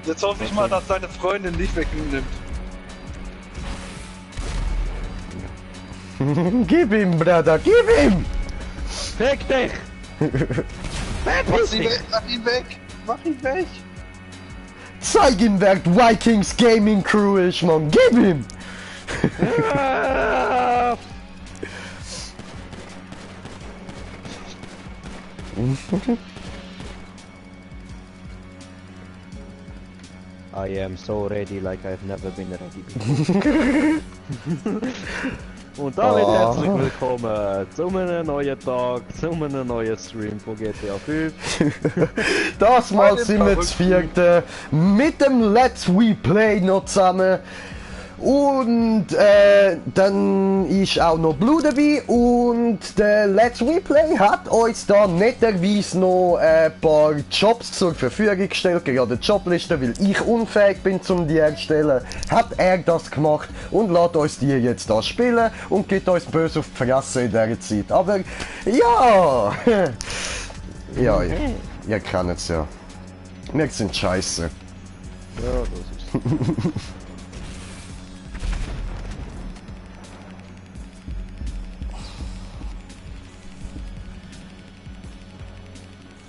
Jetzt hoffe ich mal, dass deine Freundin nicht wegnimmt. Gib ihm, Bruder, gib ihm! Fick dich! Mach ihn weg, mach ihn weg! Mach ihn weg! Zeig ihm, wer die Vikings Gaming Crew ist, Mann! Gib ihm! I am so ready like I've never been ready before. Und damit herzlich willkommen zu einem neuen Tag, zu einem neuen Stream von GTA 5. Das Mal sind wir das vierte mit dem Let's We Play noch zusammen. Und dann ist auch noch Blue dabei und der Let's We Play hat uns da netterweise noch ein paar Jobs zur Verfügung gestellt, gerade die Jobliste, weil ich unfähig bin zum die erstellen, hat er das gemacht und lässt uns die jetzt da spielen und gibt uns böse auf die Fresse in dieser Zeit. Aber ja, ja, ihr kennt es ja. Wir sind scheiße. Ja, das ist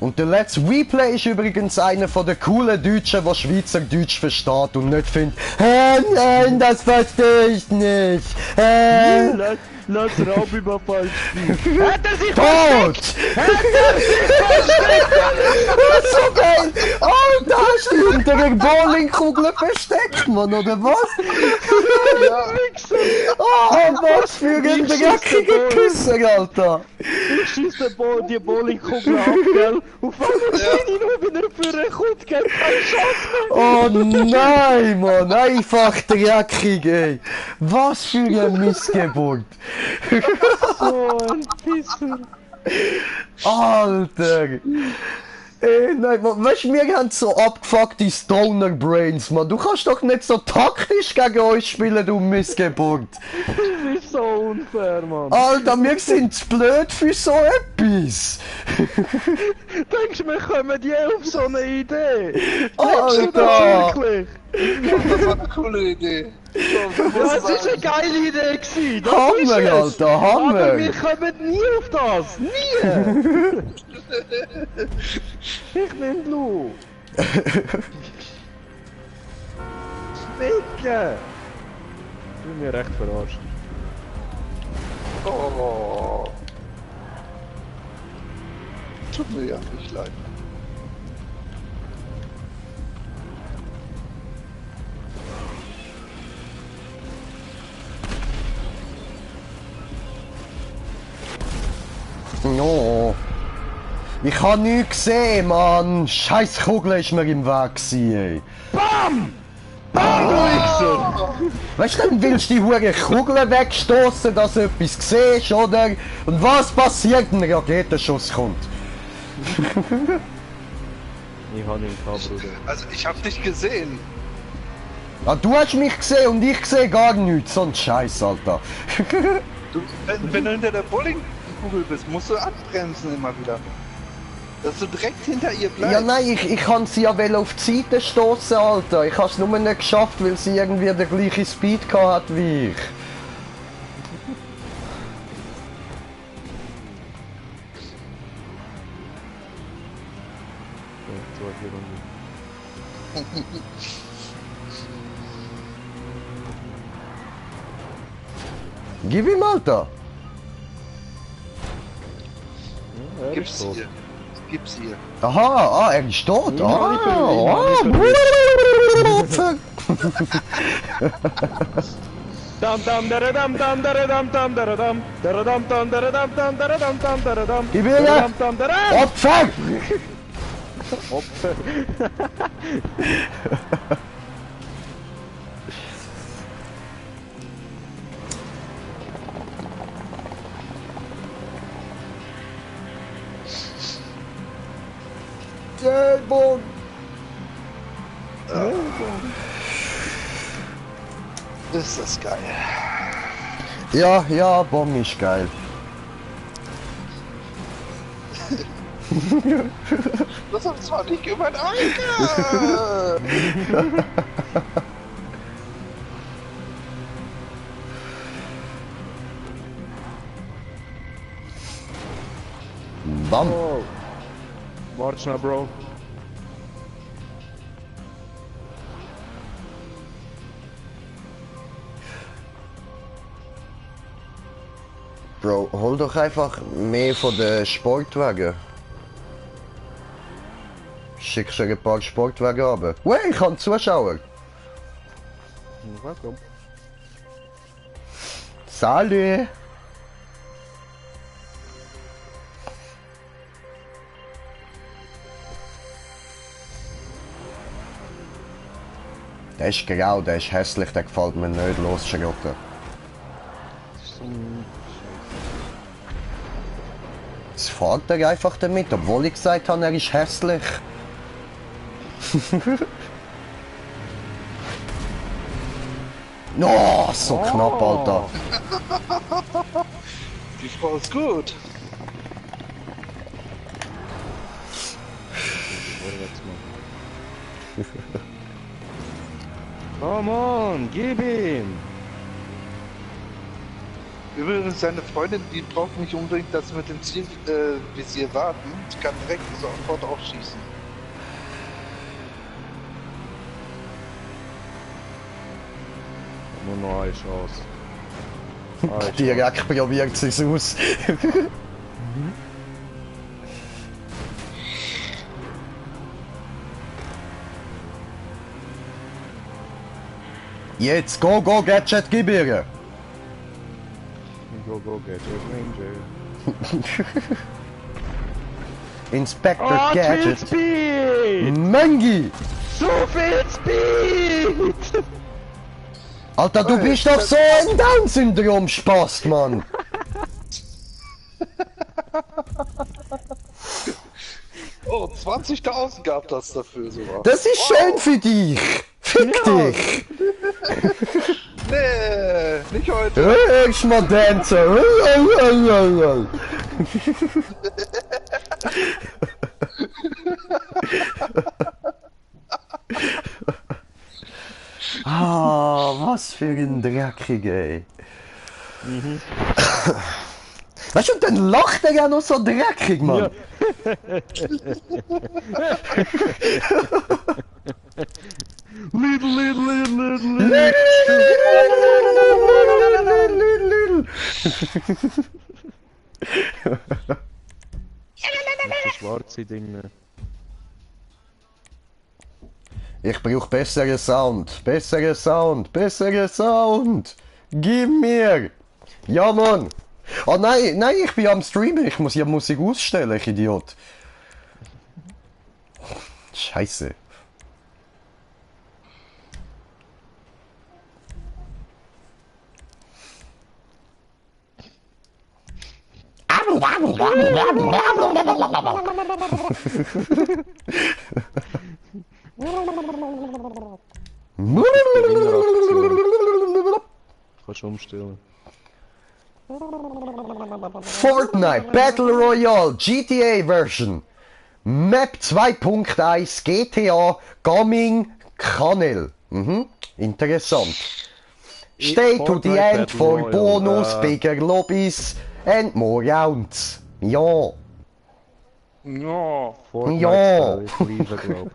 Und der Let's Replay ist übrigens einer von den coolen Deutschen, der Schweizerdeutsch versteht und nicht findet, nein, das verstehe ich nicht. Lass Raubüberfall spielen. Hat er sich Tot! So geil! Alter, hast du hinter der Bowlingkugel versteckt, Mann, oder was? Oh, was für ein dreckiger Küsser, Alter! Du schießt die Bowlingkugel ab, gell? Und fang ihn nur, wenn er für einen kommt, gell? Kein Schatten! Oh nein, Mann, einfach dreckig, ey! Was für eine Missgeburt! So ein Pisser! Alter! Nein, man, weißt du, wir haben so abgefuckte Stoner Brains, man. Du kannst doch nicht so taktisch gegen uns spielen, du Missgeburt. Das ist so unfair, Mann. Alter, wir sind zu blöd für so etwas. Denkst du, wir kommen je auf so eine Idee? Alter! Wirklich? Das war eine coole Idee. Ja, es ist eine geile Idee gewesen. Das ist Hammer, es. Alter, Hammer! Aber wir kommen nie auf das. Nie! Ich nehm Blue. Ficken! Du mir recht verarscht. Oh. Tut mir ja nicht leid. No. Ich hab nichts gesehen, Mann. Scheiß Kugel ist mir im Weg gewesen, ey. BAM! BAM, du Wichser! Weißt du, dann willst du die hure Kugeln wegstoßen, dass du etwas siehst, oder? Und was passiert, wenn ein Raketenschuss kommt? Ich hab ihn gehabt, Bruder. Also ich hab dich gesehen. Ah, du hast mich gesehen und ich sehe gar nichts. So ein Scheiß, Alter. Du, wenn du hinter der Bowlingkugel bist, musst du abbremsen immer wieder. Dass du direkt hinter ihr bleibst. Ja, nein, ich kann sie ja wel auf die Seite stoßen, Alter. Ich hab's nur nicht geschafft, weil sie irgendwie den gleichen Speed gehabt hat wie ich. Gib ihm, Alter! Gib's ihr. Gib's ihr. Aha, er ist tot. Dam dam daradam dam daradam dam daradam daradam dam daradam dam daradam dam daradam. Gib ihm, Dam dam daradam. Opfer! Opfer. Jailbone! Ist das geil. Ja, ja, Bong ist geil. Das hat zwar nicht gemeint, Alter! Bam! Oh. Warte schnell, Bro. Bro, hol doch einfach mehr von den Sportwagen. Schick schon ein paar Sportwagen runter. Wey, ich kann Zuschauer. Welcome. Salut! Der ist grau, der ist hässlich, der gefällt mir nicht. Los, Schrotte. Jetzt fährt er einfach damit, obwohl ich gesagt habe, er ist hässlich. No, so knapp, Alter. Die Frau ist gut. Come on, gib ihm! Übrigens, seine Freundin, die braucht nicht unbedingt, dass wir mit dem Zielvisier warten. Sie kann direkt sofort aufschießen. Nur noch eine Chance. Direkt probiert sie es aus. Jetzt, go, go, Gadget, gib ihr! Go, go, Gadget Ranger. Inspector Oh, Gadget! Speed! Mangi! So viel Speed! Alter, du bist doch so ein Down-Syndrom-Spast, Mann! Oh, 20.000 gab das dafür sogar. Das ist schön für dich! Fick dich! Nee, nicht heute. Hörst mal Dancer! Ah, was für ein Dreckiger, ey. Weißt du, und dann lacht er ja noch so dreckig, Mann. Das schwarze Ding. Ich brauche besseren Sound, besseren Sound, besseren Sound. Gib mir. Ja, Mann. Oh nein, nein, ich bin am Streamen. Ich muss ja Musik ausstellen, ich Idiot. Scheiße. Kannst du umstellen. Fortnite Battle Royale GTA Version. Map 2.1 GTA Gaming Kanal. Interessant. Stay to the Fortnite end for Battle Royale, bonus, bigger lobbies and more rounds. Ja. Ja. Fortnite Ja. Style, ich liebe, glaub.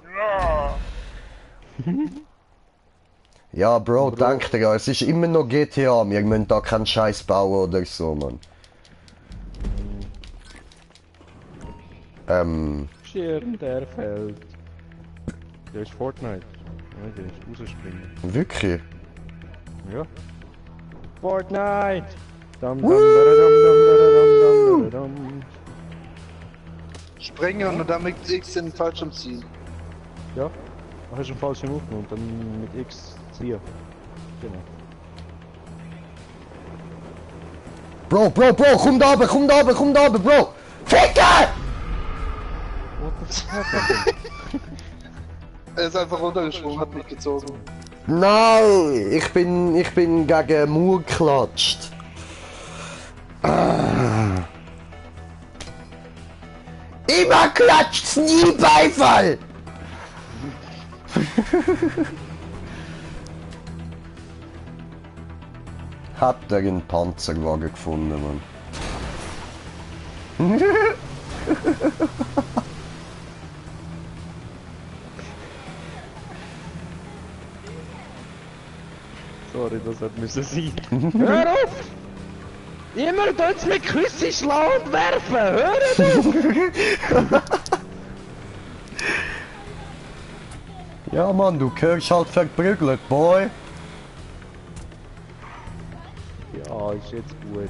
Ja, Bro, denk dir, es ist immer noch GTA. Wir müssen da keinen Scheiß bauen oder so, Mann. Schirm, der fällt. Der ist Fortnite. Ja, der ist rausspringen. Wirklich? Ja. Fortnite! Dum, dum, dum, dum, dum, dum. Sprengen und dann mit X in den Fallschirm ziehen. Ja. Ach, ist ein falscher Move und dann mit X ziehen. Genau. Bro, komm da runter, Bro! Ficker! What the fuck happened? Er ist einfach runtergesprungen, hat mich gezogen. Nein, ich bin gegen Mur geklatscht. Immer klatscht's nie Beifall! Habt ihr einen Panzerwagen gefunden, Mann? Sorry, das hat müssen sein. Hör auf! Immer tut's mit Küsse schlagen und werfen! Hör auf! Ja, Mann, du gehörst halt verprügelt, Boy. Ja, ist jetzt gut.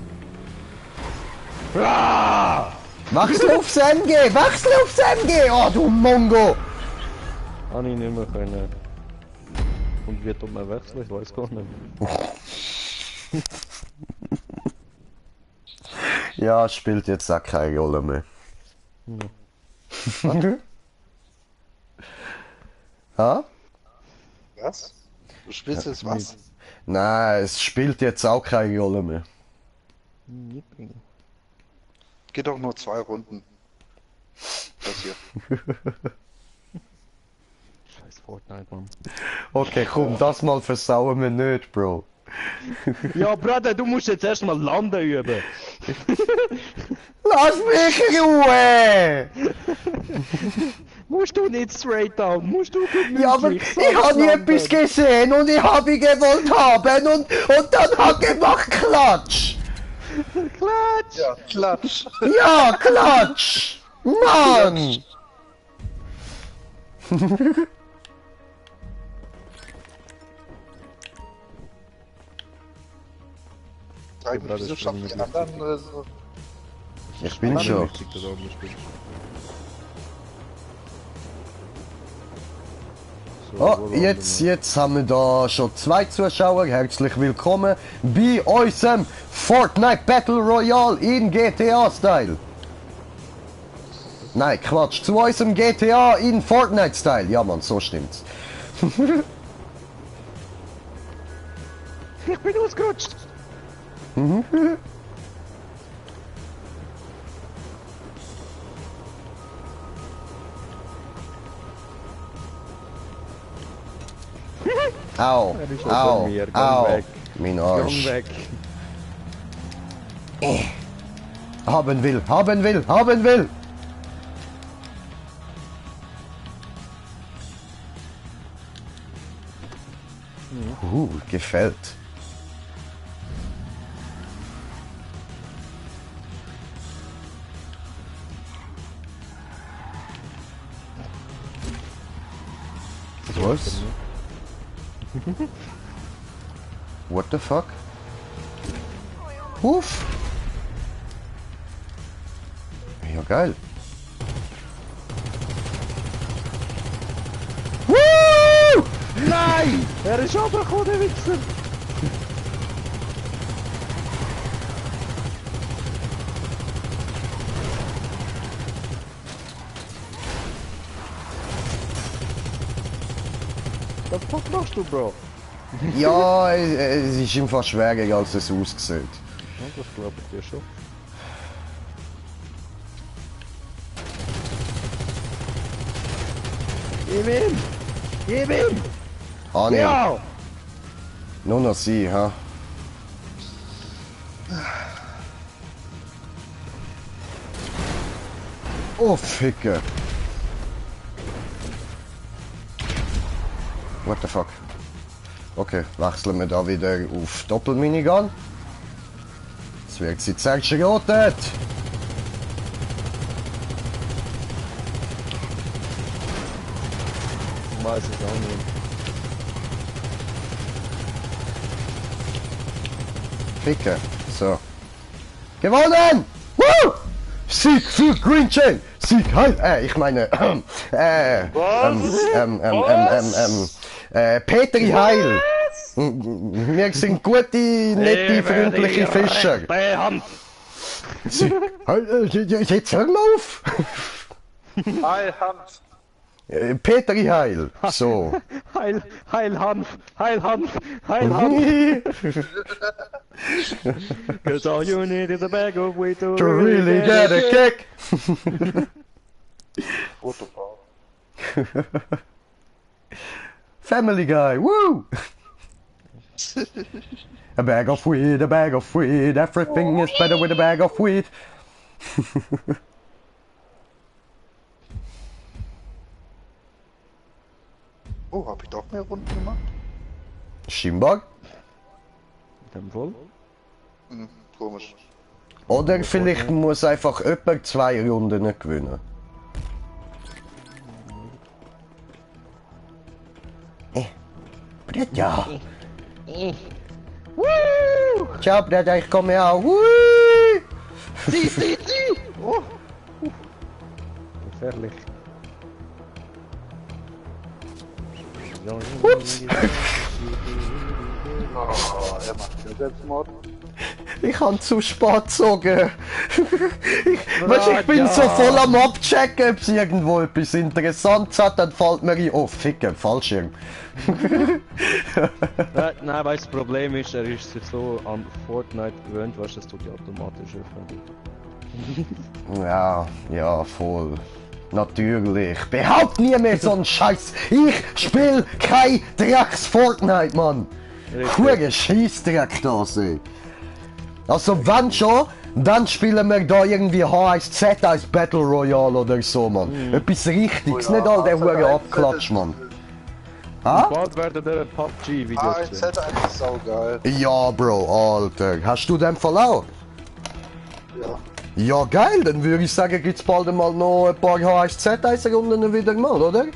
Ah! Wechsel aufs MG! Wechsel aufs MG! Oh, du Mongo! Habe ich nicht mehr können. Und wie tut man wechseln? Ich weiß gar nicht. Ja, spielt jetzt auch keine Rolle mehr. Ha? Was? Du spielst jetzt was? Nein, es spielt jetzt auch keine Rolle mehr. Geht doch nur 2 Runden. Das hier. Scheiß Fortnite, Mann. Okay, komm, das mal versauen wir nicht, Bro. Ja, Bruder, du musst jetzt erstmal landen üben. Lass mich in Ruhe! Musst du nicht straight down, musst du gemütlich. Ja, aber ich habe nie etwas gesehen und ich habe ihn gewollt haben und dann hat er gemacht Klatsch! Klatsch! Ja, klatsch. Ja, Klatsch! Mann! Wieso schaffen die anderen so? Ich bin schon. Oh, jetzt haben wir da schon 2 Zuschauer. Herzlich willkommen bei unserem Fortnite Battle Royale in GTA-Style. Nein, Quatsch, zu unserem GTA in Fortnite-Style. Ja, Mann, so stimmt's. Ich bin ausgerutscht! Au, Er ist schon au, von mir. Gang au, weg. mein Gang Arsch. weg! Haben will, haben will, haben will! Gefällt. Was? What the fuck? Uff! Ja, geil. Woo! Nein! Er ist runtergekommen, der Wichser! Was the fuck machst du, Bro? Ja, es ist einfach schwieriger, als es aussieht. Ja, das glaube ich dir schon. Gib ihm! Gib ihm! Ah, nee. Ja! Nur noch sie, ha? Oh, Ficke. What the fuck? Okay, wechseln wir da wieder auf Doppelminigun. Jetzt wird sie zuerst gerottet. Ich weiß es auch nicht. Ficke. So. Gewonnen! Woo! Sieg für Green Chain! Sieg heil! Ich meine, Petri Heil! Wir sind gute, nette, freundliche Fischer. Sieg heil! Jetzt hör mal auf! Hi, Hans. Petri Heil! So. Heil Hanf! Heil Hanf! Heil Hanf! Cause all you need is a bag of wheat to To really get a kick! Foto. Family Guy, woo! A bag of weed, a bag of weed, everything is better with a bag of weed. Oh, hab ich doch mehr Runden gemacht? Scheinbar. In dem Fall. Hm, komisch. Oder vielleicht muss einfach jemand 2 Runden gewinnen. Bretja! Ciao Bretja, ich komme auch. Sie! Oh! Gefährlich. Oh, er macht ja Selbstmord. Ich kann zu spät gezogen. Ich bin so voll am Abchecken, ob es irgendwo etwas Interessantes hat, dann fällt mir ein, oh Ficken, Fallschirm. Nein, weißt, das Problem ist, er ist sich so an Fortnite gewöhnt, weißt du, das tut die automatisch öffnen. Ja, voll. Natürlich. Behaupt nie mehr so einen Scheiß. Ich spiel kein Drecks Fortnite, Mann. Hure Scheissdreck das, ey. Also wenn schon, dann spielen wir da irgendwie H1Z als Battle Royale oder so, Mann. Etwas Richtiges, nicht all der hure Abklatsch, Mann. Ha? Bald werden der PUBG-Videos HZ einfach saugeil. Ja, Bro, Alter. Hast du den Fall auch? Ja. Ja, geil, dann würde ich sagen, gibt's bald mal noch ein paar H1Z-Runden wieder mal, oder?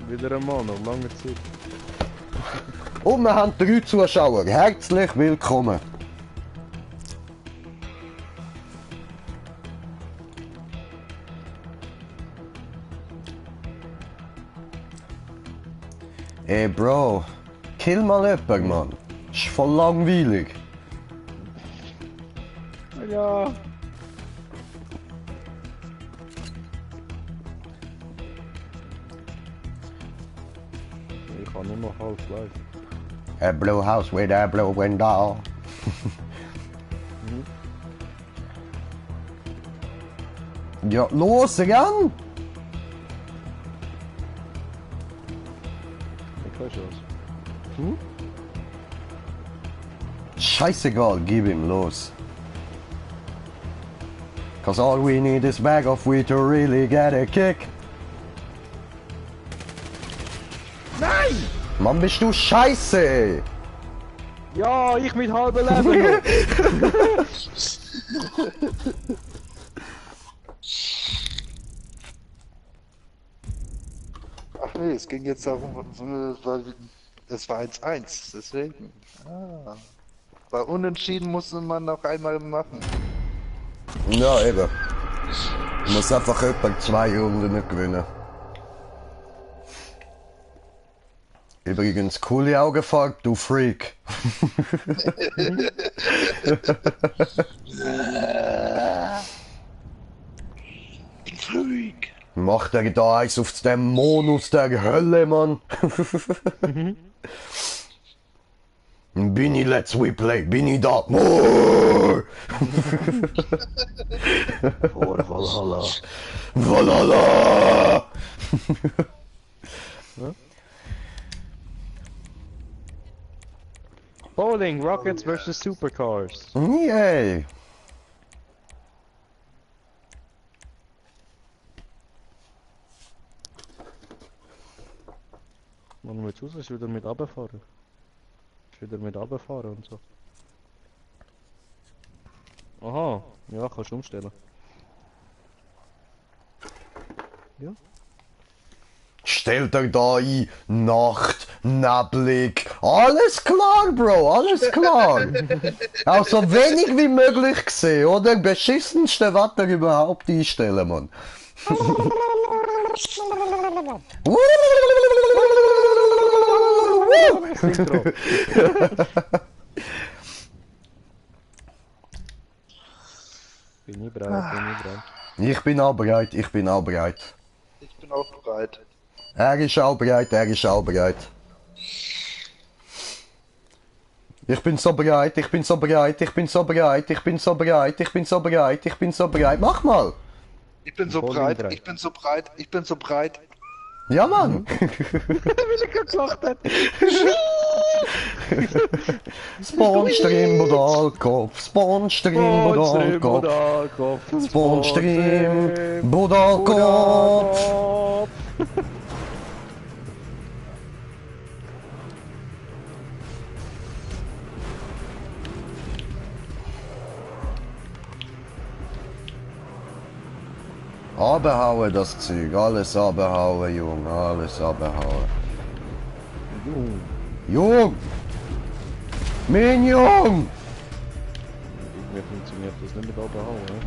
Wieder einmal, noch lange Zeit. Und wir haben 3 Zuschauer. Herzlich willkommen. Ey, Bro, kill mal jemanden, Mann. Ist voll langweilig. Ja. Ich kann nur noch Half-Life. A blue house with a blue window. Ja, los, ran! Ich weiß was. Scheißegal, gib ihm los. Cause all we need is bag of weed to really get a kick. Nein! Mann, bist du scheiße, ey! Ja, ich mit halbem Leben noch. Ach nee, es ging jetzt darum, es war 1-1, deswegen. Ah. Bei Unentschieden musste man noch einmal machen. Ja, eben. Du musst einfach etwa 2 Runden gewinnen. Übrigens, coole Augenfarbe, du Freak. Freak. Macht er da eins auf dem Mond aus der Hölle, Mann? Bini, let's we play, Bini da. More! Vor Valhalla. Valhalla! Bowling, Rockets versus Supercars. Yay! Man muss aus, ist wieder mit runterfahren. Ist wieder mit runterfahren und so. Aha, ja, kannst du umstellen. Ja. Stellt euch da ein, Nacht, neblig. Alles klar, Bro, alles klar. Auch so wenig wie möglich gesehen, oder? Beschissenste Wetter überhaupt einstellen, Mann. Bin ich bereit, bin ich bereit. Ich bin auch bereit, ich bin auch bereit. Ich bin auch bereit. Er ist auch bereit, er ist auch bereit. Ich bin so bereit, ich bin so bereit, ich bin so bereit, ich bin so bereit, ich bin so bereit, ich bin so bereit. Mach mal! Ich bin so Bowling breit, drei. ich bin so breit, ich bin so breit. Ja, Mann! Wie er gesagt hat. Spawnstream Budalkopf, Spawnstream Budalkopf, Budalkopf. Spawnstream Budalkopf. Abhauen das Zeug, alles abhauen, Jung, alles abhauen. Jung! Mein Jung! Irgendwie funktioniert das nicht mit Abhauen, ne?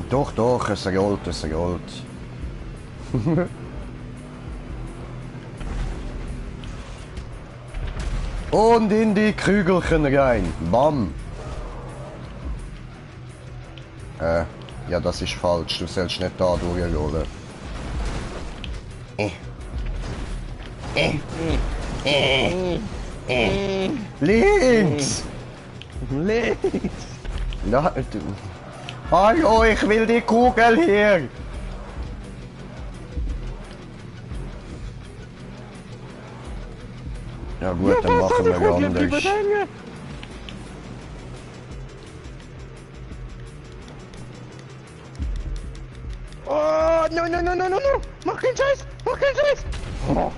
Doch, doch, es rollt, es rollt. Und in die Krügelchen rein. Bam! Ja, das ist falsch. Du sollst nicht da durchrollen. Links! Links! Ja, hallo, ich will die Kugel hier! Ja gut, dann machen wir anders. Oh, no, no, no, no, no, no! Mach keinen Scheiß! Mach keinen Scheiß! Oh.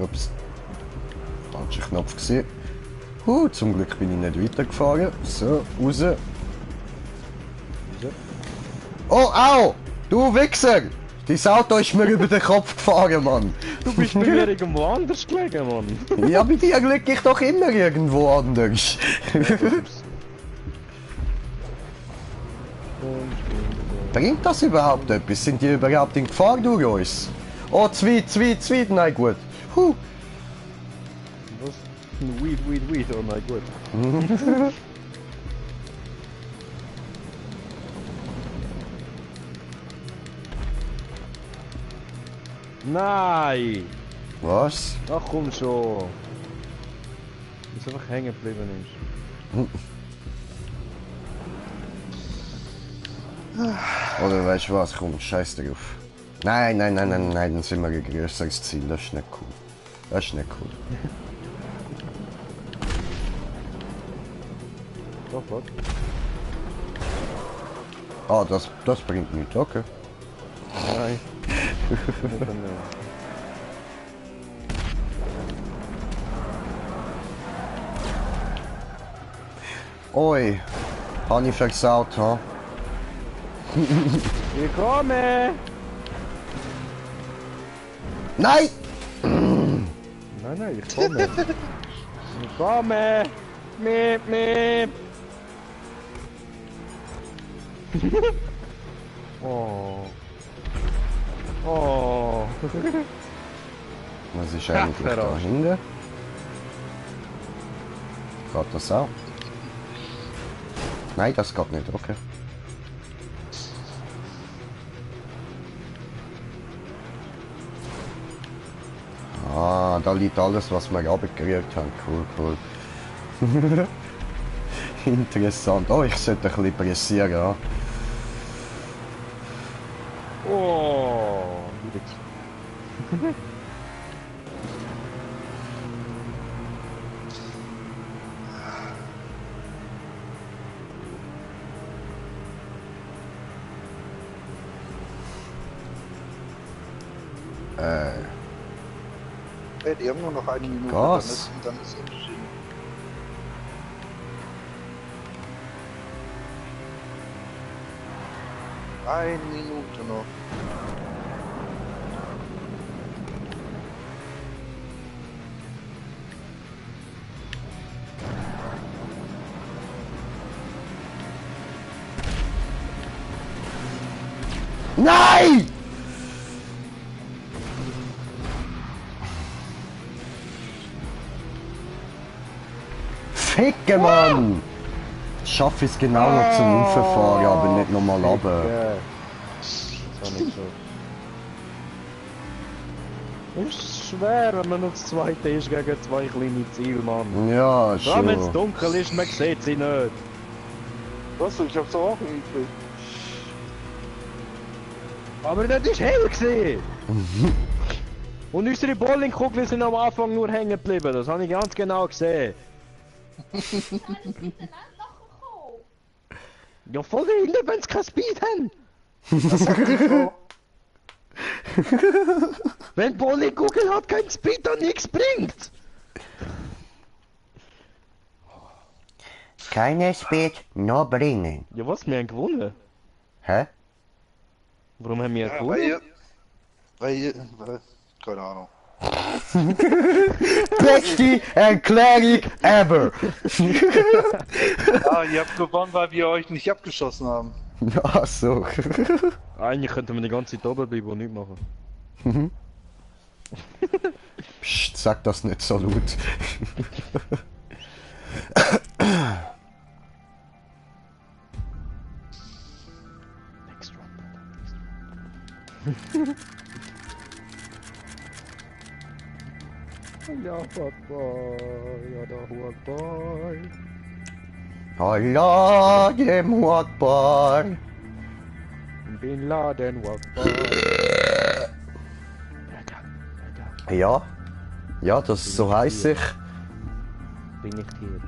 Ups. Falscher Knopf gesehen. Zum Glück bin ich nicht weitergefahren. So, raus. Oh, au! Du Wichser! Dein Auto ist mir über den Kopf gefahren, Mann. Du bist bei mir irgendwo anders gelegen, Mann. Ja, bei dir liege ich doch immer irgendwo anders. Bringt das überhaupt etwas? Sind die überhaupt in Gefahr durch uns? Oh, zwei, nein, gut. Was? Weed, oh nein, gut. Nein! Was? Ach komm schon! Dass einfach hängen geblieben ist. Oder weißt du was? Komm, scheiß drauf. Nein, dann sind wir ein größeres Ziel. Das ist nicht cool. Das ist nicht cool. Doch, was? Ah, das bringt nichts, okay. Nein. Oi, habe ich versaut, ha? Ich komme! Nein! Nein, ich komme! Ich komme! Miep, miep! Oh! Oh! Was ist eigentlich da hinten? Geht das auch? Nein, das geht nicht, okay. Ah, da liegt alles, was wir abgekriegt haben. Cool. Interessant. Oh, ich sollte ein bisschen pressieren. Ja. Oh! Die haben nur noch eine Minute. Gas. Dann ist entschieden. Eine Minute noch. Nein! Ficke, Mann! Schaffe es genau noch zum Rauffahren, aber nicht nochmal runter. Das war nicht so. Ist schwer, wenn man noch das zweite ist gegen zwei kleine Ziele, Mann. Ja, Vor allem wenn es schon. dunkel ist, man sieht sie nicht. Was? Ich hab's doch auch hingekriegt. Aber das ist hell gesehen. Und unsere Bowlingkugeln sind am Anfang nur hängen geblieben, das habe ich ganz genau gesehen. Ja, voll hinten, wenn sie kein Speed haben. Was sagt die Frau? Wenn Bowlingkugel hat kein Speed, dann nichts bringt. Keine Speed, no bringen. Ja was, wir haben gewonnen. Hä? Warum haben wir Ja, gewonnen? weil, keine Ahnung. Beste Erklärung ever. Ah, ihr habt gewonnen, weil wir euch nicht abgeschossen haben. Ach so. Eigentlich könnten wir die ganze Zeit oben bleiben und nichts machen. Psst, sag das nicht so laut. Next drop. Ja, Papa, ja, da Huatbar. Allah dem Akbar. Bin Laden Huatbar. Ja. Ja, das so heiß ich. Bin nicht hier.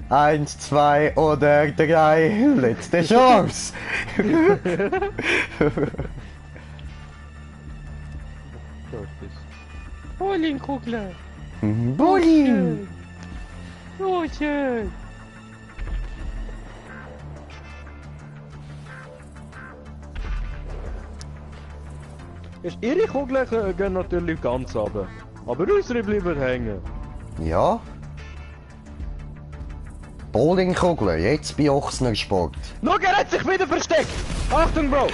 Eins, zwei oder drei. Letzte Chance. Bowlingkugel. Bulli. So schön. Ihre Kugeln gehen natürlich ganz runter. Aber unsere bleiben hängen. Ja. Bowlingkugeln, jetzt bei Ochsnersport. Schau, er hat sich wieder versteckt! Achtung, Bro!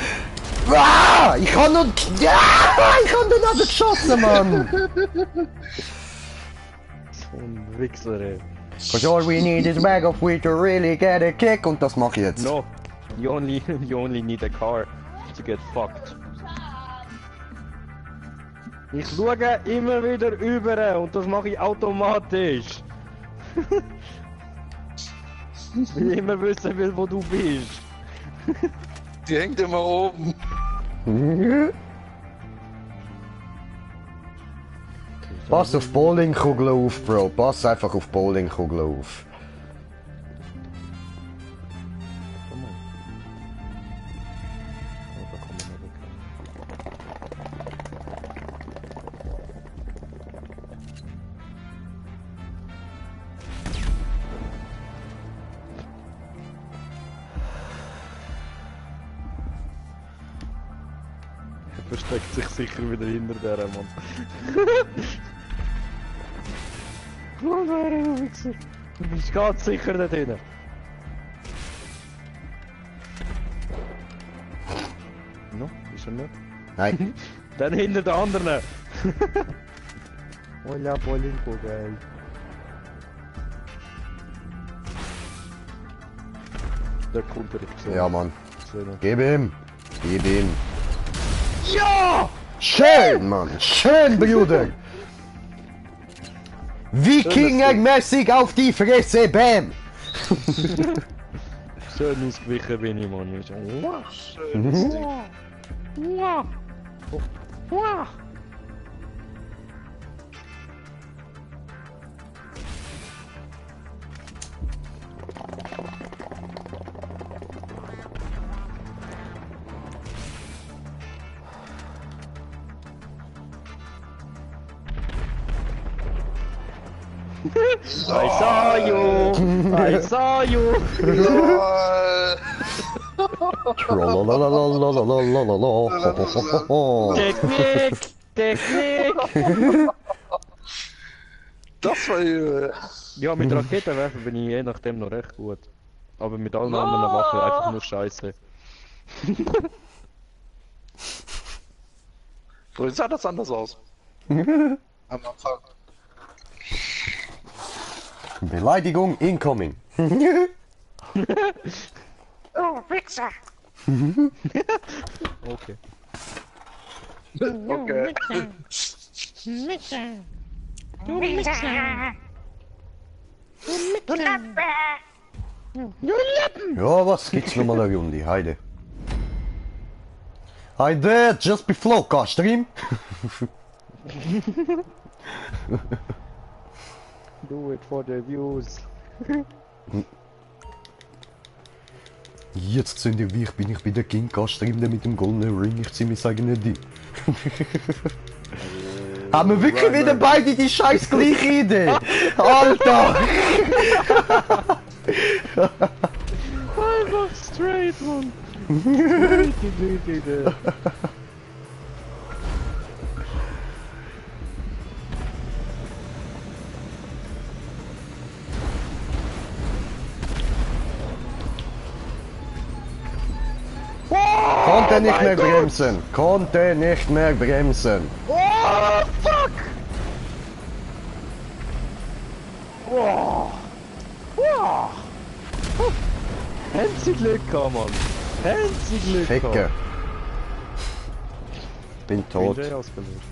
Ah, ich hab noch... Ja, ich hab den nicht geschossen, Mann! So ein Wichser, ey. Cause all we need is a bag of weed to really get a kick und das mach ich jetzt. No, you only need a car to get fucked. Ich schaue immer wieder über und das mache ich automatisch. Ich will immer wissen will, wo du bist. Die hängt immer oben. Pass auf Bowlingkugeln auf, Bro. Pass einfach auf Bowlingkugeln auf. Versteckt sich sicher wieder hinter der Mann. Oh nein, du Wichser. Du bist ganz sicher da drinnen. No, ist er nicht? Nein. Dann hinter den anderen. Hola, Bowlingkugel. Der kommt er nicht. Ja, Mann. Schön. Gib ihm. Gib ihm. Ja! Schön, Mann. Schön, Bruder. Wikinger-mäßig auf die Fresse, bam! Schön ausgewichen bin ich, Mann. Schönes Ding. I saw you! I saw you! Technik! Technik! Das war Ja, mit Raketenwerfer bin ich je nachdem noch recht gut. Aber mit allen anderen Waffen einfach nur scheiße. So, jetzt sah das anders aus. Am Anfang. Beleidigung incoming. Oh, Wichser! Okay. Okay. Du Mixer! Du Lappen! Du Lappen! Ja, was gibt's nochmal eine Runde? Heide. Heide, just be flow, Stream. Do it for the views. Jetzt sind ihr wie ich bin bei der King Stream mit dem Golden Ring. Ich zieh mich sagen nicht die. Haben wir wirklich wieder beide die scheiß gleiche Idee? Alter! Einfach straight, Mann! Straight die gleiche Idee. Konnte nicht mehr bremsen. Konnte nicht mehr bremsen. Oh, fuck! Wow! Wow! Haben Sie Glück gehabt, Mann! Haben Sie Glück Ficke. gehabt! Bin tot. Bin ausgelöst.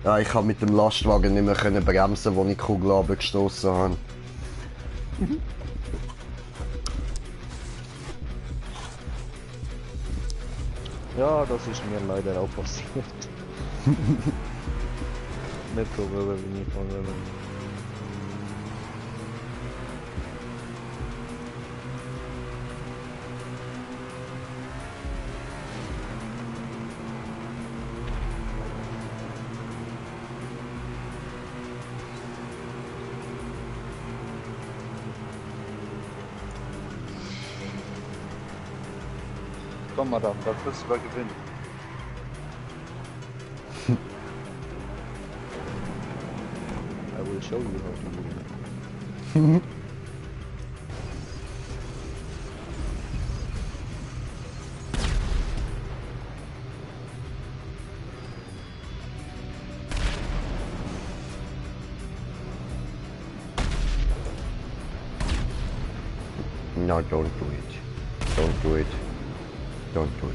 Ja, ich habe mit dem Lastwagen nicht mehr können bremsen, wo ich die Kugel abgestoßen habe. Ja, das ist mir leider auch passiert. Nicht so will, wie ich von will. Komm, Madame, da wirst du gewinnen. I will show you how to do it. No, don't do it. Don't do it. Don't do it.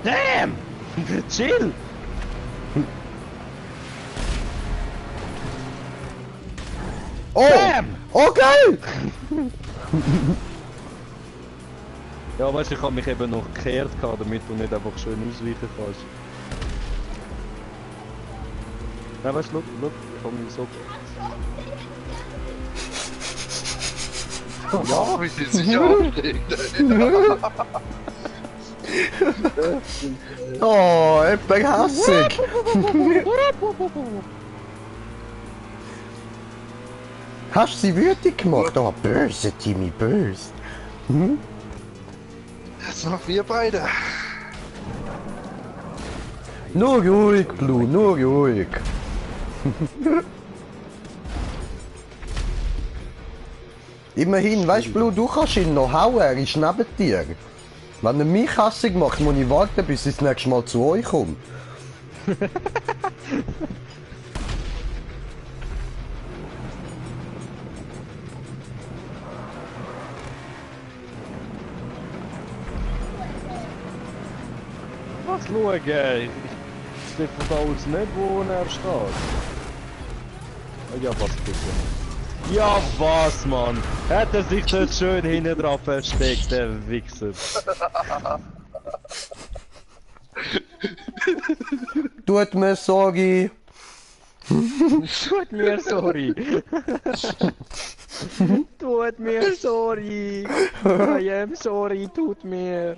Damn! Chill! Oh! Damn! Oh, geil! Ja, weißt du, ich habe mich eben noch gekehrt, damit du nicht einfach schön ausweichen kannst. Ja, weißt du, schau, ich habe mich so... Ja, wie sie sich aufregt. Oh, ich bin hässig. Hast du sie wütend gemacht? Oh, böse, Timmy, böse. Jetzt noch wir beide. Nur ruhig, Blue, nur ruhig. Immerhin, weißt du, Blue, du kannst ihn noch hauen, er ist neben dir. Wenn er mich hässig macht, muss ich warten, bis er das nächste Mal zu euch kommt. Was schauen? Ich sehe von da aus nicht, wo er steht. Oh, ja, was bitte? Ja, was, Mann? Hat er sich dort schön hinten drauf versteckt, der Wichser. Tut mir sorry. Tut mir sorry. Tut mir sorry. I am sorry, tut mir.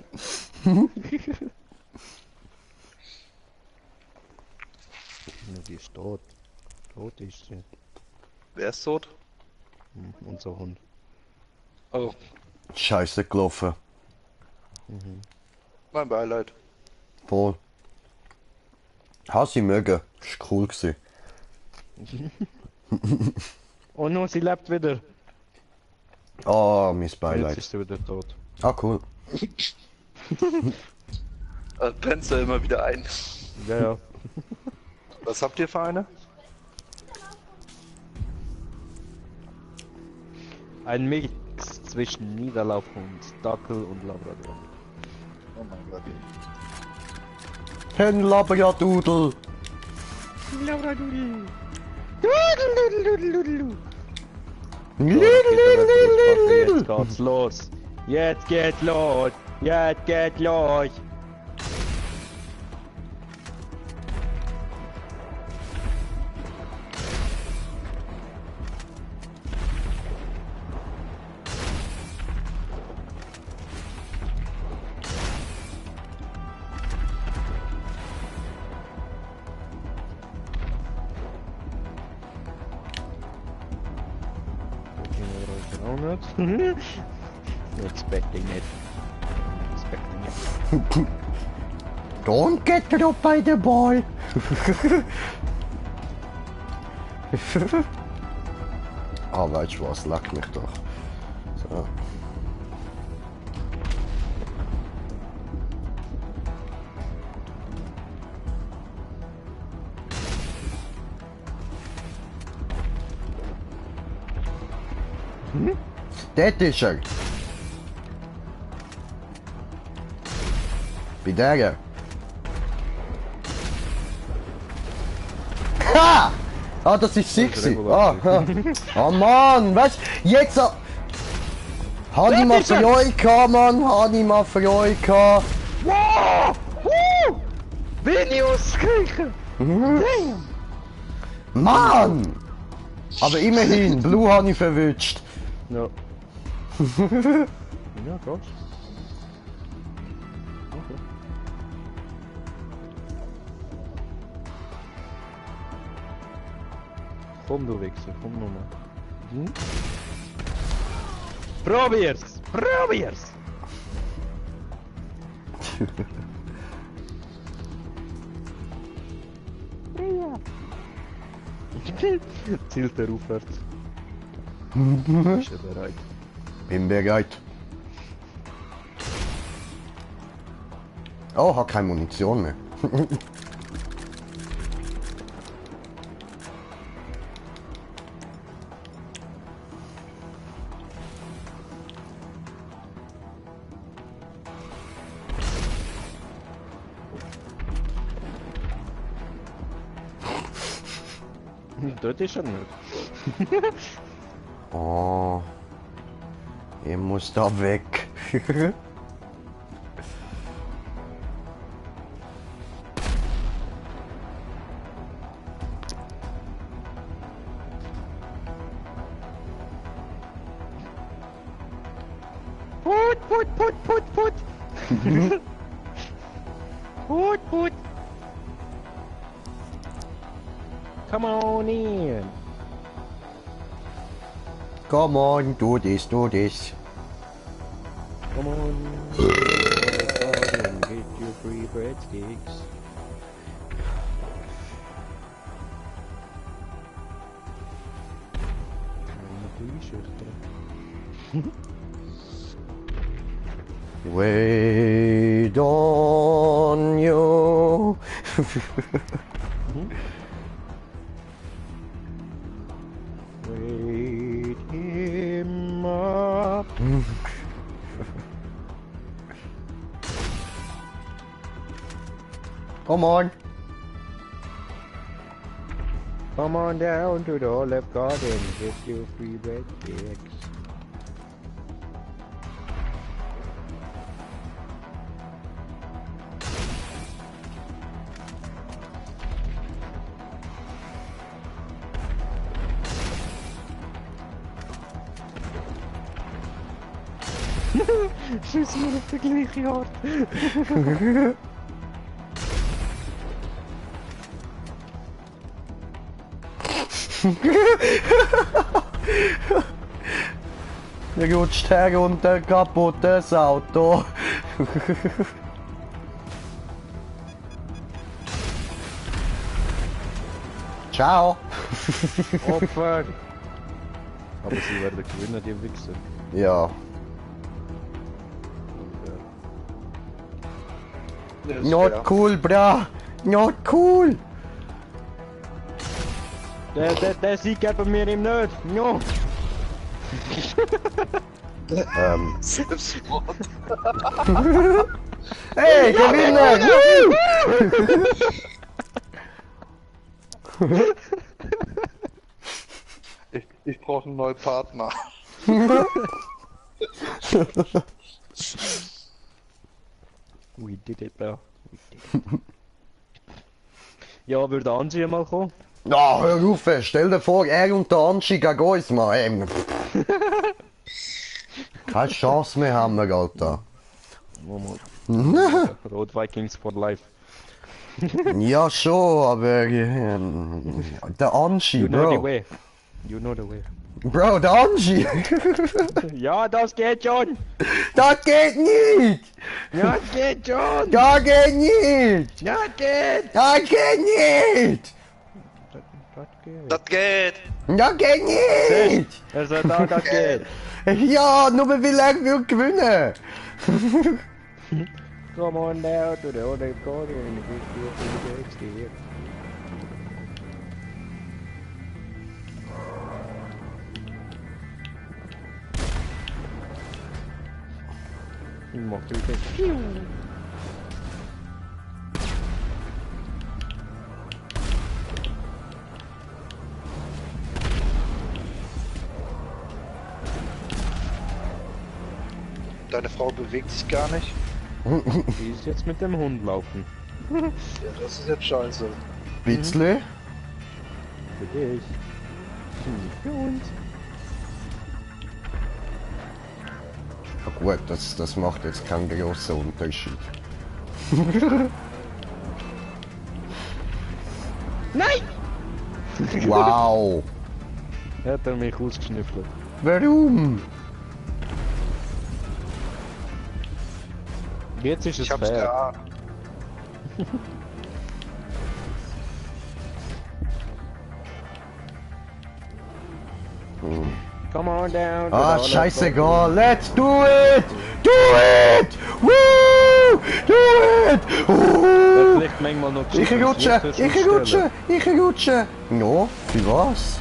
Die ist tot. Tot ist sie. Wer ist tot? Unser Hund. Oh, Scheiße gelaufen. mein Beileid. Voll. Hast sie mögen. Ist cool gewesen. Oh no, sie lebt wieder. Ah, mein Jetzt Beileid. ist sie wieder tot. Ah, cool. Pennt du immer wieder ein. Ja, ja. Was habt ihr für eine? Ein Mix zwischen Niederlaufhund, Dackel und Labrador. Oh mein Gott. Ein Labradudel. Labradudel. Jetzt geht's los. Jetzt geht's los. Jetzt geht's los. Expecting it. Expecting it. Don't get up by the ball. Ah, weißt du was? Leck mich doch. So. Dort ist er. Bei der. Ha! Ah, das ist sie gewesen. Ah, ja. Oh Mann, weißt du, jetzt... Habe ich mal für euch gehabt, Mann. Habe ich mal für euch gehabt. Wow! Woo! Vinius Kirche! Damn! Mann! Aber immerhin, Blue habe ich verwünscht. Ja. Ja, krass. Okay. Komm du Wichser, komm nochmal. Hm? Probier's! Probier's! Zielt er aufwärts. Ist er bereit? Bin bereit. Oh, hat keine Munition mehr. Dort ist er nicht. Oh. Ich muss da weg. Put! Put! Come on in! Come on, do this, do this. Come on! And get your free breadsticks. Wait on you. Wait him up. Come on. Come on down to the Olive Garden, get your free breadsticks. Schieß mir auf die gleiche Art. Er rutscht herunter, kaputtes Auto. Ciao. Opfer! Aber sie werden gewinnen, die Wichser. Ja. Not cool, bra. Not cool. Der Sieg geben wir ihm nicht. No. Selbstmord. Hey, Gewinner! Ich brauche einen neuen Partner. We did it, bro. We did it. Ja, würde Angie mal kommen? Ja, hör auf, stell dir vor, er und der Anschi gegen uns, Mann. Keine Chance mehr haben wir, Alter. Road Vikings for life. Ja, schon, aber der Anschi, You know the Bro. way. You know the way. Bro, der Anschi. Ja, das geht schon! Das geht nicht! Ja, das geht schon! Das geht nicht! Ja, geht! Das geht nicht! Das geht! Das geht! Das geht nicht! Er sagt auch, das geht! Ja, nur weil er will gewinnen! Come on down to the other corner and get you to the exterior. Ich mach das. Deine Frau bewegt sich gar nicht. Die ist jetzt mit dem Hund laufen. Ja, das ist jetzt scheiße. Bitzle? Für dich. Für uns. Ja gut, das macht jetzt keinen großen Unterschied. Nein! Wow! Hat er mich ausgeschnüffelt. Warum? Jetzt ist es Ich hab's fair. geahnt. Come on down. to Ah, the other scheißegal, let's do it! Do it! Woo! Do it! corner. Vielleicht manchmal noch Ich rutsche, ich rutsche, ich rutsche! No, für was?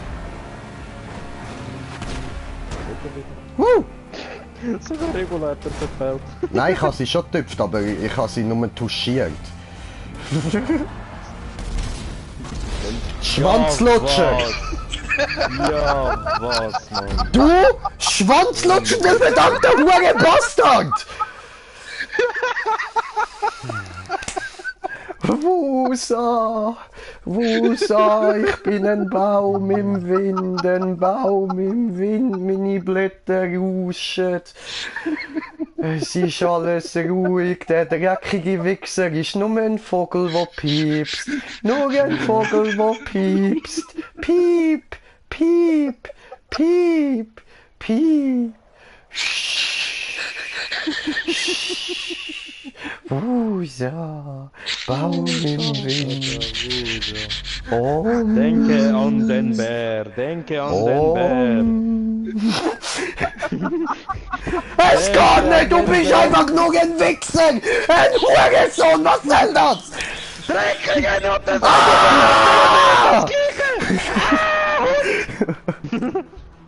Woo! So ein Regulator verfehlt. Nein, ich habe sie schon getüpft, aber ich habe sie nur touchiert. Schwanzlutscher! Ja, was, Mann. Du Schwanzlutscher, der verdammte Hure Bastard! Wusa, Wusa, ich bin ein Baum im Wind, meine Blätter rauschen. Es ist alles ruhig, der dreckige Wichser ist nur ein Vogel, der piepst. Nur ein Vogel, der piepst. Piep, piep, piep, piep. Wusa, Baum im Wind. Denke an den Bär, denke an den Bär. Es geht nicht, du bist einfach nur ein Wichser! Ein Hurensohn, was soll das? Dreckige und das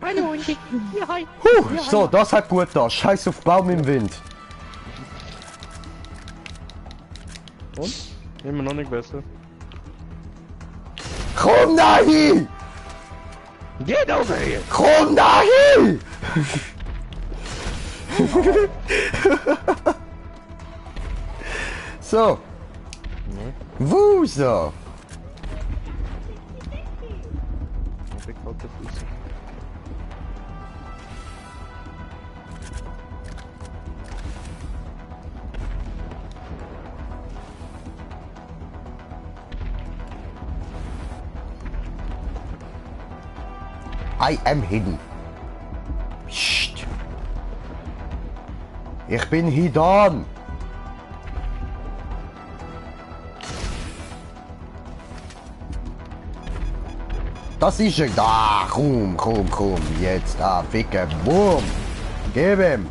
Hallo, und ich... Ja, hi. So, das hat gut da. Scheiß auf Baum im Wind. Und? Immer noch nicht besser. Komm da hin! Geht over hier! Komm da hin! So. Wusa! Ich halt den Fuß. I am hidden. Psst. Ich bin hidden. Das ist er. Da, komm, komm, komm. Jetzt, Ficker. Boom. Gib ihm.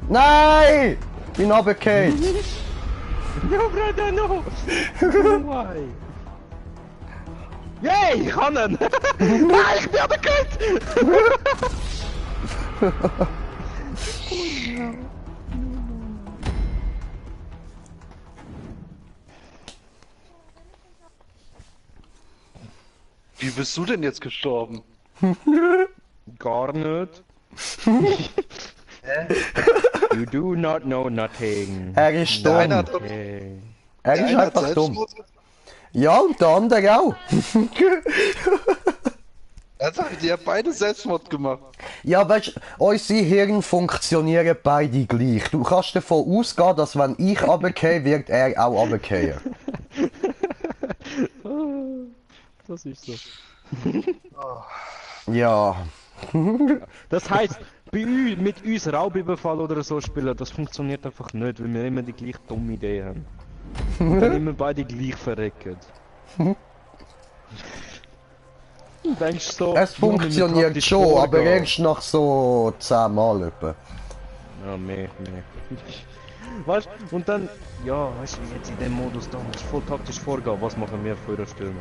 Nein! Bin runtergefallen. No, brother, no! Why? Hey, ich kann ihn! Nein, ich bin aber gut! Wie bist du denn jetzt gestorben? Gar nicht. You do not know nothing. Er ist Der eine dumm. hat, Okay. Er der ist eine hat einfach dumm. Selbstmord. Ja, und der andere auch. Er sagt, die haben beide Selbstmord gemacht. Ja, weißt du, unsere Hirn funktionieren beide gleich. Du kannst davon ausgehen, dass wenn ich runtergehe, wird er auch runtergehen. Das ist so. Ja. Das heisst, bei uns, mit uns Raubüberfall oder so spielen, das funktioniert einfach nicht, weil wir immer die gleiche dumme Idee haben. Und dann immer beide gleich verrecken. Du denkst so... Es ja, wir müssen funktioniert taktisch schon, aber vorgehen. erst nach so 10 Mal etwa. Ja, mehr. Weißt du, und dann... Ja, weißt du, jetzt in dem Modus da, musst du voll taktisch vorgehen. Was machen wir für eine Stürme?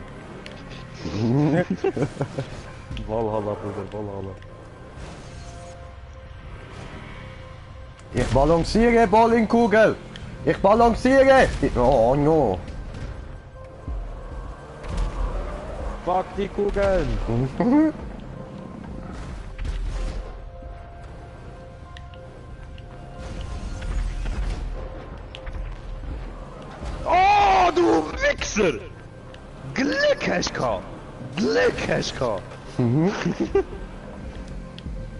Valhalla, Bruder, Valhalla. Ich balanciere, Bowlingkugel! Ich balanciere! Oh no! Fuck die Kugeln! Oh, du Wichser! Glück hast du gehabt! Glück hast du gehabt!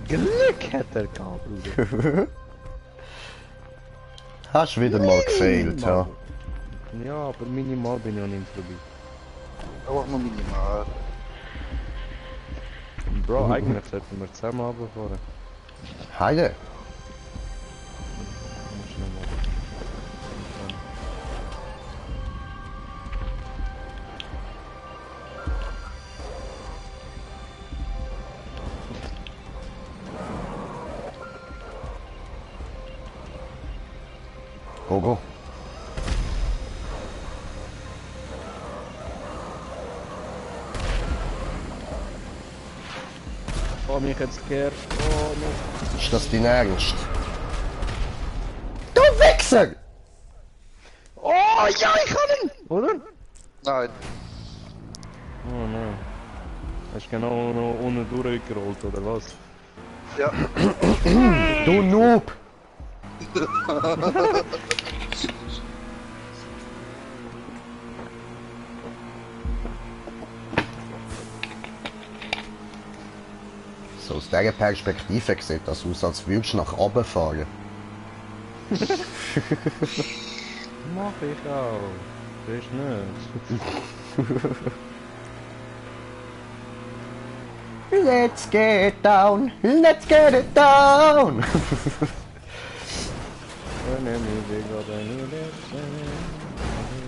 Glück hat er gehabt, Bruder! Hast wieder mal gefailt, ja. Ja, aber minimal bin ich an ihm vorbei. Aber nur minimal. Bro, eigentlich sollten wir zusammen runterfahren. Heide! Muss noch mal. Go, go. Oh, mich jetzt gekehrt. Oh, no. Ist das dein Ernst? Du Wichser! Oh, ja, ich kann ihn! Oder? Nein. Oh nein. Hast du genau noch unten durchgerollt, oder was? Ja. Du Noob! So aus dieser Perspektive sieht das aus, als würdest du nach oben fahren. Mach ich auch. Das ist nicht. Let's get down, let's get it down!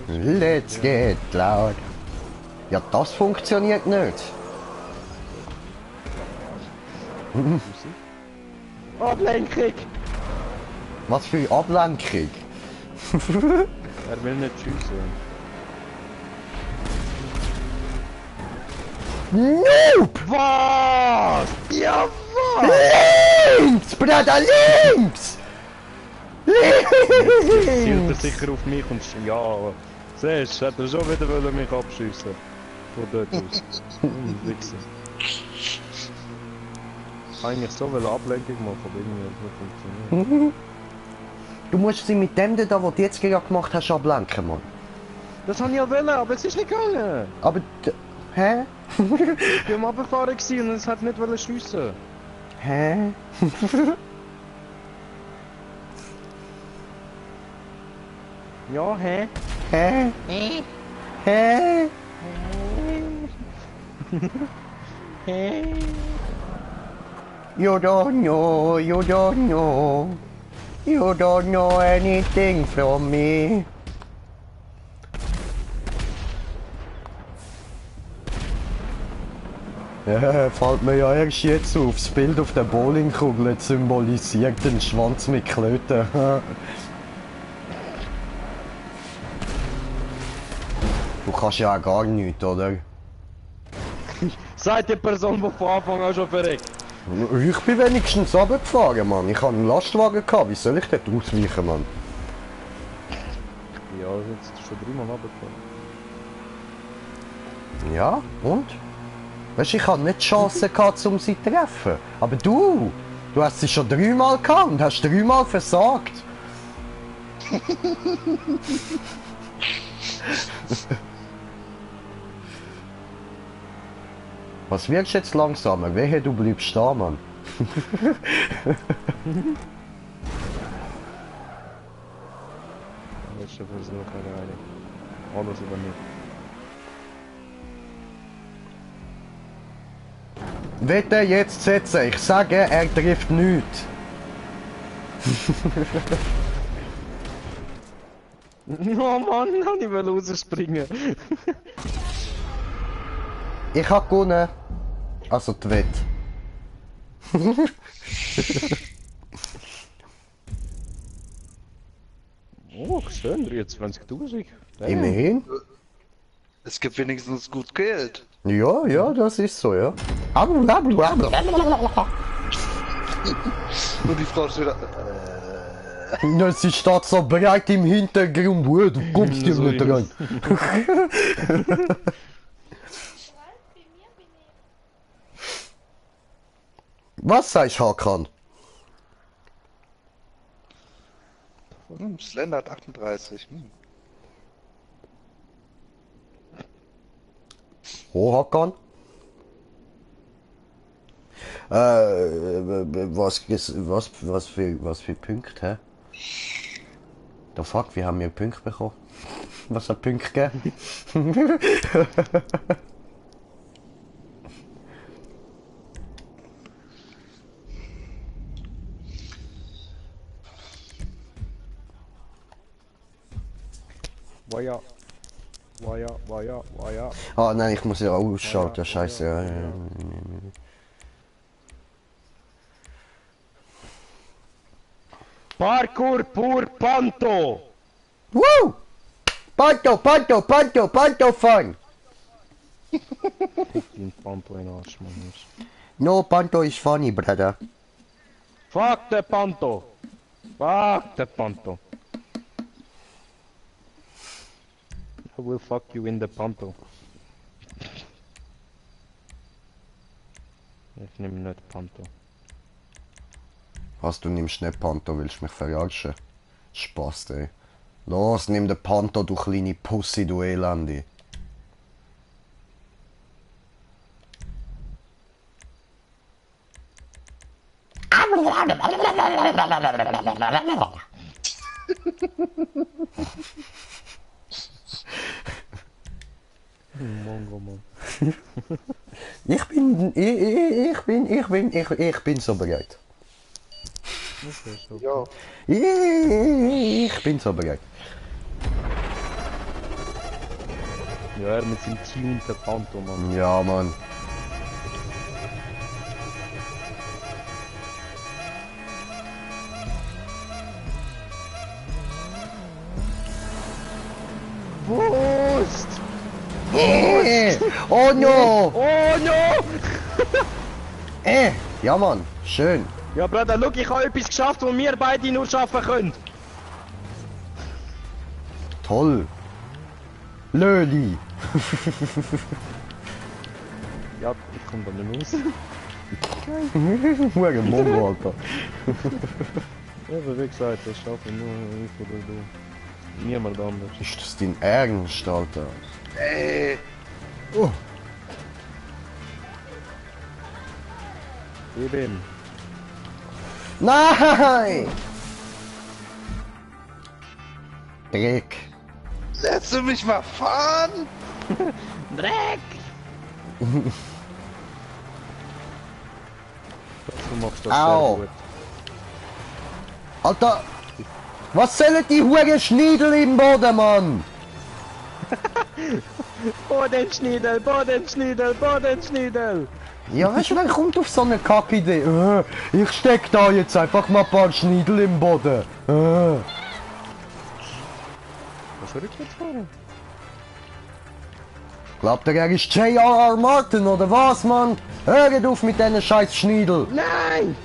Let's get loud. Ja, das funktioniert nicht. Ablenkung! Was für Ablenkung? Er will nicht schiessen. Noob! Was? Ja, was? Links! Bruder, links! Zielt er Links! sicher auf mich und ja. Siehst du, hat er schon wieder wollen mich abschiessen. Von dort aus. Wichser. Eigentlich so will Ablenkung machen, aber irgendwie hat es nicht funktioniert. Du musst sie mit dem da, was du jetzt gerade gemacht hast, ablenken, Mann. Das habe ich ja wollen, aber es ist nicht gegangen. Aber... Hä? Ich war am Abfahren und es hat nicht wollen schiessen. Hä? Ja, hä? Hä? Hä? Hä? You don't know, you don't know. You don't know anything from me. Ja, fällt mir ja erst jetzt auf. Das Bild auf der Bowlingkugel symbolisiert den Schwanz mit Klöten. Du kannst ja auch gar nichts, oder? Sagt die Person, die von Anfang an schon verreckt. Ich bin wenigstens runtergefahren, Mann. Ich hatte einen Lastwagen gehabt. Wie soll ich dort ausweichen, Mann? Ja, jetzt schon 3-mal runtergefahren. Ja, und? Weißt du, ich hatte nicht die Chance gehabt, um sie zu treffen. Aber du hast sie schon 3-mal gehabt und hast 3-mal versagt. Was wirkst du jetzt langsamer? Wehe, du bleibst da, Mann. Letzter Versuch, keine Ahnung. Alles oder nicht. Wette jetzt setzen. Ich sage, er trifft nichts. Oh Mann, ich will rausspringen. Ich habe gewonnen. Also die Wette. Oh, schön, 23.000. Immerhin. Es gibt wenigstens gut Geld. Ja, ja, das ist so, ja. Und die Frau steht da. Ja, sie steht so breit im Hintergrund. Du kommst hier So nicht ist rein. Was sagst du, Hakan? Slender hat 38. Oh, Hakan? Was für Punkte, hä? The fuck, wie haben wir Punkte bekommen? Was hat Punkte gegeben? Waja. Ah nein, ich muss ja ausschalten, scheiße. Ja, ja. Parkour pur Panto! Woo! Panto fun! Fick den Panto in den Arsch, Mann. No, Panto is funny, brother. Fuck the Panto! Fuck the Panto! I will fuck you in the Panto. Ich nehme nicht Panto. Was, du nimmst nicht Panto, willst mich verarschen? Spaß, ey. Los, nimm den Panto, du kleine Pussy, du Elende. Mongo, Mann. Ich bin so bereit. Okay, so. Ja. Ich bin so bereit. Ja, er mit seinem tunten Panto, Mann. Ja, Mann. Wurst! Oh no! Oh no! Ja, Mann. Schön. Ja, Bruder, look, ich habe etwas geschafft, was wir beide nur schaffen können. Toll. Löli. Ja, ich komme da nicht raus. Huere Mongo, Alter. Ja, aber wie gesagt, das schaffe nur ich oder du. Niemand anders. Ist das dein Ernst, Alter? Ey. Oh. Gib ihm. Nein! Dreck. Lässt du mich mal fahren? Dreck! Du machst das Au. sehr gut. Alter! Was sollen die Huren Schniedel im Boden, Mann? Bodenschniedel, Bodenschniedel, Bodenschniedel! Ja, weißt du, wer kommt auf so eine Kackidee? Ich steck da jetzt einfach mal ein paar Schniedel im Boden. Was soll ich jetzt fahren? Glaubt ihr, er ist J.R.R. Martin oder was, Mann? Hört auf mit diesen scheiß Schniedel! Nein!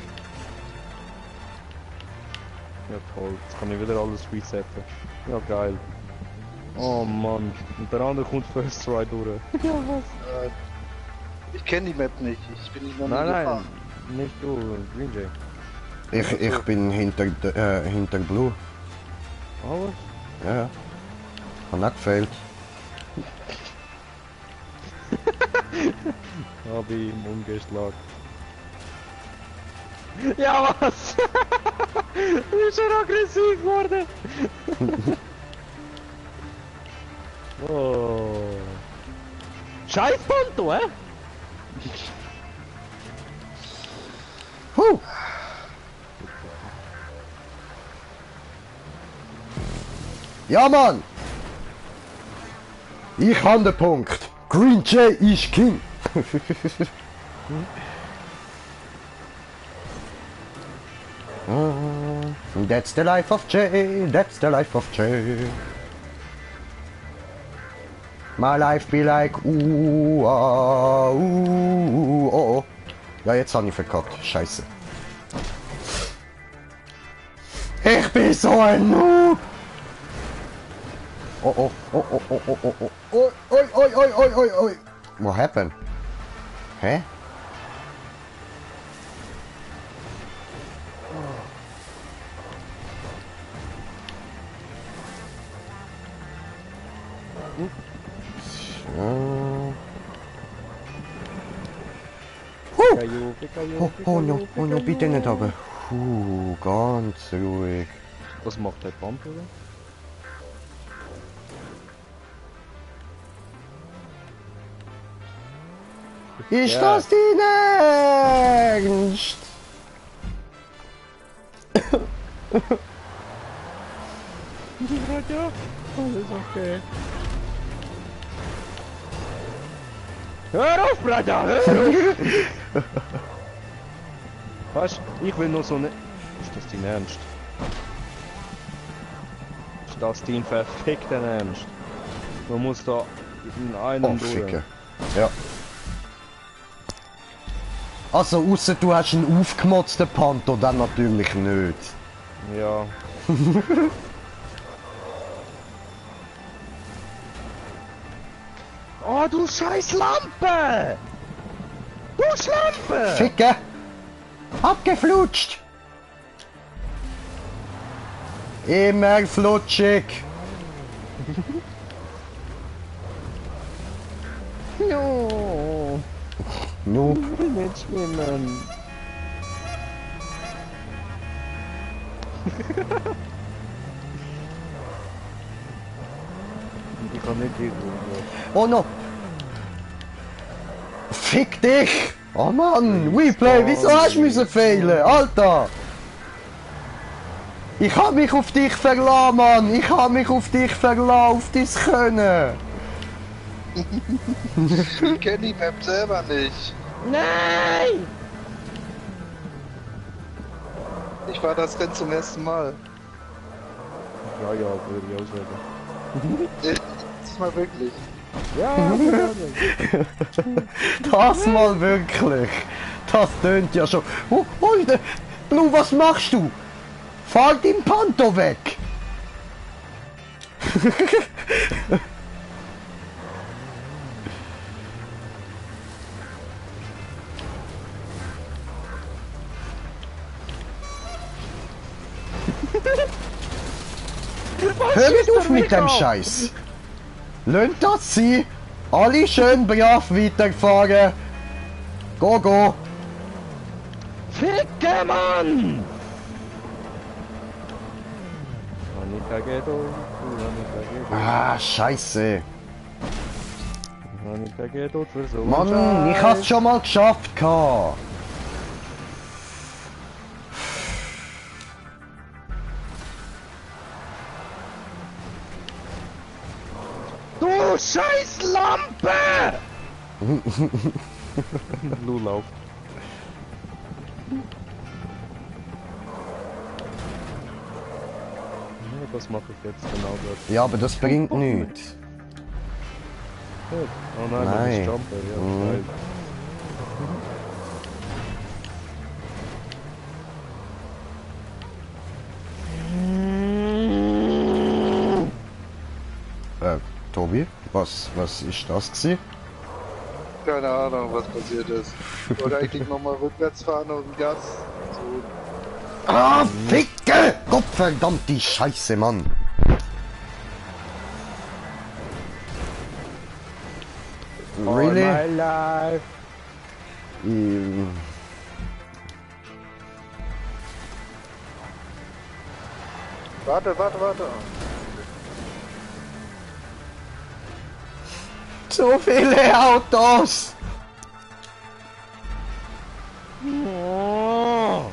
Ja toll, jetzt kann ich wieder alles resetten. Ja geil. Oh Mann, und der andere kommt First Try durch. Ja was? Ich kenne die Map nicht. Ich bin nicht noch nie Nein, gefahren. nicht du, Green Jay. Ich bin hinter Blue. Alles? Ja. Hat nicht gefehlt. Hab ich im Ungeschlag. Ja was? Du bist schon aggressiv geworden. Oh. Scheiß Ponto, hä? Huh. Ja, Mann! Ich habe den Punkt. Green Jay ist King. That's the life of Jay. That's the life of Jay. My life be like ooh, ah, ooh, oh, oh. Ja, jetzt habe ich verkackt. Scheiße. Ich bin so ein Noob. Oh, oh, oh, oh, oh, oh, oh, oh. Oi, oi, oi, oi, oi, oi, oi. What happened? Hä? Oh no, bitte nicht aber. Ganz ruhig. Was macht der Pump, oder? Ist das dein Ernst? Ja, alles okay. Hör auf, Bruder! Hör auf! Weißt du, ich will nur so ne... Ist das dein Ernst? Ist das dein verfickter Ernst? Man muss da in einem durch. Ficke. Ja. Also, außer du hast einen aufgemotzten Panther, dann natürlich nicht. Ja. Oh, du scheiß Lampe! Du Schlampe! Ficke! Abgeflutscht! Immer flutschig! Jo! Noob. Ich will nicht schwimmen. Ich kann nicht hier Oh no! Fick dich! Oh Mann! Replay, wieso hast du müssen fehlen? Alter! Ich hab mich auf dich verlassen, Mann! Ich hab mich auf dich verlassen, auf dein Können! Ich kenne die Map selber nicht. Nein! Ich war das Rennen zum ersten Mal. Ja, würde ich auch sagen. Diesmal wirklich. Ja, Das mal wirklich! Das tönt ja schon... Oh, Alter! Blue, was machst du? Fahr den Panto weg! Hört auf mit dem Scheiß! Lönt das sie! Alle schön brav weiterfahren! Go, go! Ficke, Mann! Annika Ghetto, Annika Ghetto, Ah, Scheiße! Annika Ghetto für so Mann, ich hab's schon mal geschafft! Gehabt. Du scheiß Lampe! Lu lauft. Ja, das mache ich jetzt genau dort. Ja, aber das bringt nichts. Oh nein, man Nein. muss jumpen, ja, Mhm. geil. Tobi, was ist das gewesen? Keine Ahnung, was passiert ist. Ich wollte eigentlich nochmal rückwärts fahren und Gas. So, Ah, Ficke! Gottverdammte Scheiße, Mann! All Really? my life. warte. So viele Autos! Oh.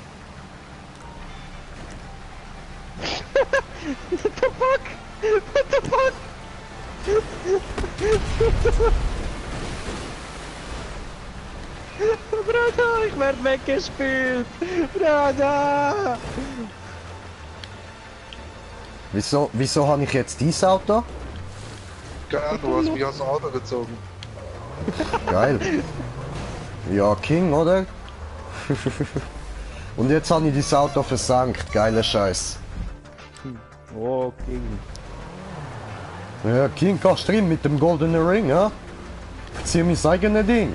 What the fuck? What the fuck? Bruder, ich werd weggespült! Bruder! Wieso habe ich jetzt dieses Auto? Keine Ahnung, du hast mich aus dem Auto gezogen. Geil. Ja, King, oder? Und jetzt habe ich dieses Auto versankt. Geiler Scheiß. Okay. Ja, King kannst drin mit dem goldenen Ring, ja? Ich zieh mein eigenes Ding.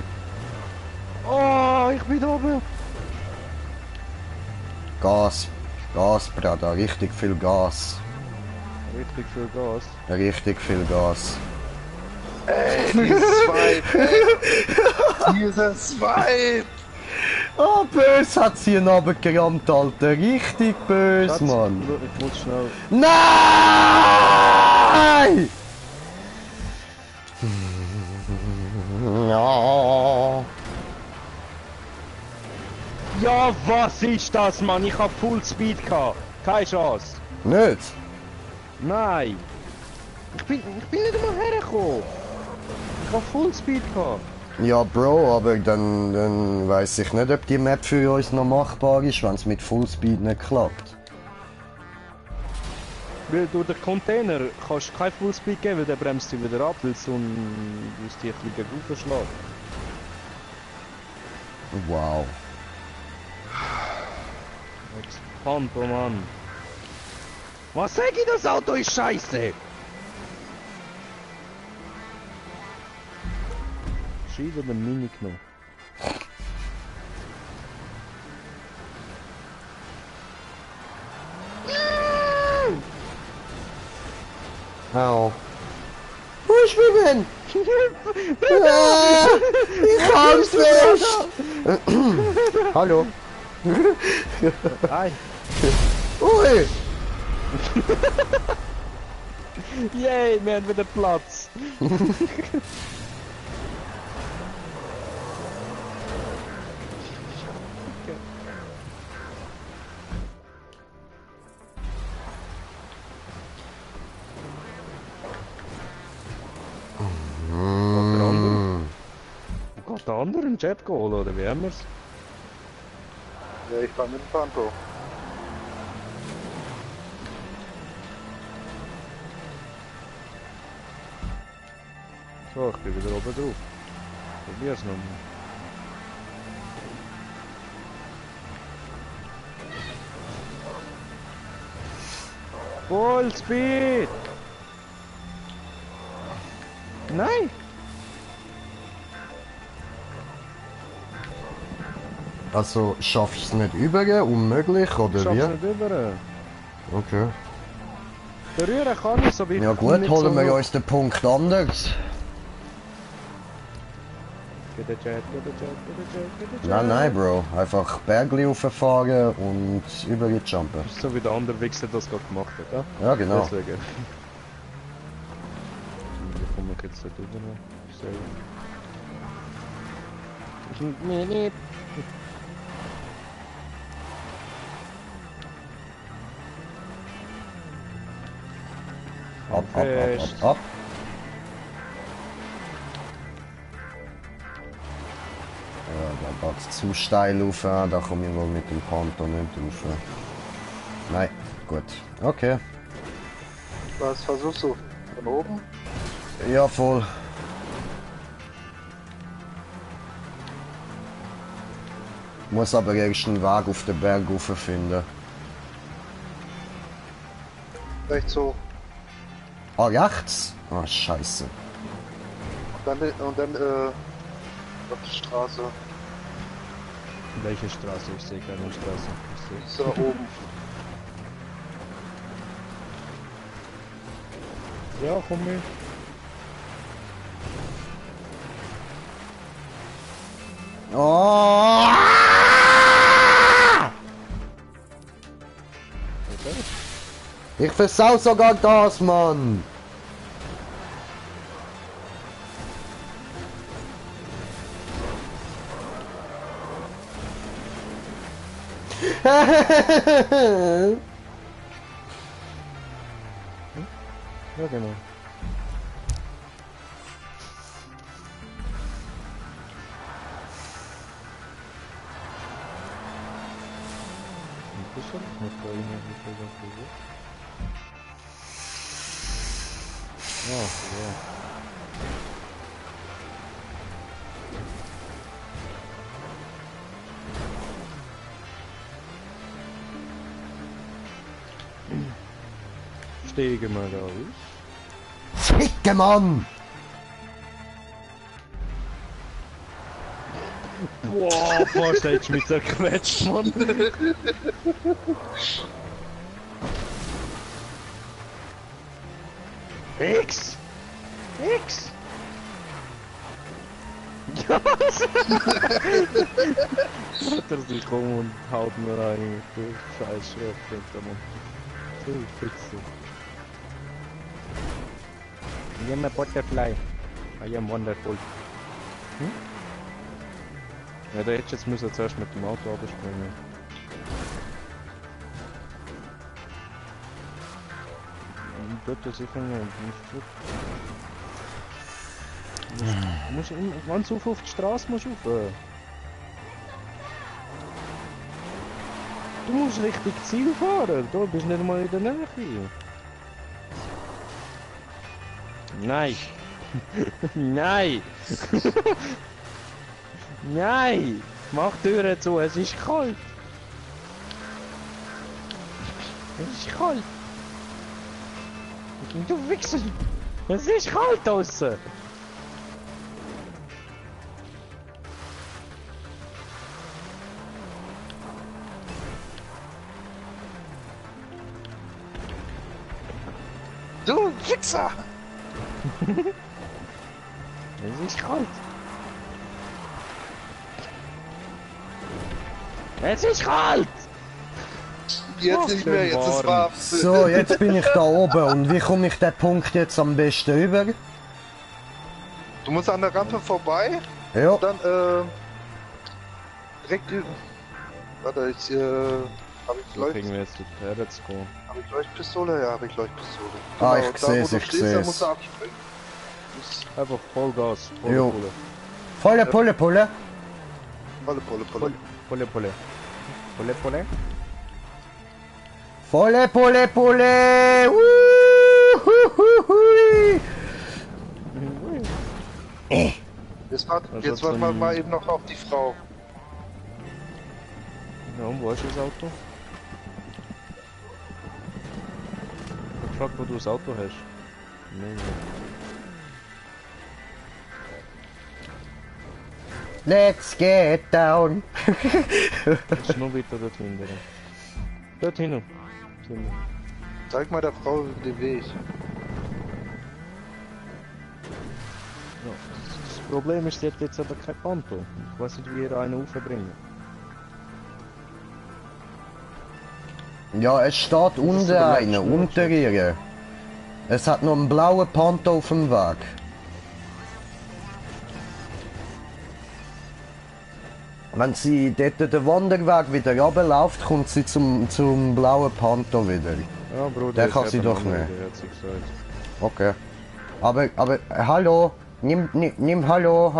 Oh, ich bin oben! Gas, Bruder, richtig viel Gas. Richtig viel Gas. Richtig viel Gas. Ey, dieses Swipe, ey. Dieses Swipe. Oh, böse hat sie ihn runtergerammt, Alter. Richtig böse, Schatz, Mann. ich muss schnell... Nein! Ja. Ja, was ist das, Mann? Ich hab Full Speed gehabt. Keine Chance. Nicht? Nein. Ich bin nicht einmal hergekommen. Ich hab Full Speed gehabt. Ja, Bro, aber dann weiß ich nicht, ob die Map für uns noch machbar ist, wenn es mit Fullspeed nicht klappt. Weil durch den Container kannst du kein Full Speed geben, weil der bremst dich wieder ab, weil es dich ein bisschen gegen aufschlägt. Wow. Expanto, Mann. Was sag ich, das Auto ist scheiße! Scheibe den Mini genommen. Au. Wo ist Vivian? Ich hab's nicht! Hallo? Ei! Ui! Yay, wir haben wieder Platz! Geht der andere einen Jet holen, oder wie haben wir's? Ja, ich fahr mit dem Panto. So, ich bin wieder oben drauf. Probier's nochmal. Full Speed! Nein! Also schaff ich es nicht über, unmöglich oder Schaff's wie? nicht über. Okay. Berühren kann ich, aber ich Ja komm gut, nicht holen so wir hoch. uns den Punkt anders. Get the jet, get the jet, get the jet, get the jet. Nein, Bro. Einfach Bergli rauffahren und überjumpen. Das ist so wie der andere Wichser das gerade gemacht hat, ja? Ja, genau. Deswegen. Wie komme ich jetzt nicht rüber? Ab. Fest. Ja, da geht's zu steil rauf, da komme ich wohl mit dem Panto nicht rauf. Nein, gut. Okay. Was versuchst du? Von oben? Ja, voll. Muss aber erst einen Weg auf den Berg rauf finden. Rechts hoch. Ah, rechts? Ah, scheiße. Und dann auf die Straße. Welche Straße? Ich sehe keine Straße. Ich Ist da oben. seh... Ja, komm mit. Oh! Okay. Ich versau sogar das, Mann! Ja, genau. Ja, ja. Stege mal da aus. Ficke, Mann! Boah, fast hättest du mich zerquetscht, Mann. X! X! Ja! Hat er sich um und haut mir rein. Du scheiß Schriftzünder, Mann. Du Fitze. I am a butterfly. I am wonderful. Hm? Ja, da hättest jetzt müssen zuerst mit dem Auto abspringen. Bitte sicher nicht zurück. Musst ganz auf die Straße musst du rauf. Du musst richtig Ziel fahren, du bist nicht mal in der Nähe. Nein! Nein! Nein! Mach die Türe zu, es ist kalt! Es ist kalt! Du Wichser! Es ist kalt draussen! Du Wichser! Es ist kalt! Es ist kalt! Jetzt nicht mehr, jetzt ist warm. So, jetzt bin ich da oben und wie komme ich den Punkt jetzt am besten über? Du musst an der Rampe vorbei, Ja, und dann direkt. Warte, ich habe ich So kriegen wir jetzt die Pferde gehen. Habe ich Leuchtpistole? Ja, habe ich Leuchtpistole. Ah, ich da, wo seh's, du ich stehst, da seh's. musst du abspringen. Einfach Vollgas, Jo. Pulle. volle Pulle, Pulle. Volle Pulle, Pulle. Pulle, Pulle. Pulle, Pulle. Volle Pulle, Pulle. Uhuhuhui. Jetzt warten wir mal eben noch auf die Frau. Ja, und wo ist das Auto? Ich hab gefragt, wo du das Auto hast. Nee, Let's get down. das ist noch weiter dort hinten. Dort hinten. Zeig mal der Frau den Weg. Ja. Das Problem ist, sie hat jetzt aber kein Konto. Ich weiß nicht, wie ihr einen aufbringen. Ja, es steht unten der einer, letzte unter ihr. Es hat noch einen blauen Panto auf dem Weg. Wenn sie dort den Wanderweg wieder runterläuft, kommt sie zum blauen Panto wieder. Ja, Bruder, Der ist kann sie eben doch noch nicht. der hat sie gesagt. Okay. Aber, hallo, nimm, hallo.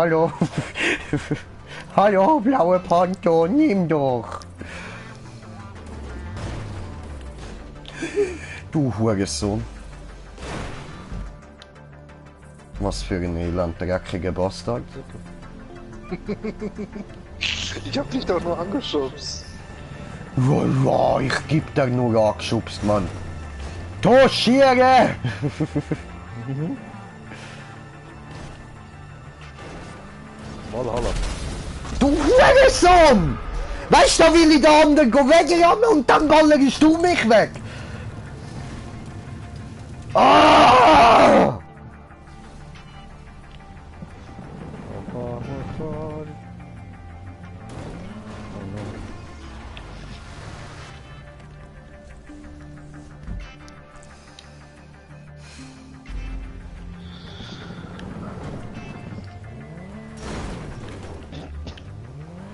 Hallo, blaue Panto, nimm doch. Du Hurensohn. Was für ein elend dreckiger Bastard. Ich hab dich doch nur angeschubst. Ja, ich geb dir nur angeschubst, Mann. Toschiere! Valhalla. Du Hurensohn! Weißt du, da will ich den anderen wegrammen und dann ballerst du mich weg! Ah!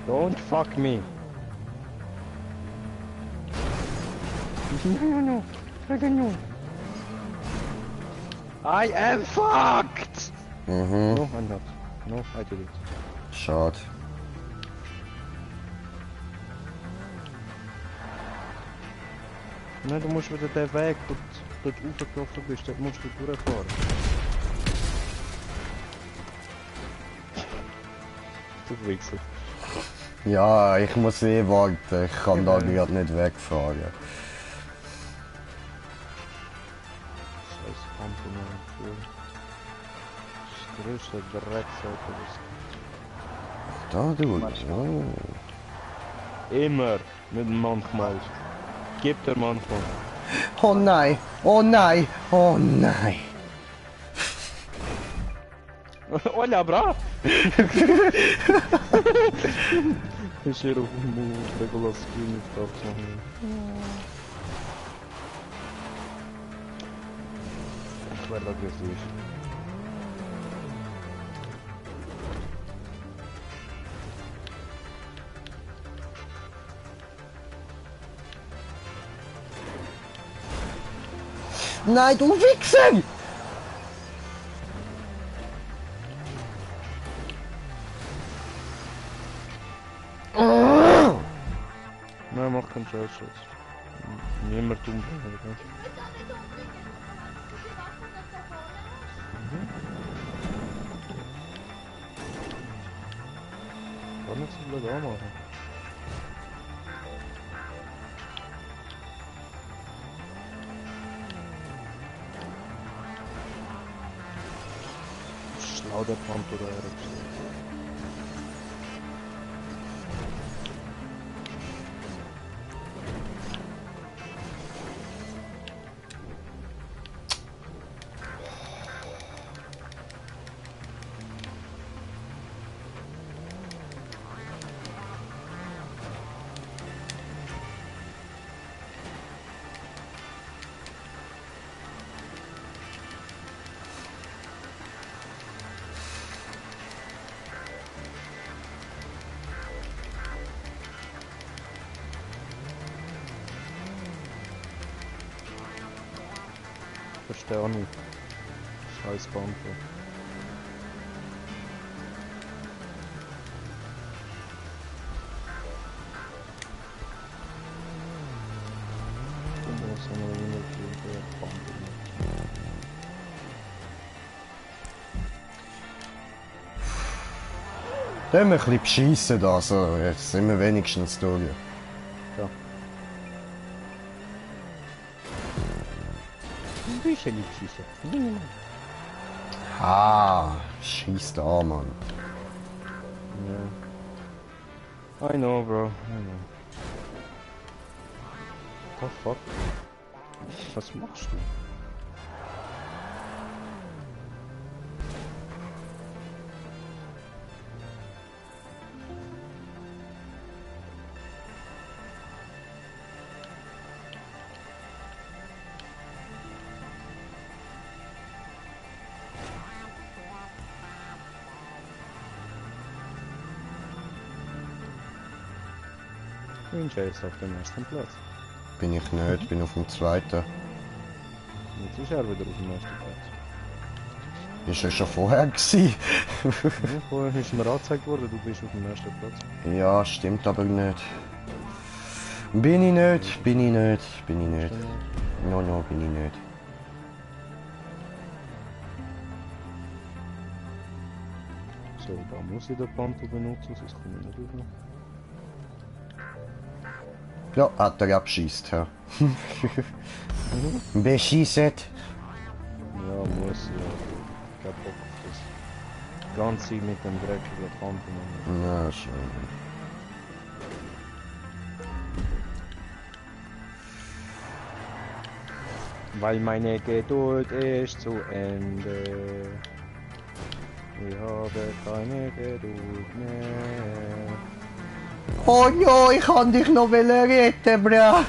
Don't fuck me. No. I am fucked! Mhm, No, I'm not. No, I did it. schade. Nein, du musst wieder den Weg, wo du dort raufgelaufen bist, dort musst du durchfahren. Du Wichser. Ja, ich muss eh warten. Ich kann da gerade nicht wegfahren. Scheiß Pampe, das größte Dreckseite, Da, du. Immer mit manchmal. Gibt er manchmal. Oh nein, oh nein, oh nein. Olha, bra! Cheiro o regular screen e tal. Guarda que existe. Nein, du Wichser! Nein, mach keinen Scheiß jetzt. Niemand umbringen, oder? Kann nicht so blöd anmachen. Schlau der Pump oder er. Verstehe auch nicht. Scheiß Pumpe. Dann wir ein bisschen beschissen da, so. Jetzt sind wir wenigstens durch. Ja. Ein bisschen nicht schießen. Ah, schieß da, Mann. Ja. I know, bro. I know. Oh fuck. Was machst du? Ninja ist auf dem ersten Platz. Bin ich nicht, bin auf dem zweiten. Jetzt ist er wieder auf dem ersten Platz. Ist er schon vorher gewesen? Ja, vorher ist mir angezeigt worden, du bist auf dem ersten Platz. Ja, stimmt aber nicht. Bin ich nicht, bin ich nicht, bin ich nicht. No, bin ich nicht. So, da muss ich den Panto benutzen, sonst komme ich nicht raus. Ja, hat er abschießt, ja. Beschießt. Ja, muss ja. Kein Bock auf das. Ganze mit dem dreckigen Kanten. Na, schön. Weil meine Geduld ist zu Ende. Ich habe keine Geduld mehr. Oh ja, ich kann dich noch retten, bra.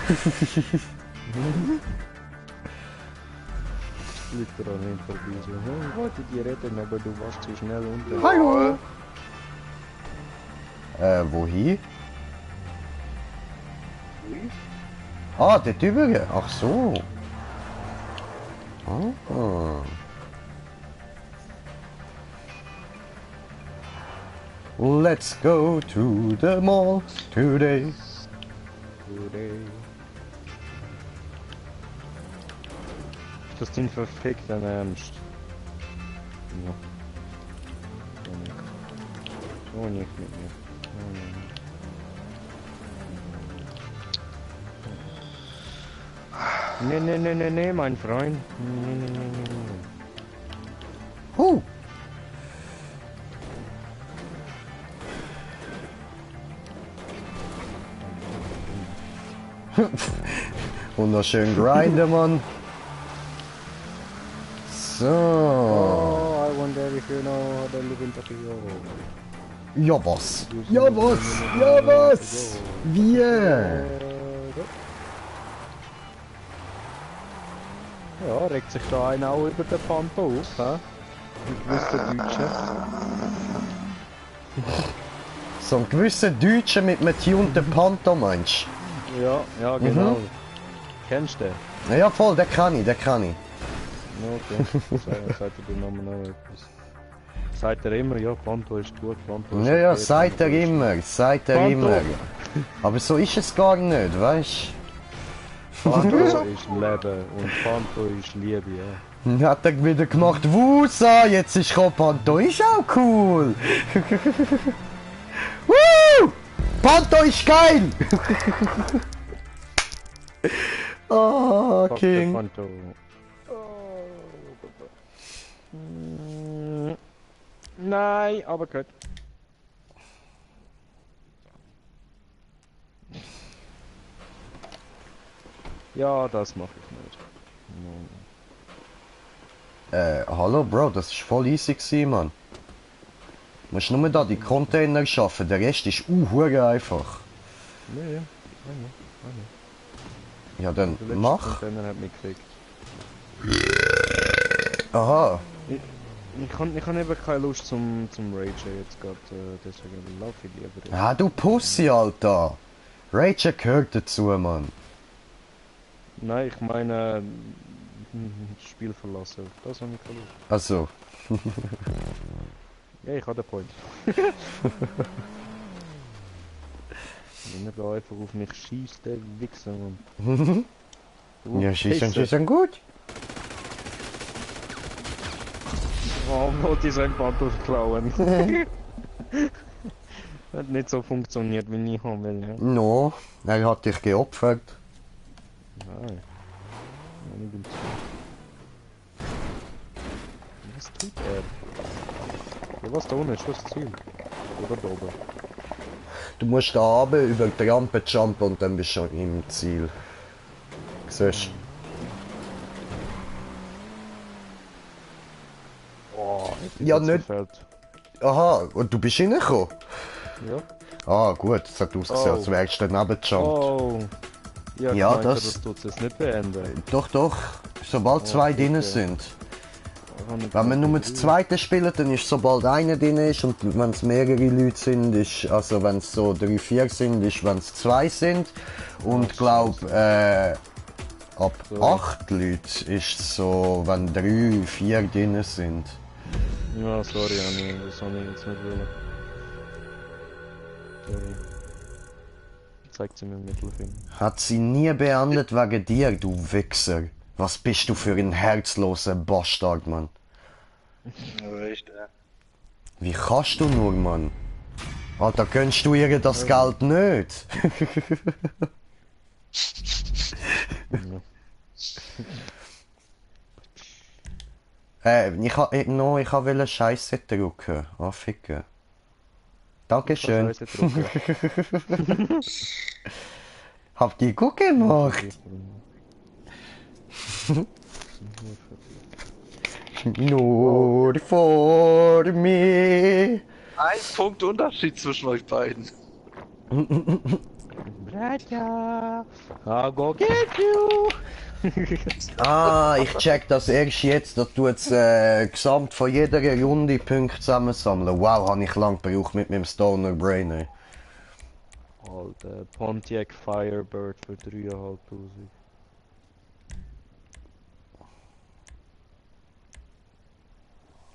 Liegt er an ihm vorbei so. Ich wollte dich retten, aber du warst zu schnell unter. Hallo. Wohin? Ah, der Übrige. Ach so. Ah. Let's go to the mall today. Ist das dein verfickter Ernst? Ja. So nicht mit mir. Nee, mein Freund. Nee. Huh. Wunderschön grinden, Mann. So. Oh, I wonder if you know how to live in Tokyo. Ja was? Ja was? Ja was? Wir. Ja, regt sich da einer auch über den Panto auf, hä? Ein gewisser Deutscher. So ein gewisser Deutscher mit einem tunten Panther, meinst Ja, genau. Kennst du den? du? Ja voll, den kann ich. Ja, okay. Sagt er den Namen auch etwas? Sagt er immer, ja, Panto ist gut, Panto ist Ja, okay, sagt er immer, Panto. Aber so ist es gar nicht, weißt Panto ist Leben und Panto ist Liebe, ja. du? Hat er wieder gemacht, Wusa, jetzt ist Panto, ist auch cool. Woo! Panto ist geil! Oh, Fuck King. der Panto. Nein, aber gut. Ja, das mache ich nicht. Hallo Bro, das ist voll easy gewesen, Mann. Du musst nur da die Container schaffen, der Rest ist hure einfach. Nee, Ja, dann der letzte mach. Container hat mich gekriegt. Aha. Ich habe eben keine Lust zum Ragen jetzt gerade, deswegen laufe ich lieber. Ah, du Pussy, Alter. Rage gehört dazu, Mann. Nein, ich meine, das Spiel verlassen. Das habe ich keine Lust. Also. Ja, ich habe den Point. Wenn er da einfach auf mich schießt, der Wichser, Mann. Ja, schießen, Pisse. schießen gut. Oh, wollte ich sein Panto klauen. Hat nicht so funktioniert, wie ich haben will, ja. No, er hat dich geopfert. Nein. Nein, ich bin zu. Was tut er? Ja, was da unten ist, was das Ziel? Oder da oben? Du musst da runter über die Rampe jumpen und dann bist du schon im Ziel. Siehst Oh, Ja, nicht- Feld. du? Aha, und du bist reingekommen? Ja. Ah, gut, es hat ausgesehen, als wärst du daneben gejumpt. Oh. Ja, Ja, gemeint, das- das tut es nicht beenden. Doch, doch, sobald zwei okay, drin okay. sind. Wenn man nur das zweite spielt, dann ist sobald einer drin ist und wenn es mehrere Leute sind, ist, also wenn es so 3, 4 sind, ist wenn es 2 sind und glaub ab So. 8 Leute ist so, wenn 3, 4 drin sind. Ja, sorry, Anni, das habe ich jetzt nicht wollen. Sorry. Zeigt sie mir den Mittelfinger. Hat sie nie beendet wegen dir, du Wichser. Was bist du für ein herzloser Bastard, Mann? Echt, ja. Wie kannst du nur, Mann? Alter, gönnst du ihr das Geld nicht? Ich wollte Scheiße drücken. Oh, ficken. Dankeschön. Scheiße drucken. Habt ihr gut gemacht? Nur for me. Ein Punkt Unterschied zwischen euch beiden. Braja, I'll go get you. Ah, ich check das erst jetzt, dass du jetzt gesamt von jeder Runde Punkte zusammensammeln. Wow, habe ich lang gebraucht mit meinem Stoner Brain. Ey. Alter, Pontiac Firebird für 3.500.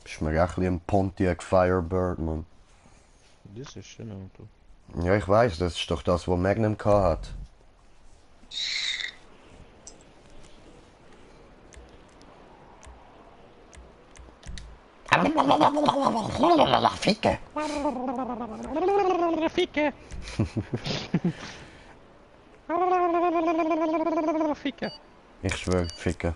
Ist mir echt ein Pontiac Firebird, Mann. Das ist schön Auto. Ja, ich weiß, das ist doch das, was Magnum hat. Ficke! Ficke! Ficke! Ich schwöre, Ficke.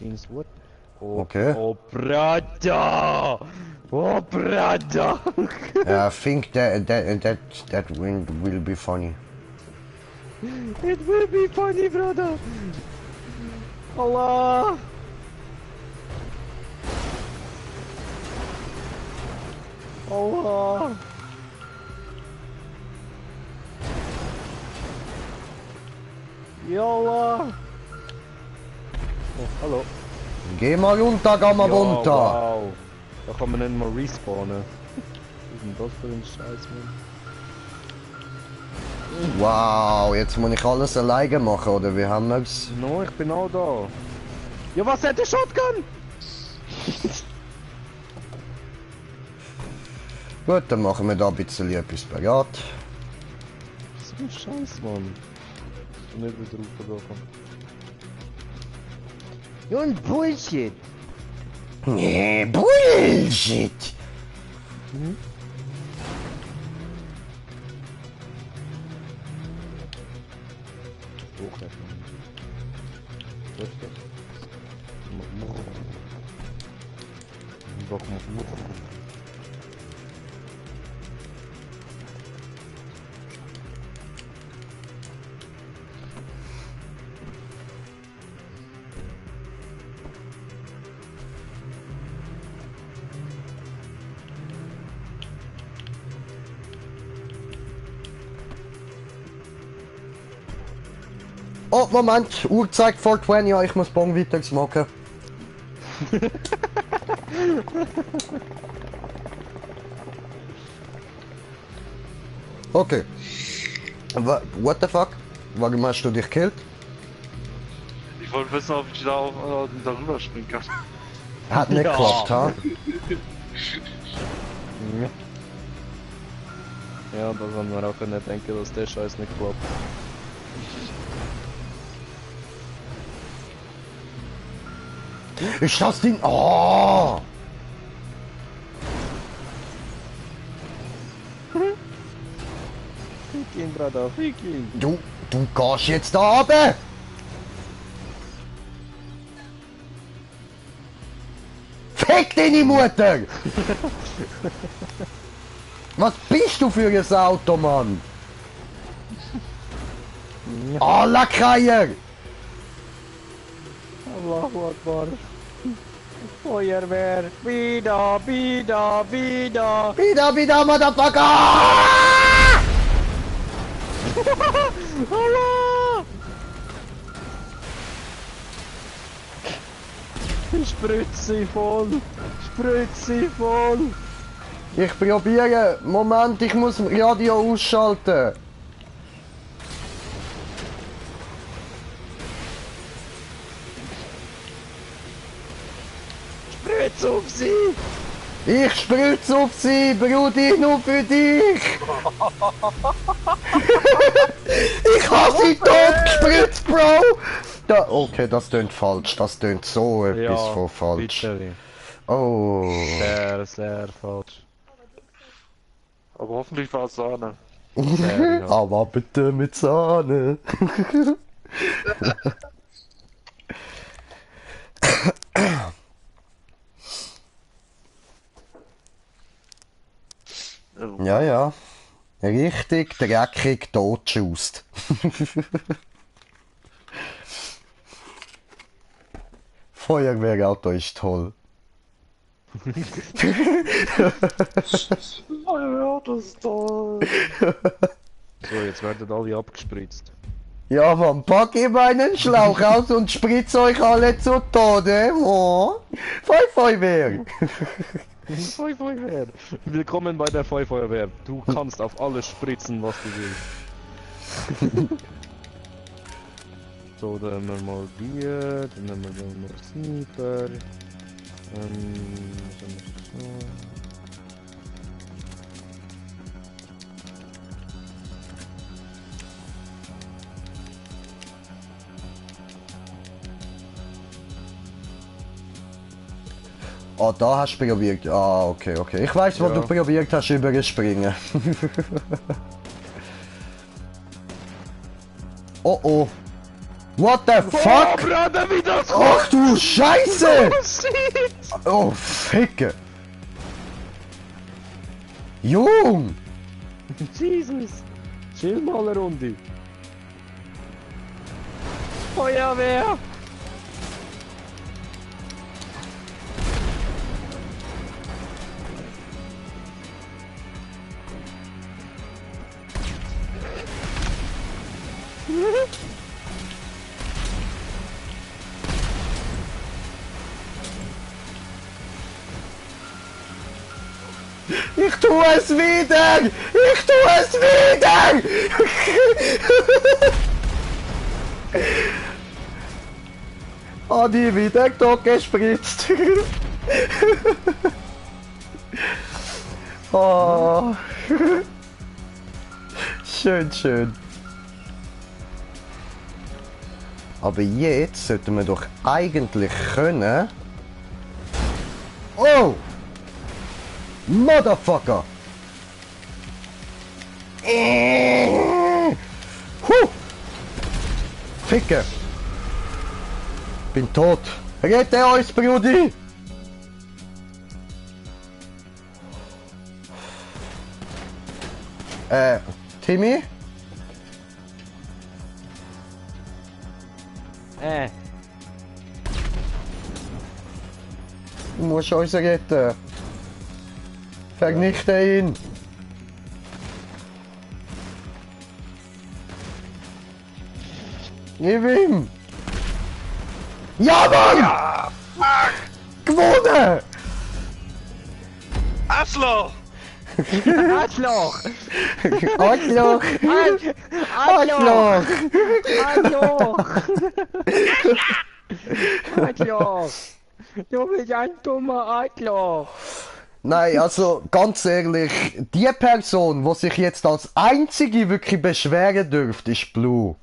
Means what? Oh, Okay. Oh, brother! Oh, brother! I think that will be funny. It will be funny, brother! Allah! Allah! Yallah! Oh, hallo. Geh mal runter, geh mal runter. Wow. Da kann man nicht mal respawnen. Was ist denn das für ein Scheiß, Mann? Wow, jetzt muss ich alles alleine machen, oder wie haben wir's? No, ich bin auch da. Ja, was hat der Shotgun? Gut, dann machen wir da ein bisschen etwas parat. Was ist ein Scheiß, Mann? Ich nicht wieder raufgekommen. Ja, ein Bullshit! Nee, Bullshit! Okay. Was ist das? Oh, Moment, Uhr zeigt 420, ja, ich muss Bon weiter smoken. Okay. What the fuck? Warum hast du dich gekillt? Ich wollte wissen, ob ich da darüber springen kann. Hat nicht geklappt, ha? Ja, das haben wir auch nicht denken, dass der Scheiß nicht klappt. Ist das Ding... Oh! Fick ihn, Bruder, fick ihn! Du gehst jetzt da runter! Fick deine Mutter! Was bist du für ein Auto, Mann? Allah Kreier! Allahu Akbar! Feuerwehr! Wieder, wieder, wieder! Wieder, Motherfucker! Allah! Spritze voll! Spritze voll! Ich probiere. Moment, ich muss das Radio ausschalten. Spritze auf sie! Ich spritze auf sie, Brudi, nur für dich! Ich habe sie tot gespritzt, Bro! Da, okay, das tönt falsch, das tönt so etwas von falsch. Bitte. Oh. Sehr, sehr falsch. Aber hoffentlich war es Sahne. Sehr, ja. Aber bitte mit Sahne. Ja, ja. Richtig dreckig totschust. Feuerwehrauto ist toll. Feuerwehrauto ist toll. So, jetzt werden alle abgespritzt. Ja, man, pack ich meinen Schlauch aus und spritz euch alle zu Tode. Oh. Feuerwehr. Feuerwehr. Willkommen bei der Feuerwehr. Du kannst auf alles spritzen, was du willst. So, dann nehmen wir mal Bier, dann nehmen wir mal Sniper. So. Ah, da hast du probiert. Ah, okay, okay. Ich weiß, wo Ja. du probiert hast, überspringen. Oh oh. What the fuck? Bruder, wie das Ach du Scheiße! shit! Oh, Ficke. Jung! Jesus! Chill mal eine Runde. Feuerwehr! Ich tue es wieder! Ich tue es wieder! Ah, die wieder tot gespritzt. Oh. Schön, schön. Aber jetzt sollten wir doch eigentlich können... Oh! Motherfucker! Huh! Ficke! Bin tot! Rette uns, Brudi! Timmy? Du musst uns retten. Vernichte ihn! Gib ihm! Ja, Mann! Ja, gewonnen! Arschloch! Arschloch! Arschloch! Arschloch! Arschloch! Arschloch! Du bist ein dummer Arschloch! Nein, also ganz ehrlich, die Person, die sich jetzt als einzige wirklich beschweren dürfte, ist Blue.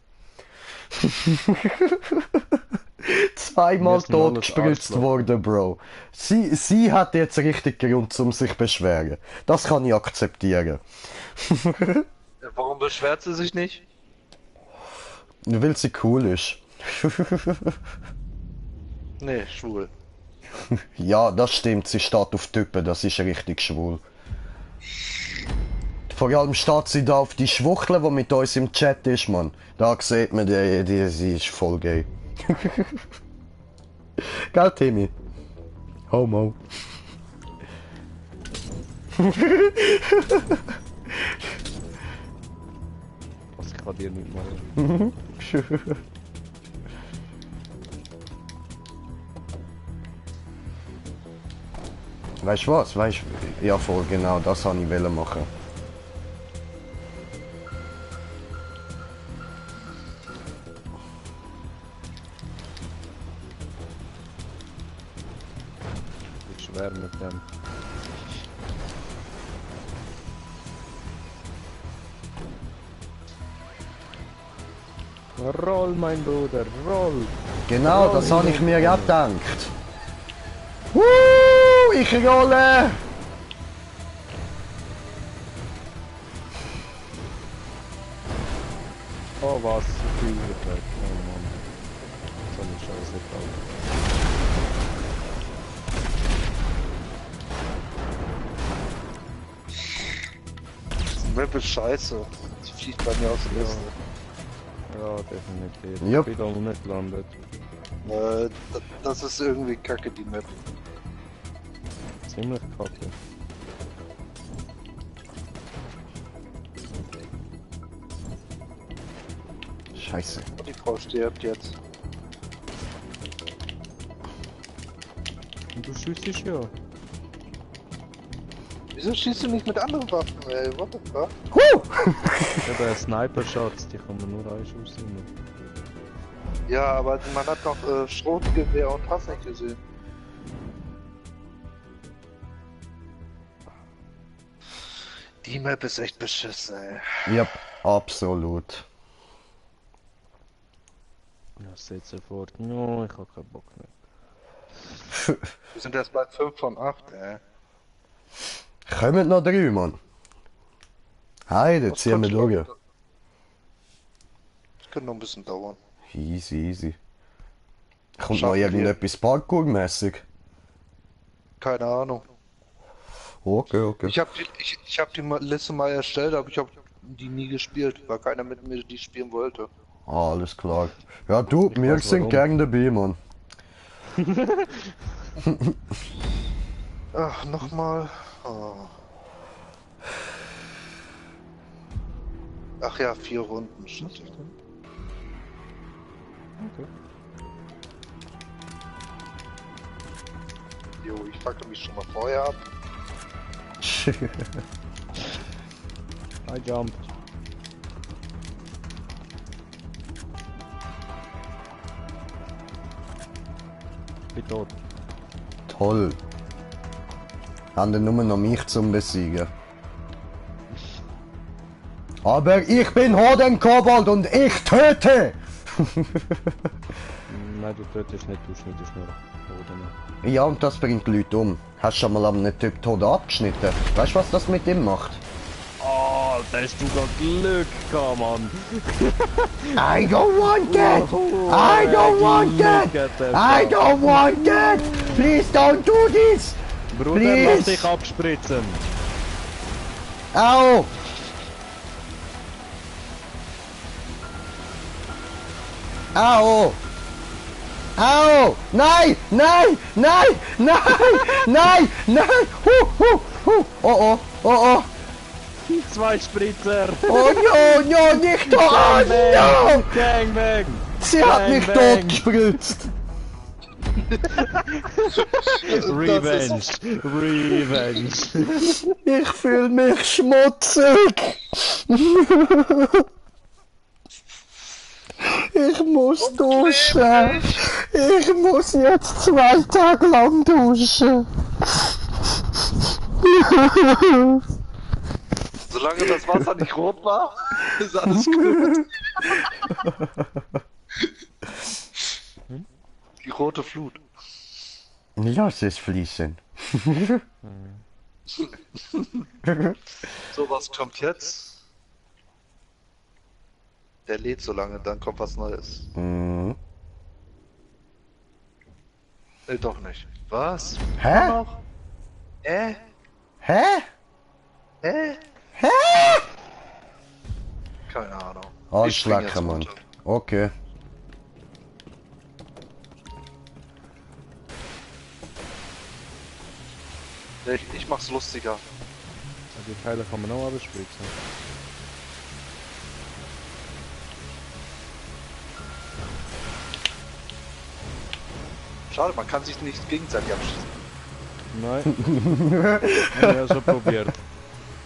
Zweimal tot gespritzt worden, Bro. Sie hat jetzt richtig Grund, um sich zu beschweren. Das kann ich akzeptieren. Warum beschwert sie sich nicht? Weil sie cool ist. Nee, schwul. Ja, das stimmt, sie steht auf Typen, das ist richtig schwul. Vor allem steht sie da auf die Schwuchtel, die mit uns im Chat ist, Mann. Da sieht man, sie ist voll gay. Gell, Timmy? Homo. Was kann dir nicht machen? Weißt du was? Weißt du? Ja, voll genau, das wollte ich machen. Ich schwör mit dem. Roll, mein Bruder, roll! Genau, das habe ich mir auch gedacht. Ich rolle! Oh was, viel weg. Oh Mann. So eine Scheiße Die Map ist scheiße. Die fliegt bei mir aus dem Liste. Ja, definitiv. Jupp. Ich bin auch nicht gelandet. Das ist irgendwie kacke, die Map. Ziemlich kacke. Scheiße. Die Frau stirbt jetzt. Und du schießt ja. Wieso schießt du nicht mit anderen Waffen, ey? What the fuck? Ja, der Sniper-Shots, die kann man nur einschussen. Ja, aber man hat noch Schrotgewehr und hast nicht gesehen. Die Map ist echt beschissen, ey. Ja, absolut. Ja, seht sofort. No, ich hab keinen Bock mehr. Wir sind erst bei 5 von 8, ey. Kommen noch 3, Mann. Heide, Das ziehen wir könnte durch. noch- Das könnte noch ein bisschen dauern. Easy, easy. Kommt Schaffen noch wir. irgendetwas Parkour-mäßig? Keine Ahnung. Okay, okay. Ich hab die Liste mal erstellt, aber ich hab die nie gespielt, weil keiner mit mir die spielen wollte. Alles klar. Ja, du, wir weiß sind warum. gern dabei, Mann. Ach, nochmal. Oh. Ach ja, 4 Runden. Shit. Okay. Jo, ich fackel mich schon mal vorher ab. I jump. Bin tot. Toll. Haben dann nur noch mich zum Besiegen. Aber ich bin Hoden Kobold und ich töte! Nein, du tötest nicht, du schneidest nur. Oder nicht? Ja, und das bringt Leute um. Hast du schon mal einen Typ tot abgeschnitten? Weißt du, was das mit ihm macht? Oh, da hast du grad Glück gehabt, Mann. I don't want that! I don't want that! I don't want that! Please don't do this! Bruder, Please. lass dich abspritzen. Au! Au! Au! Nein! Nein! Nein! Nein! Nein! Nein! Oh oh! Oh oh! 2 Spritzer. Oh no! No! Nicht da! No! Gangbang. Sie hat mich Gangbang. totgespritzt! Revenge. Revenge. Ich fühle mich schmutzig! Ich muss duschen! Ich muss jetzt 2 Tage lang duschen! Solange das Wasser nicht rot war, ist alles gut. Die rote Flut. Lass es fließen! So, was kommt jetzt? Der lädt so lange, dann kommt was Neues. Mhm. Nee, doch nicht. Was? Hä? Noch? Hä? Hä? Hä? Keine Ahnung. Alles Ich spring lecker, jetzt Mann. runter. Okay. Ich mach's lustiger. Die Teile kann man auch abspritzen. Schade, man kann sich nicht gegenseitig abschießen. Nein. Hab ich ja schon probiert.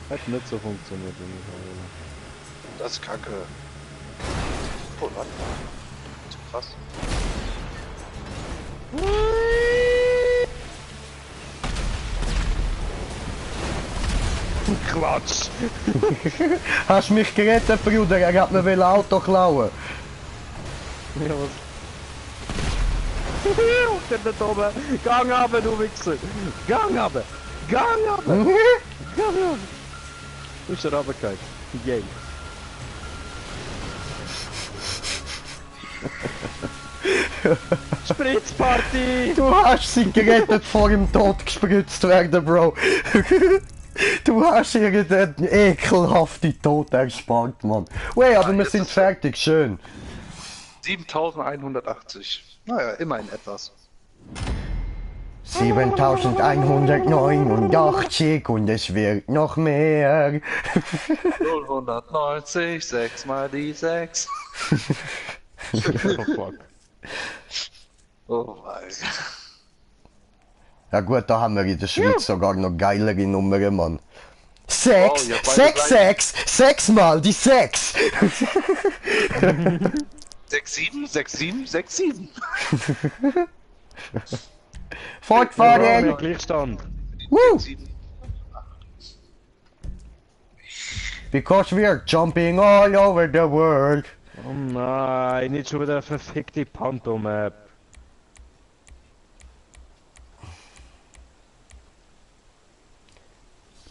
Hat nicht so funktioniert, wenn ich Das ist kacke. Oh Mann. Zu krass. Klatsch! Hast mich gerettet, Bruder? Er hat mir ein Auto klauen. Ja, was? Der da oben! Gang runter, du Wichser! Gang runter! Gang runter! Gang runter! Du bist da runtergefallen. Yay! Spritzparty! Du hast sie gerettet vor dem Tod gespritzt werden, Bro. Du hast irgendeinen ekelhaften Tod erspart, Mann. Wait, aber wir sind fertig, schön. 7180. Naja, immerhin etwas. 7189 und es wird noch mehr. 090, 6 mal die 6. Oh fuck. Oh mein. Ja gut, da haben wir in der Schweiz sogar noch geilere Nummern, Mann. 6, ja, 6, 6, 6 mal die 6. 6, 7, 6, 7, 6, 7. Fortfahren! Gleichstand. Woo! Because we are jumping all over the world. Oh nein, nicht schon wieder eine verfickte Panto-Map.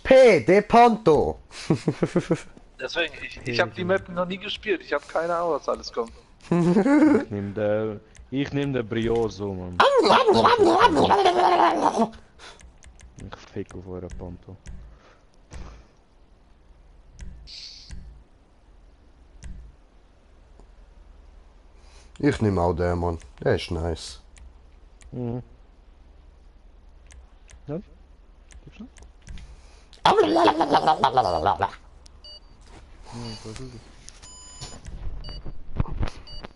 P, de Panto. Deswegen, ich habe die Map noch nie gespielt. Ich habe keine Ahnung, was alles kommt. Ich nehm den Brioso, Mann. Ich fick auf eure Panto. Ich nehme auch den, Mann. Der ist nice. Mhm. Ja? Gibt's noch?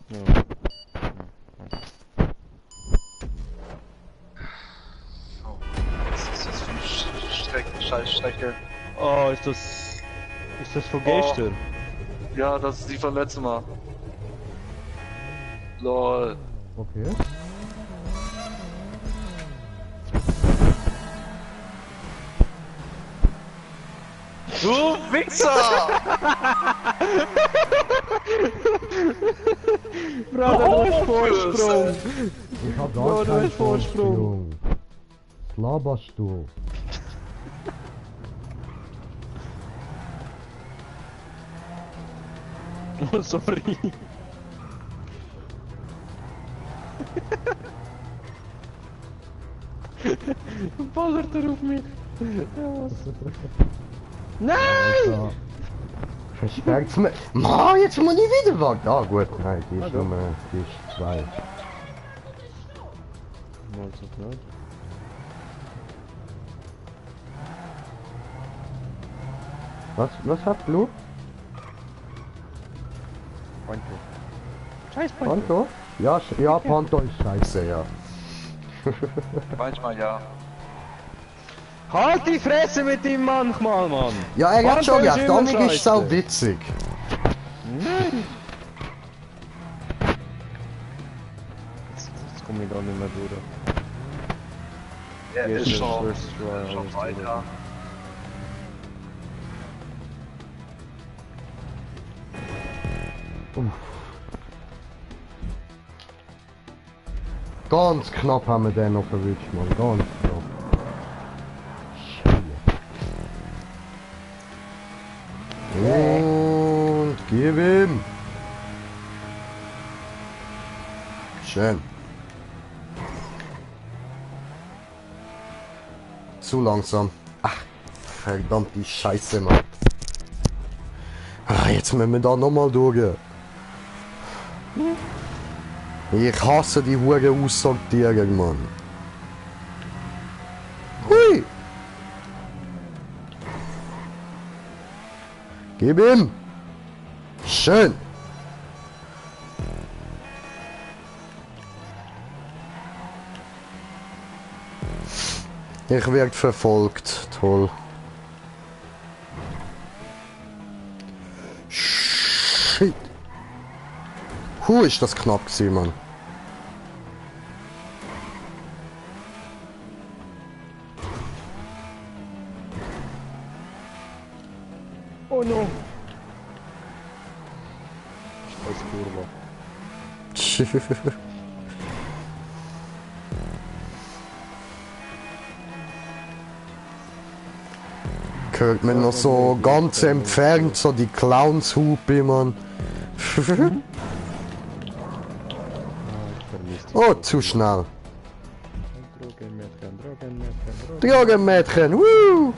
Ja. Was ist das für eine Scheißstrecke? Oh, ist das von gestern? Ja, das ist die von letztem Mal. Lol. Okay. Du Wichser! Bro, du hast Vorsprung! Ich hab Bro, du hast Vorsprung! Was laberst du? Oh, sorry. Ballert er auf mich. Nein! Verstärkt's mir. Ma, jetzt muss ich wieder warten. Ah gut, nein, die ist nur, die ist 2. Mal so klar. Was hat Blue? Panto. Scheiß Panto. Panto? Ja, ja, Panto ist scheiße, ja. Manchmal ja. Halt die Fresse mit ihm manchmal, Mann! Ja, er hat schon Panto ist recht, immer Dominik ist scheiße. sau witzig. Nein! Jetzt komme ich da nicht mehr durch. Er Hier ist der schon First Try, alles weiter. Ganz knapp haben wir den noch erwischt, Mann, ganz knapp. Und gib ihm. Schön. Zu langsam. Ach, verdammte Scheiße, Mann. Ah, jetzt müssen wir da nochmal durch. Ich hasse die hure Aussortierung, Mann. Hui! Gib ihm! Schön! Ich werde verfolgt. Toll. Shit! Ist das knapp gewesen, Mann. Oh no! Scheiß Kurve. Hört man noch so ganz entfernt so die Clownshupe, Mann. Oh, zu schnell. Drogenmädchen, woo!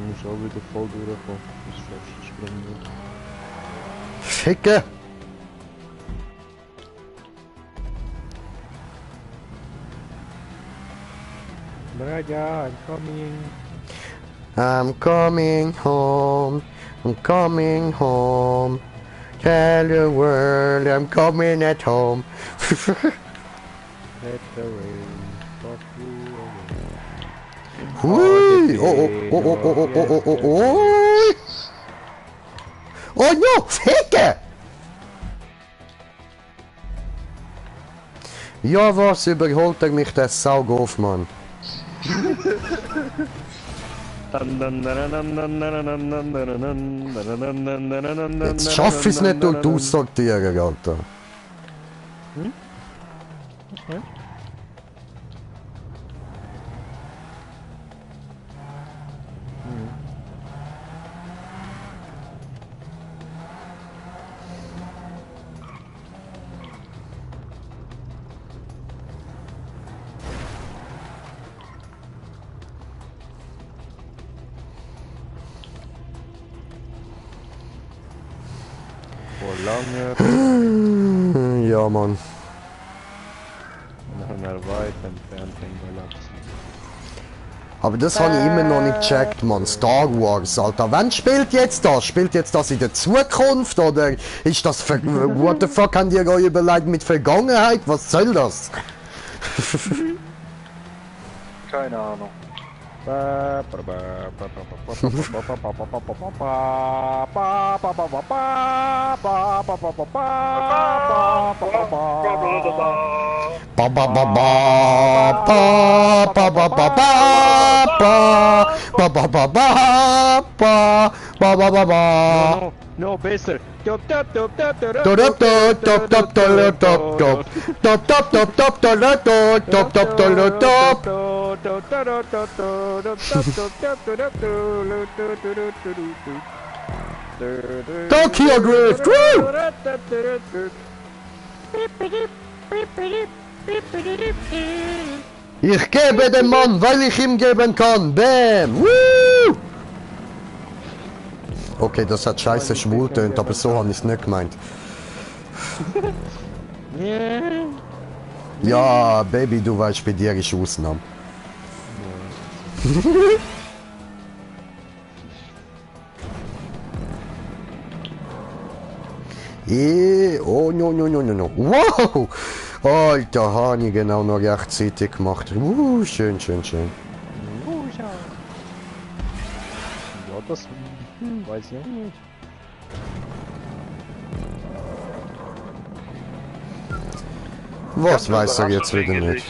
Muss auch wieder voll durchkommen. Das schaffst du Sprung nicht. Ficke! Braga, I'm coming. I'm coming home. I'm coming home. Tell the world I'm coming at home. Let the rain stop you away. Hui! Oh, oh, oh, oh, oh, oh, oh, oh, oh! Oh no! Ficke! Ja, was überholt er mich, der Saugof, Mann? Jetzt schaff ich's nicht durch die Aussage dir, Alter. Okay. Vor lange Ja, Mann. nach einer weit entfernten Galaxie. Aber das habe ich immer noch nicht gecheckt, Mann. Star Wars, Alter. Wann spielt jetzt das? Spielt jetzt das in der Zukunft? Oder ist das... What the fuck, habt ihr euch überlegt mit Vergangenheit? Was soll das? Keine Ahnung. Ba ba ba ba ba ba ba ba ba ba ba ba ba ba ba ba ba ba. No, besser. Top top top top top top top top top top top top top top top top top top. Tokyo Drift! Woo! Ich gebe dem Mann, weil ich ihm geben kann. Bam! Woo! Okay, das hat scheiße schwul tönt, aber so habe ich es nicht gemeint. Ja, Baby, du weißt, bei dir ist Ausnahme. Oh, no, no, no, no, no. Wow! Alter, habe ich genau noch rechtzeitig gemacht. Schön, schön, schön. Ja, das weiß ich auch nicht. Was weiß er jetzt wieder nicht?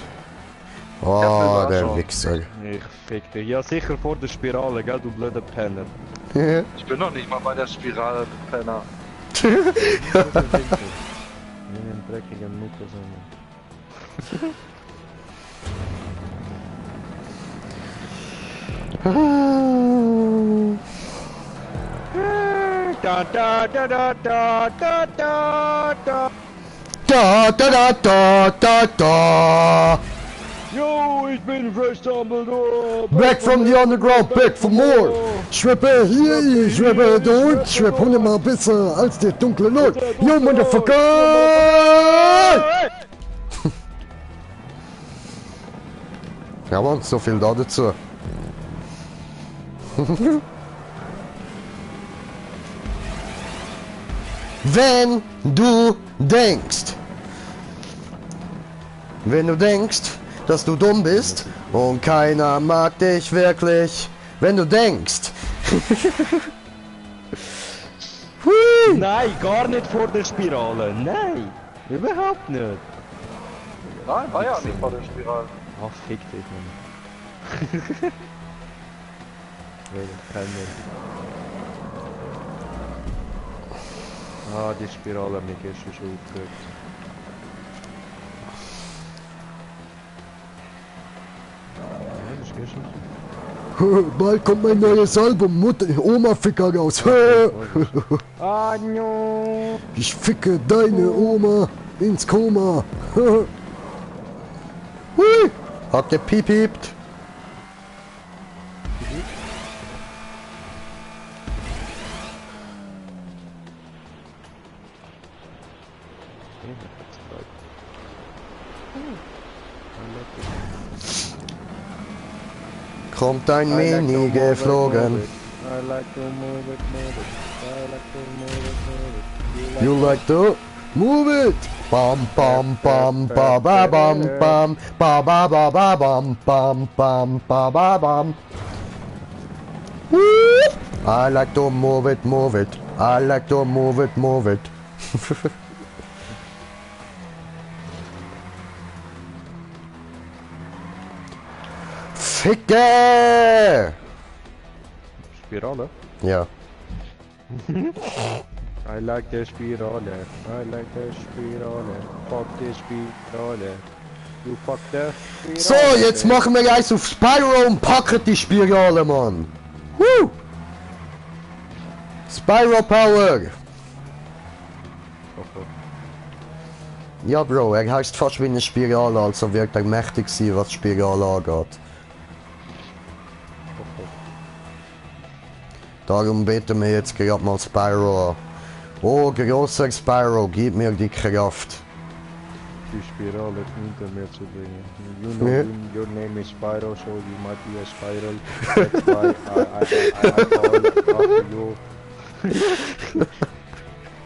Oh, der Wichser. Ich fick dich. Ja, sicher vor der Spirale, gell, du blöder Penner. Ich bin noch nicht mal bei der Spirale, Penner. In den dreckigen Muttersonne. Da da da da da da da da. Da da da da da da. Yo, ich bin Fresh Dumbledore. Back from the underground, back for more. Schweppe hier, schweppe dort, schweppe 100-mal besser als der dunkle Lord. Yo, Motherfucker! Ja, Mann, so viel da dazu. Wenn du denkst, dass du dumm bist und keiner mag dich wirklich, wenn du denkst. Nein, gar nicht vor der Spirale. Nein, überhaupt nicht. Nein, war ja nicht vor der Spirale. Ach, fick dich, Mann. Penner. Ah, die Spirale hat mich gestern schon aufgeregt. Ja, das ist gestern. Bald kommt mein neues Album, Mutter, Oma Ficker raus. Ah, no. Ich ficke deine Oma ins Koma. Hui. Habt ihr piepiept? Kommt ein Mini geflogen. I like to move it, move it. I like to move it, move it. You like to move it? Bam bam bam ba ba bam bam ba ba ba ba bam bam bam ba ba bam. Woo! I like to move it, move it. I like to move it, move it. Ficke! Spirale? Ja. I like the Spirale. I like the Spirale. Fuck the Spirale. You fuck the Spirale. So, jetzt machen wir eins auf Spyro und packen die Spirale, Mann. Woo! Spyro Power! Ja, Bro, er heißt fast wie eine Spirale, also wird er mächtig sein, was Spirale angeht. Darum beten wir jetzt gerade mal Spyro an. Oh, grosser Spyro, gib mir die Kraft. Die Spirale hinter mir zu bringen. You know your name is Spyro, so you might be a spiral. That's why I call after you.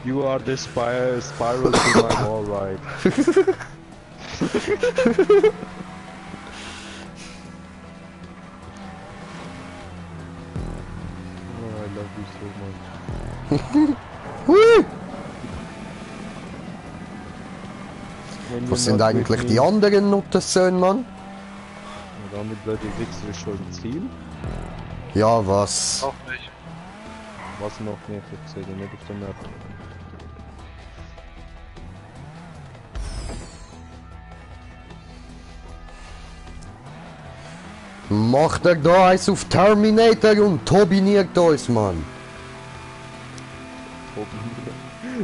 You are the spiral to my wall, right? Oh, I love you so much. Was sind eigentlich die anderen Nuttersöhne, Mann? Der andere blöde Wichser ist schon im Ziel. Ja, was? Auch nicht. Was noch nicht, ich sehe den nicht auf der Map. Macht er da eins auf Terminator und tobiniert uns, Mann.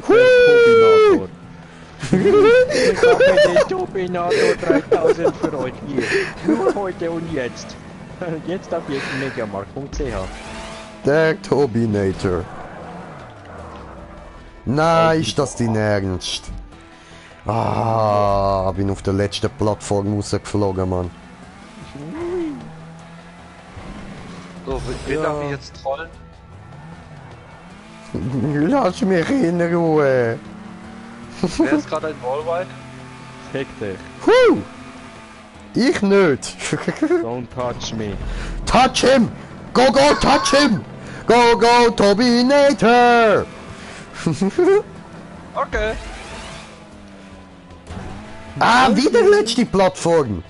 Tobinator. Ich habe den Tobinator 3000 für euch hier. Nur heute und jetzt. Jetzt auf megamarkt.ch. Der Tobinator. Nein, ist das dein Ernst? Ah, bin auf der letzten Plattform rausgeflogen, Mann. So, wen darf ich jetzt trollen? Lass mich in Ruhe. Wer ist gerade ein Wallride? Fick dich. Huh! Ich nicht. Don't touch me. Touch him! Go, go, touch him! Go, go, Tobinator! Okay. Ah, wieder letzte Plattform!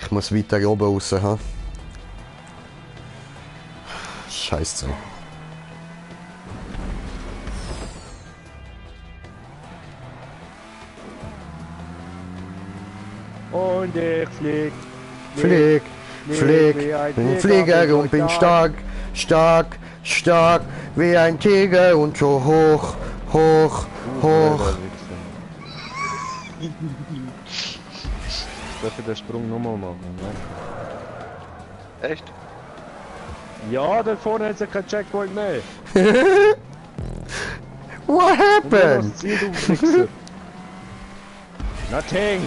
Ich muss weiter oben raus, ha? Scheiße. Und ich flieg. Flieg, flieg, ein Flieger und bin stark, stark, stark, wie ein Tiger und so hoch, hoch, hoch. Darf ich den Sprung nochmal machen? Ne? Echt? Ja, da vorne hat es kein Checkpoint mehr. What happened? Ziel, du Wichser. Nothing.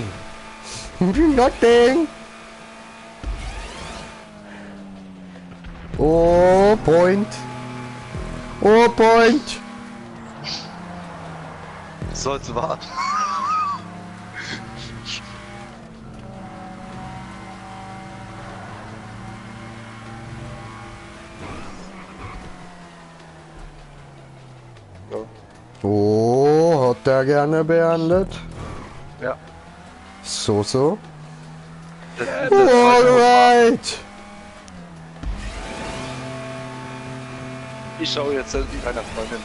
Nothing. Oh, point. Oh, point. Soll's warten. Oh, hat der gerne beendet? Ja. So. Das Alright. Ich schaue jetzt deiner Freundin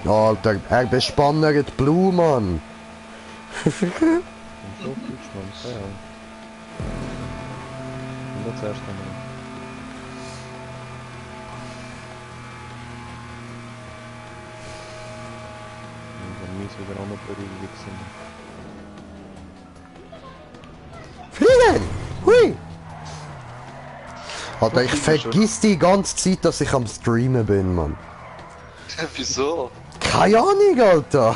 zu. Alter, er bespannert Blue, Mann. Und so Deutschland, ja. Und das erste Mal. Und dann müssen wir wieder auch noch berühmt Fliegen! Hui! Alter, ich vergiss die ganze Zeit, dass ich am Streamen bin, Mann. Wieso? Keine Ahnung, Alter.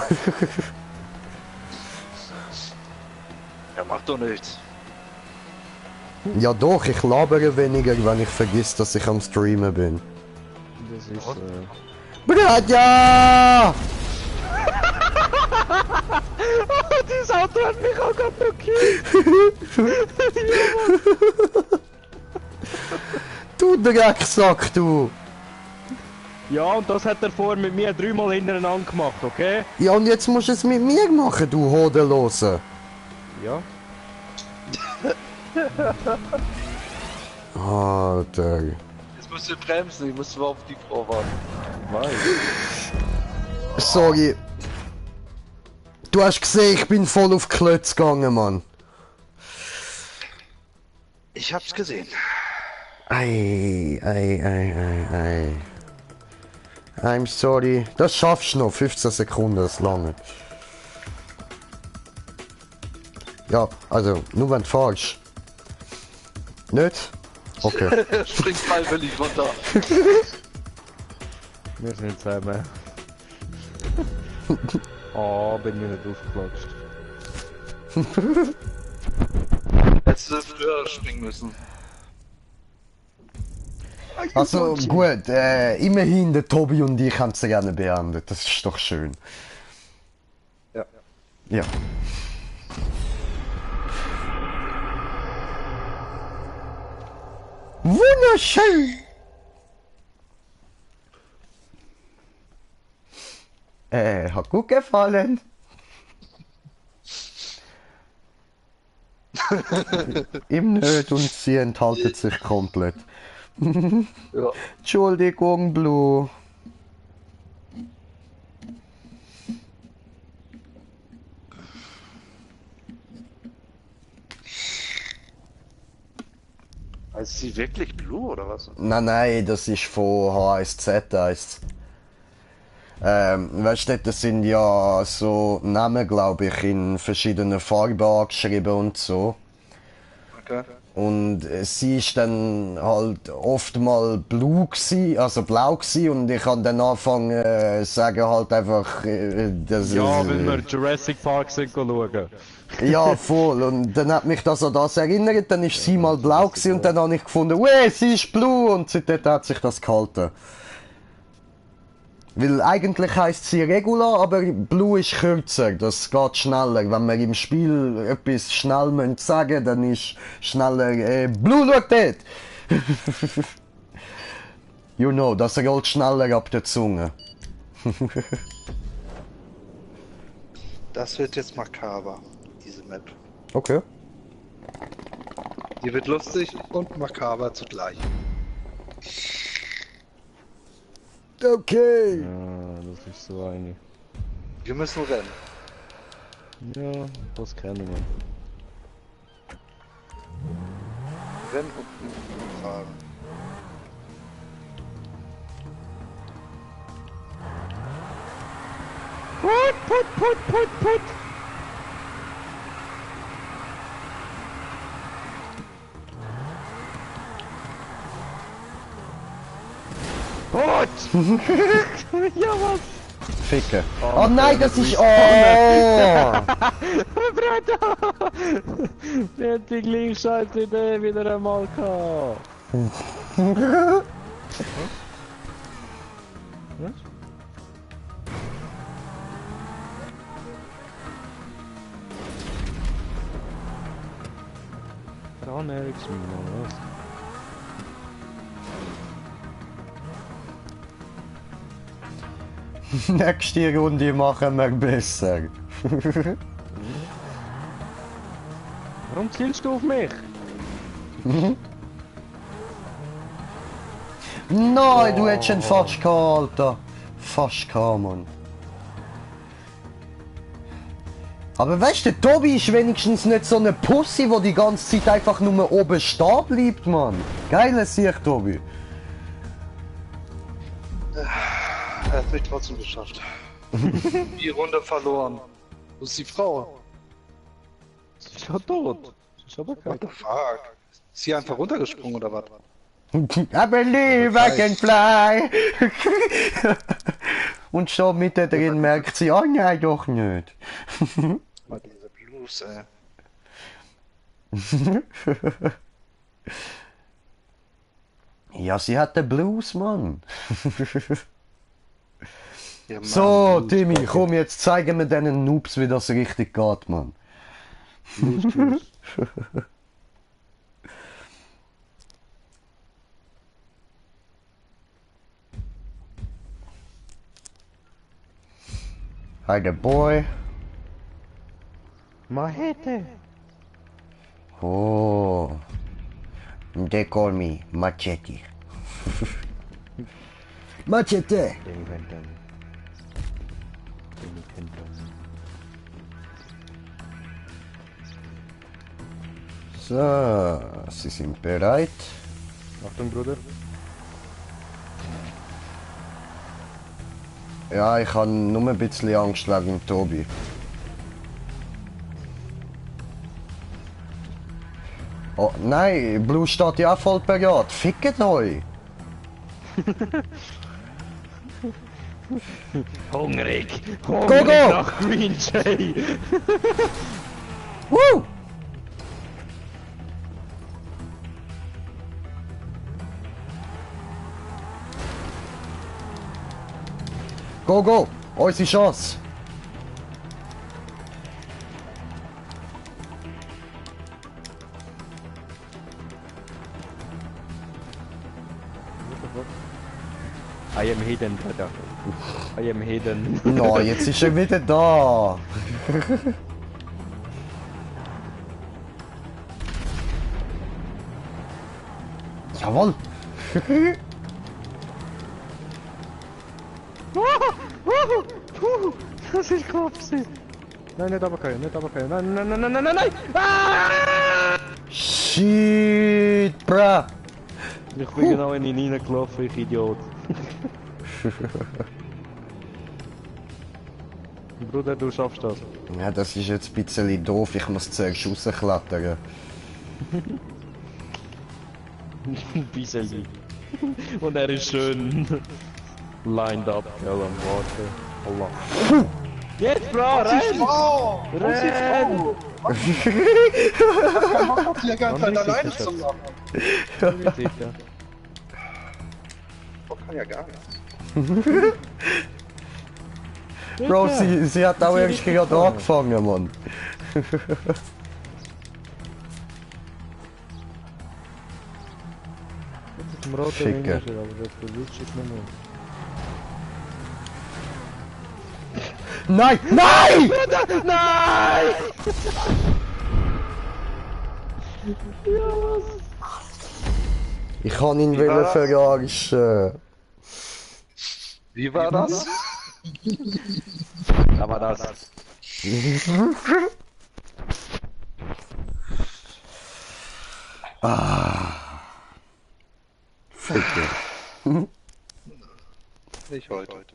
Ja, macht doch nichts. Ja doch, ich labere weniger, wenn ich vergiss, dass ich am Streamen bin. Das ist, Bradja! Dieses Auto hat mich auch gerade blockiert! Du Drecksack, du! Ja, und das hat er vorher mit mir 3-mal hintereinander gemacht, okay? Ja, und jetzt musst du es mit mir machen, du Hodenlose. Ja. Alter. Jetzt musst du bremsen, ich muss auf die Frau warten. Weiß. Sorry. Du hast gesehen, ich bin voll auf Klötz gegangen, Mann. Ich hab's gesehen. Ei. I'm sorry. Das schaffst du noch. 15 Sekunden, das lange. Ja, also, nur wenn du fahrst. Nicht? Okay. Springt freiwillig runter. Wir sind zusammen. Oh, bin mir nicht aufgeklatscht. Hättest du früher springen müssen. Also gut, immerhin der Tobi und ich haben es gerne beendet. Das ist doch schön. Ja. Ja. Wunderschön! Hat gut gefallen. Im Nerd und sie enthaltet sich komplett. Ja. Entschuldigung, Blue. Ist sie wirklich Blue oder was? Nein, das ist von HSZ. Weißt du, das sind ja so Namen, glaube ich, in verschiedenen Farben angeschrieben und so. Okay. Und sie ist dann halt oft mal blau gewesen, und ich kann dann anfangen sagen halt einfach, das Ja, ist, weil wir Jurassic Park sind schauen. ja, voll. Und dann hat mich das an das erinnert, dann ist sie mal blau gewesen und dann habe ich gefunden, weh, sie ist blau, und seitdem hat sich das gehalten. Weil eigentlich heisst sie Regula, aber Blue ist kürzer, das geht schneller. Wenn wir im Spiel etwas schnell sagen müssen, dann ist schneller, Blue, schau dort! You know, das rollt schneller ab der Zunge. Das wird jetzt makaber, diese Map. Okay. Die wird lustig und makaber zugleich. Okay. Ja, das ist so eine. Wir müssen rennen. Ja, das kennen wir. Rennen und fahren. Put! Ja, was? Ficken. Oh nein, das ist... Oh! Bruder! Der hat die gleiche scheiß Idee wieder einmal gehabt. Was? Ran Eriksson, was? Nächste Runde machen wir besser. Warum zielst du auf mich? Nein, du hättest ihn fast gehabt, Alter. Fast gehabt, Mann. Aber weißt du, der Tobi ist wenigstens nicht so eine Pussy, die die ganze Zeit einfach nur oben stehen bleibt, Mann. Geiles Sieg, Tobi. Er hat mich trotzdem geschafft. Die Runde verloren. Wo ist die Frau? Sie ist ja tot. Sie ist aber What kein. the fuck? Ist sie einfach runtergesprungen oder was? I believe I can fly. Und schon mittendrin merkt sie, oh nein, doch nicht. Mal diese Blues, ey. Ja, sie hat den Blues, Mann. Ja, Mann, So, Blues, Timmy, fuck. komm, jetzt zeigen wir diesen Noobs, wie das richtig geht, Mann. Blues. Hi, the boy. Machete. Oh. They call me Machete. Machete. So, sie sind bereit. Achtung, Bruder. Ja, ich habe nur ein bisschen Angst wegen Tobi. Oh nein, Blue steht ja auch voll bereit. Fickt euch! Hungrig. Go, Hungrig go. nach Green Jay. Woo! Go, go! Unsere Chance! I am hidden, Bruder. I am hidden. No, jetzt ist er wieder da! Jawohl! Das ist Kopfsee. Nein, nicht aber kein, nicht aber kein. Nein, nein, nein, nein, nein, nein, nein! Ah! Shit, bruh! Ich bin genau in ihn reingelaufen, ich Idiot. Bruder, du schaffst das. Ja, das ist jetzt ein bisschen doof, ich muss zuerst rausklettern. Ein bisschen. Und er ist schön lined up. Ja, dann warte. Allah. Jetzt, Bro, renn! Oh! Renn! Ja, ganz Wann halt ist alleine das zu jetzt? machen. Sicher. Das kann ja gar nichts. Bro, sie hat auch erst gerade angefangen, Mann. Im roten Ficker. Ring ist er, aber das verwünscht es nicht mehr. Nein! Nein! Nein! Ich kann ihn war das? verarschen. Wie war das? Aber das. Ficker. Nicht heute.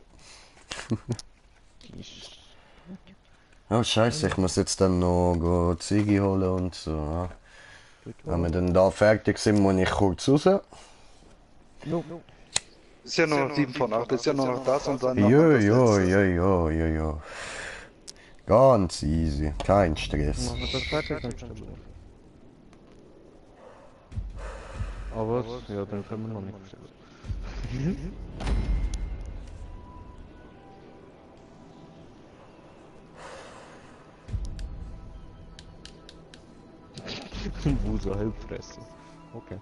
Oh scheiße, ich muss jetzt dann noch go Ziege holen und so. Ja. Wenn wir dann da fertig sind, muss ich kurz raus. Ist ja nur noch 7 von 8, ist ja nur noch das und dann noch Jo, das jo, Letzte. jo, jo, jo, jo. Ganz easy, kein Stress. Machen wir das fertig, dann stimmt. Aber, ja, dann können wir noch nicht verstehen. Wusa Halbfresse. Okay.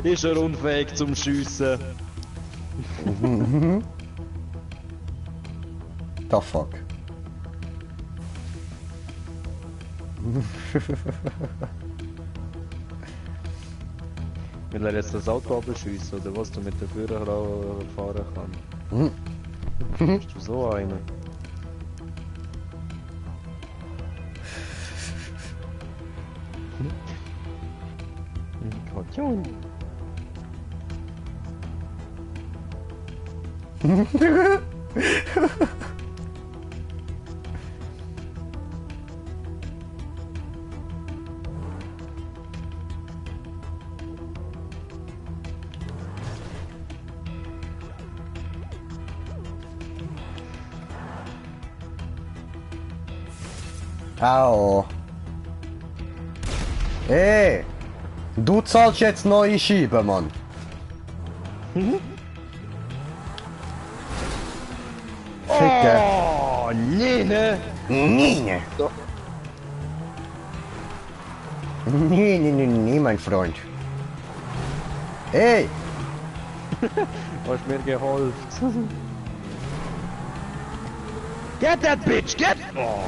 Ist er unfähig zum Schiessen? The fuck. Will er jetzt das Auto abschiessen oder was du mit der Führer fahren kannst? Bist du so einer? Gott, Au. Ey! Du zahlst jetzt neue Scheiben, Mann. Ficke. Oh, nee, ne? Nee. Doch. Nee, mein Freund. Ey! Hast mir geholfen. Get that bitch, get! Oh.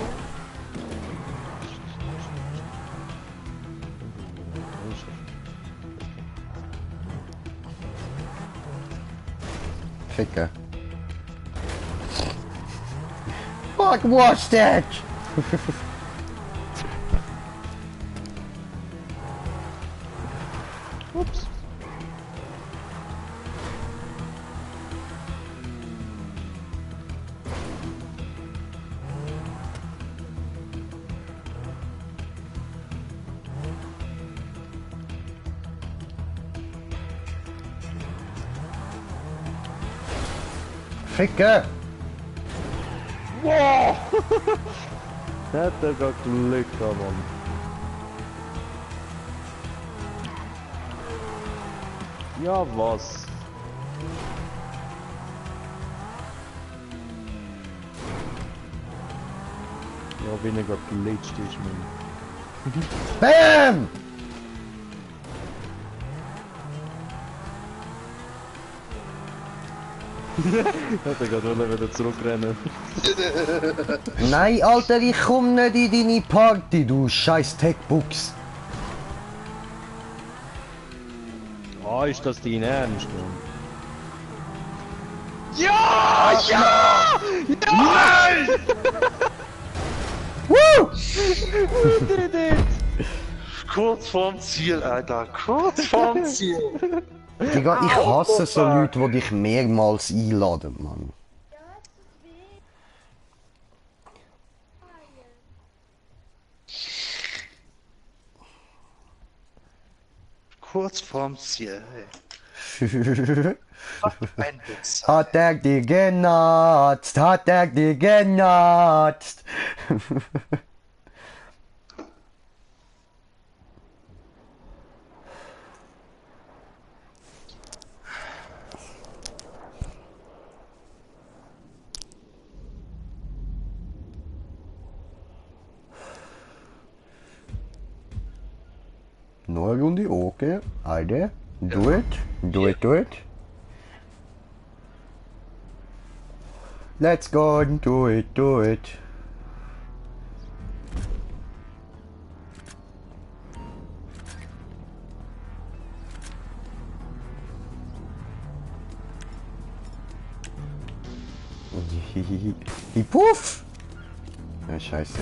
Ficke. Fuck, what's that? Ups. Ficke. Wow! Hat er gar Glück gehabt, Mann. Ja, was? Ja, weniger glitscht ist, Mann. Bam! Hat er gerade wieder zurückrennen. Nein, Alter, ich komm nicht in deine Party, du scheiß Techbuchs. Ah, ist das dein Ernst, Mann? Ja! Ja! Ja! Nein! Woo! We did it! Kurz vorm Ziel, Alter. Kurz vorm Ziel. Digga, ich hasse so Leute, die dich mehrmals einladen, Mann. Kurz vorm Ziel. Hey. Ein Witz. Hat er dich genutzt? Hat er dich genutzt? Noch eine Runde, okay. Alter, do it, do it, do it. Let's go, do it, do it. Puff! Ja, scheiße.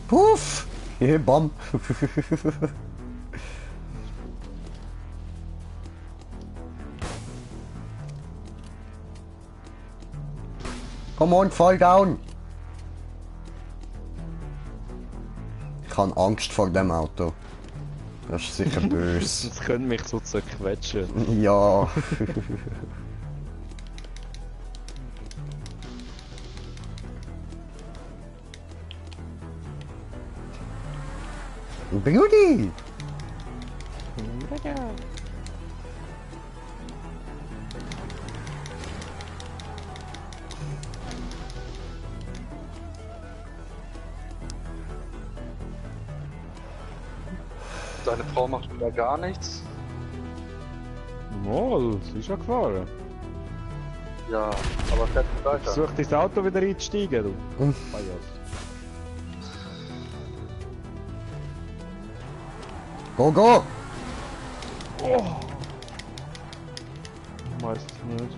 Puff! Hier, Bam! Come on, fall down! Ich habe Angst vor dem Auto. Das ist sicher böse. Das könnte mich so zerquetschen. Ja. Beauty! Deine Frau macht wieder gar nichts. Mal, sie ist ja gefahren. Ja, aber fährt nicht weiter. Versuch dein Auto wieder einzusteigen, du. Go, go! Meistens nicht.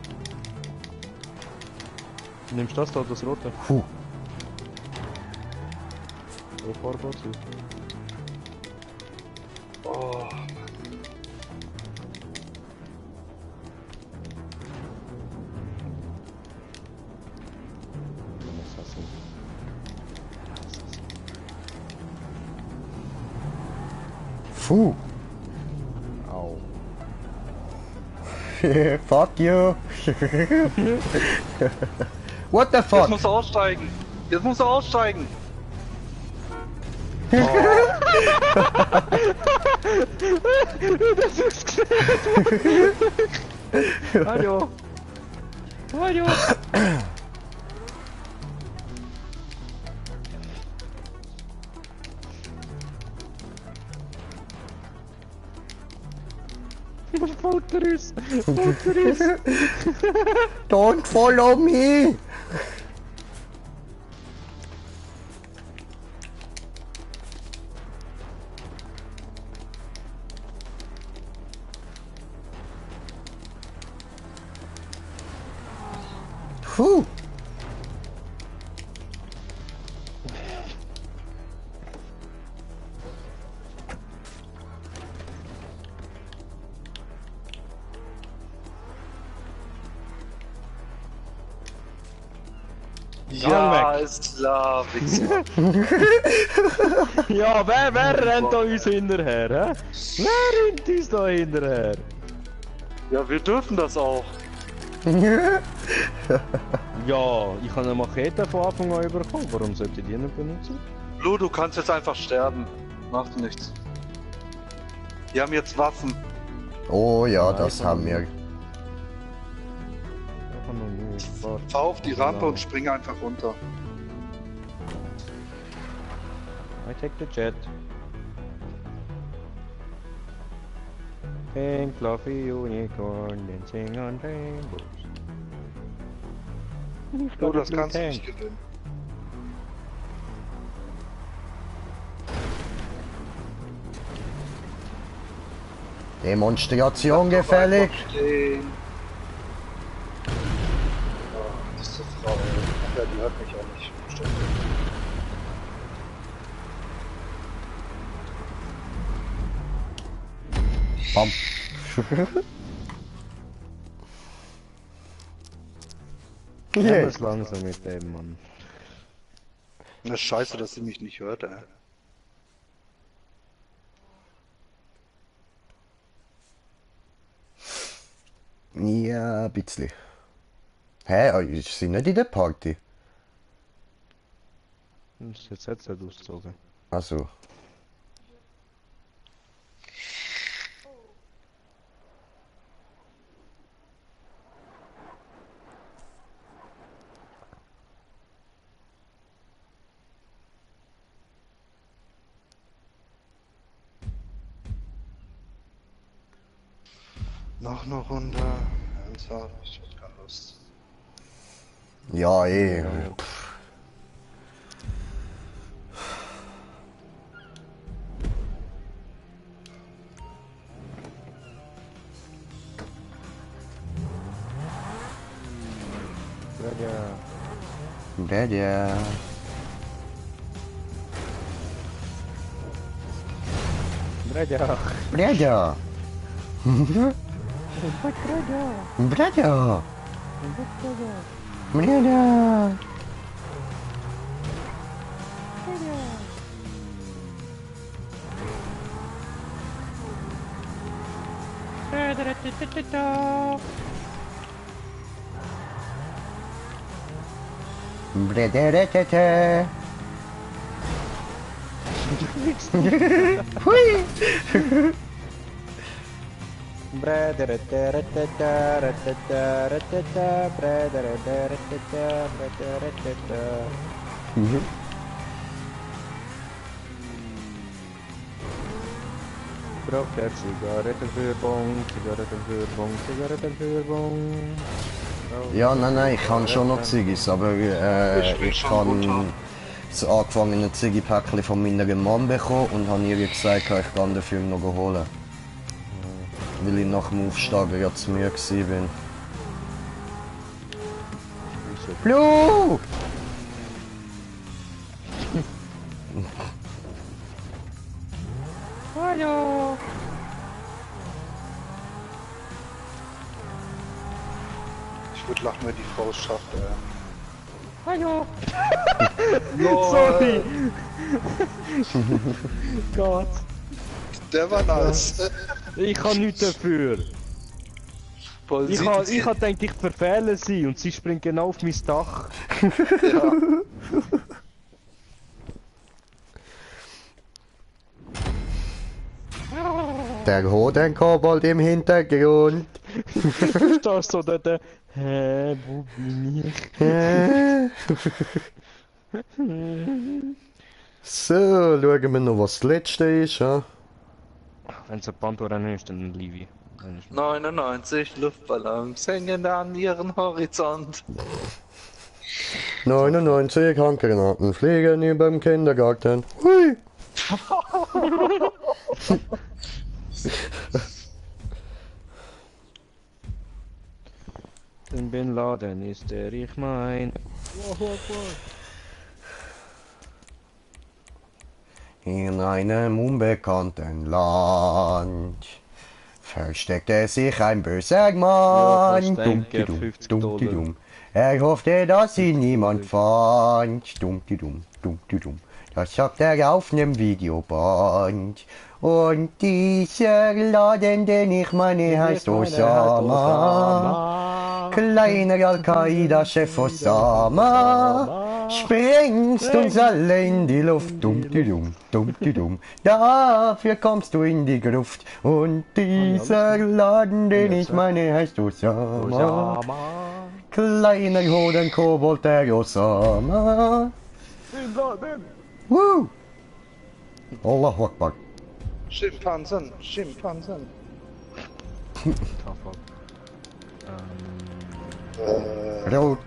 Nimmst du das da, das rote? Puh. So fahrbar zu. Oh, Puh. Au. Fuck you. What the jetzt fuck? musst du aussteigen. Jetzt musst du aussteigen. Das ist gesehen! Hallo! Hallo! Futter ist! Futter ist! Don't follow me. Puh. Ja, ist klar, Wichser. Ja, wer rennt da uns hinterher, hä? Wer rennt uns da hinterher? Ja, wir dürfen das auch. Ja, ich habe eine Machete von Anfang an bekommen. Warum sollte ich die nicht benutzen? Blue, du kannst jetzt einfach sterben. Macht nichts. Die haben jetzt Waffen. Oh ja, das haben wir. Fahr auf die Rampe und spring einfach runter. I take the jet. Pink fluffy unicorn dancing on rainbows. Du, das kannst du nicht gewinnen. Demonstration gefällig. Stehen. Oh, diese Frau, ja, die hört mich auch nicht. Stimmt. Bam. Ja, ist langsam mit dem Mann. Das ist scheiße, dass sie mich nicht hört, ey. Ja, ein bisschen. Hä? Ich sind nicht in der Party. Das ist jetzt Headset ausgezogen. Also. Noch eine Runde. Ernsthaft, ich hab keine Lust. Ja, eh. Ja. Dada. Bradja. Bradja. Bradja. Bradja. Bradja. Hui. Braucht der Zigarettenführbon, Zigarettenführbon, Zigarettenführbon. Ja, nein, ich kann schon noch Ziggis, aber Ich will ich schon kann runter. das angefangene Ziggy-Päckchen von meiner Mom bekommen und habe ihr gesagt, ich kann den Film noch holen. Weil ich nach dem Aufsteigen ja zu mir war. Blue! Hallo! Ich würde lachen, wenn die Frau es schafft, Hallo! Lol. Sorry! Gott! Der war nice. Ich kann nichts dafür! Voll Ich sieht- hab gedacht, ich verfehle sie und sie springt genau auf mein Dach. Ja. Der Hodenkobold im Hintergrund. Da ist so der, hä, wo bin ich? So, schauen wir noch, was das letzte ist. Ja? Wenn es ein Pandora ist, dann Livi. 99 Luftballons hängen an ihren Horizont. 99 Handgranaten fliegen über dem Kindergarten. Hui! Den Bin Laden ist der ich mein. In einem unbekannten Land versteckte sich ein böser Mann. Ja, verstecke, Dumm, 50 dumm, Dollar. dumm. Er hoffte, dass ihn niemand fand. Dumm, dumm. Das sagt er auf nem Videoband. Und dieser Laden, den ich meine, heißt Osama. Kleiner Al-Qaida-Chef Osama. Sprengst uns alle in die Luft. Dumm. Dafür kommst du in die Gruft. Und dieser Laden, den ich meine, heißt Osama. Kleiner Hodenkobold, der Osama. Woo! Allahu Akbar. Schimpansen. Rot.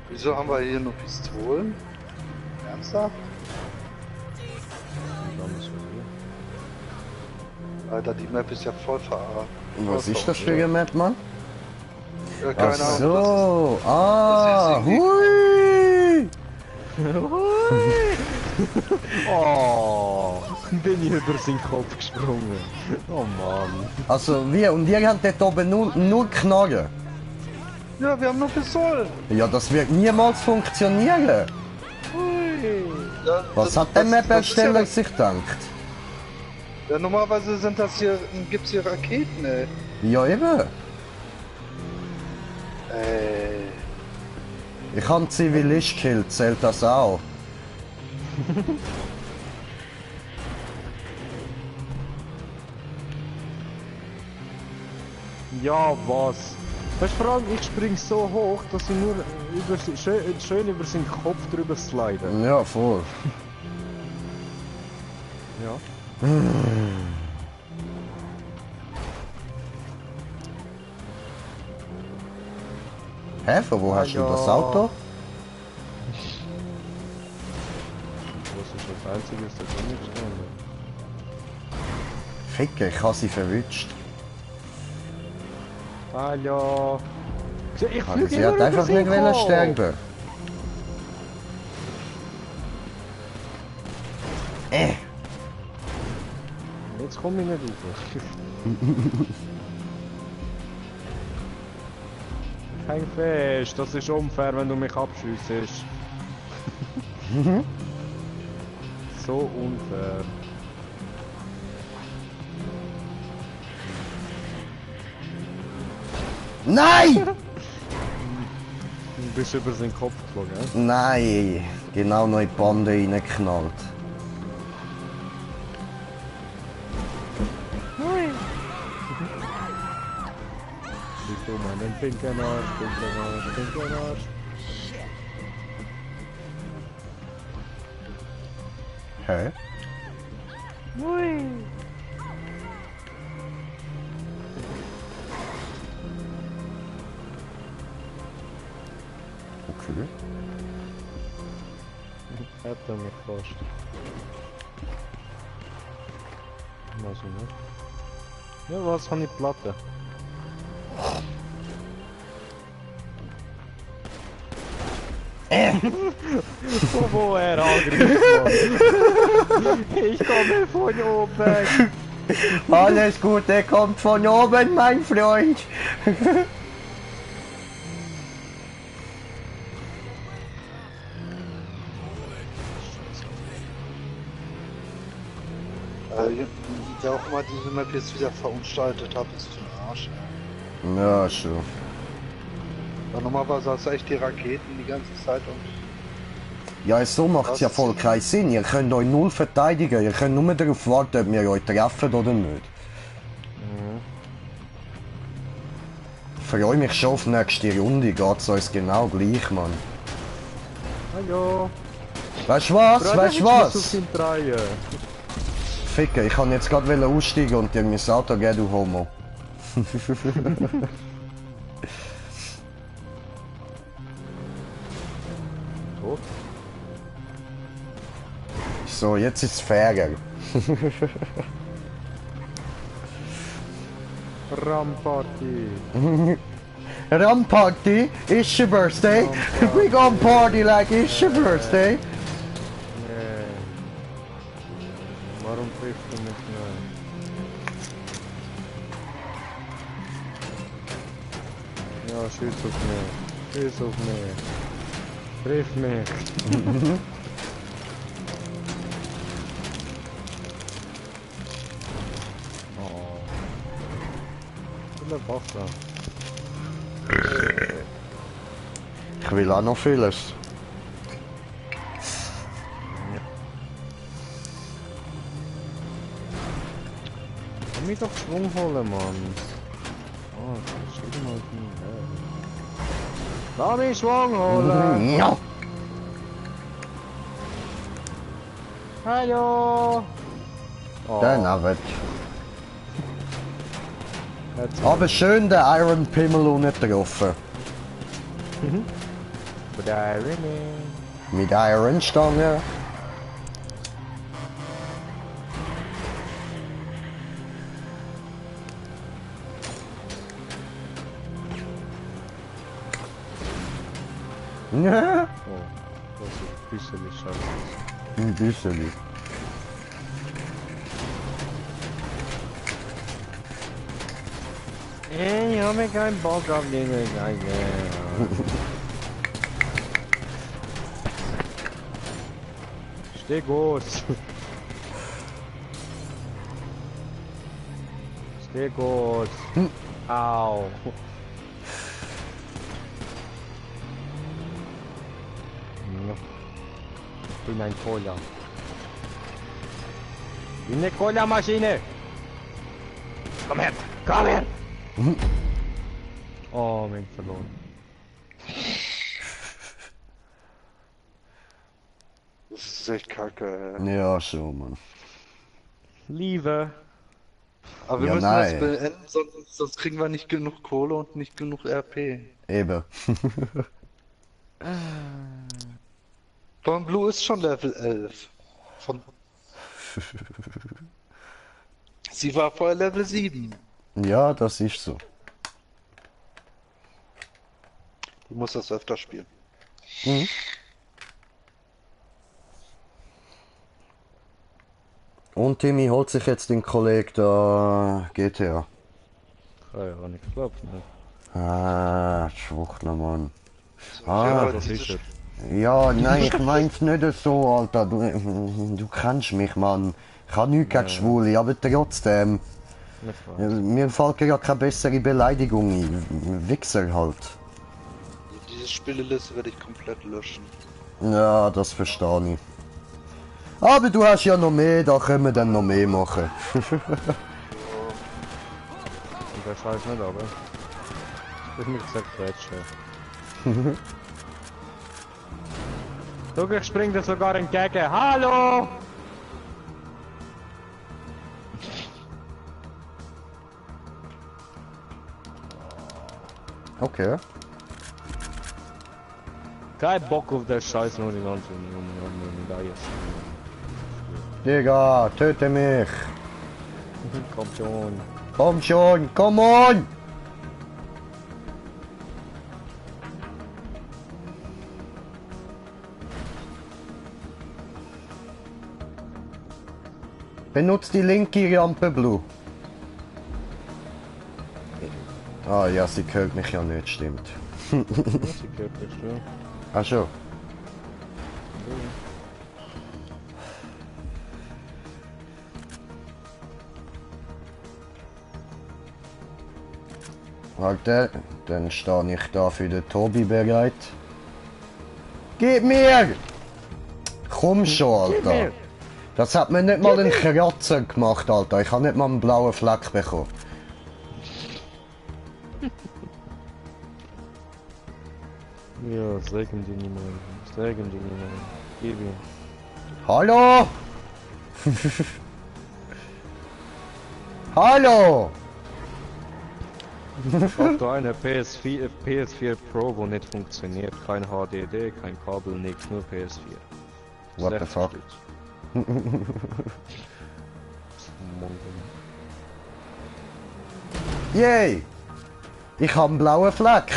Wieso haben wir hier nur Pistolen? Ernsthaft? Alter, die Map ist ja voll verarscht. Was ist das für eine Map, Mann? Ja, Ach keine Ahnung. so. das ist irgendwie- Hui! Oh, bin ich über seinen Kopf gesprungen. Oh Mann. Also wir haben dort oben nur Knarren. Ja, wir haben nur Pistolen. Ja, das wird niemals funktionieren. Ja, Was hat der das Map-Ersteller ist ja- sich gedacht? Ja, normalerweise sind das hier, gibt's hier Raketen, ey. Ja, eben. Ich habe einen Zivilist gekillt, zählt das auch? Ja, was? Weißt du, vor allem, ich spring so hoch, dass ich nur schön über seinen Kopf drüber slide. Ja, voll. Ja. Hä, von wo hast du das Auto? Das ist das Einzige, das da nicht gestanden. Ficke, ich habe sie verwünscht. Hallo. Ich Also, fliege sie hat einfach nicht wollen sterben. Jetzt komme ich nicht rauf. Kein Fest, das ist unfair, wenn du mich abschiessest. So unfair. Nein! Du bist über seinen Kopf geflogen, ja? Nein, genau noch in die Bande reingeknallt. Bist du meinen pinken Arsch, pinken Arsch. Hä? Okay. Hätte mich fast. Also nicht. Ja, was habe ich Platte? Von wo er angreift, Mann? Ich komme von oben! Alles Gute kommt von oben, mein Freund. Wer auch immer diese Map jetzt wieder verunstaltet hat, ist für den Arsch. Ja, schon. Weil normalerweise hast du echt die Raketen die ganze Zeit und... Ja, so macht es ja voll keinen Sinn. Ihr könnt euch null verteidigen. Ihr könnt nur darauf warten, ob wir euch treffen oder nicht. Ich freue mich schon auf die nächste Runde. Geht's uns genau gleich, Mann. Hallo! Weißt du was? Weißt du was? was? Ficken, ich kann jetzt gerade aussteigen und dir mein Auto geben, du Homo. Tot? So, jetzt ist es fairer. Ramparty! Ram party, it's your birthday. We gonna party like it's your birthday. Nee. Warum triffst du mich nicht? Ja, schieß auf mich. Schieß auf mich. Triff mich. Oh. Viele Wasser. Ich will auch noch vieles. Lass mich doch Schwung holen, Mann. Oh, das ist wieder mal nicht. Lass mich Schwung holen! Ja. Hallo! Oh, Dann aber. jetzt Aber schön den Iron Pimmel unten getroffen. But I remain. Mit Iron Stange. Ja, Oh, das ist ein bisschen scheiße. ein bisschen. Ey, ich habe keinen Bock auf den Geige. Steh gut. Steh gut. Au. Ich bin ein Cola. Ich bin eine Cola-Maschine. Komm her. Komm her. Oh, mein verloren. Das ist echt kacke, ey. Ja, schon, Mann. Liebe. Aber wir Ja, müssen nein. das beenden, sonst kriegen wir nicht genug Kohle und nicht genug RP. Eben. Von Blue ist schon Level 11. Sie war vorher Level 7. Ja, das ist so. Die muss das öfter spielen. Und Timmy holt sich jetzt den Kollegen da GTA. Ja, ich glaub nicht. Ah, Schwuchtler, Mann. Ja, Das diese ist er. Ja, nein, ich mein's nicht so, Alter. Du kennst mich, Mann. Ich habe nichts gegen Schwule, aber trotzdem. Nicht wahr. Mir fällt ja keine bessere Beleidigung ein. Wichser halt. Diese Spieleliste werde ich komplett löschen. Ja, das verstehe ich. Aber du hast ja noch mehr, da können wir dann noch mehr machen. Und der Scheiß nicht, aber. Ich bin mir zerquetscht. Guck, ich spring dir sogar entgegen. Hallo! Okay. Kein Bock auf den Scheiß, nur die ganze Digga, töte mich. Komm schon. Komm schon, komm on! Benutzt die linke Rampe, Blue. Ah ja, sie hört mich ja nicht, stimmt. Sie gehört nicht, ja. Ach schon. Warte, dann stehe ich da für den Tobi bereit. Gib mir! Komm schon, Alter. Das hat mir nicht mal einen Kratzer gemacht, Alter. Ich habe nicht mal einen blauen Fleck bekommen. Ja, sagen die nicht mehr. Sagen die nicht mehr. Gib ihm. Hallo? Hallo? Ich hab da eine PS4 Pro, wo nicht funktioniert. Kein HDD, kein Kabel, nichts, nur PS4. What the fuck? Yay! Ich habe einen blauen Fleck.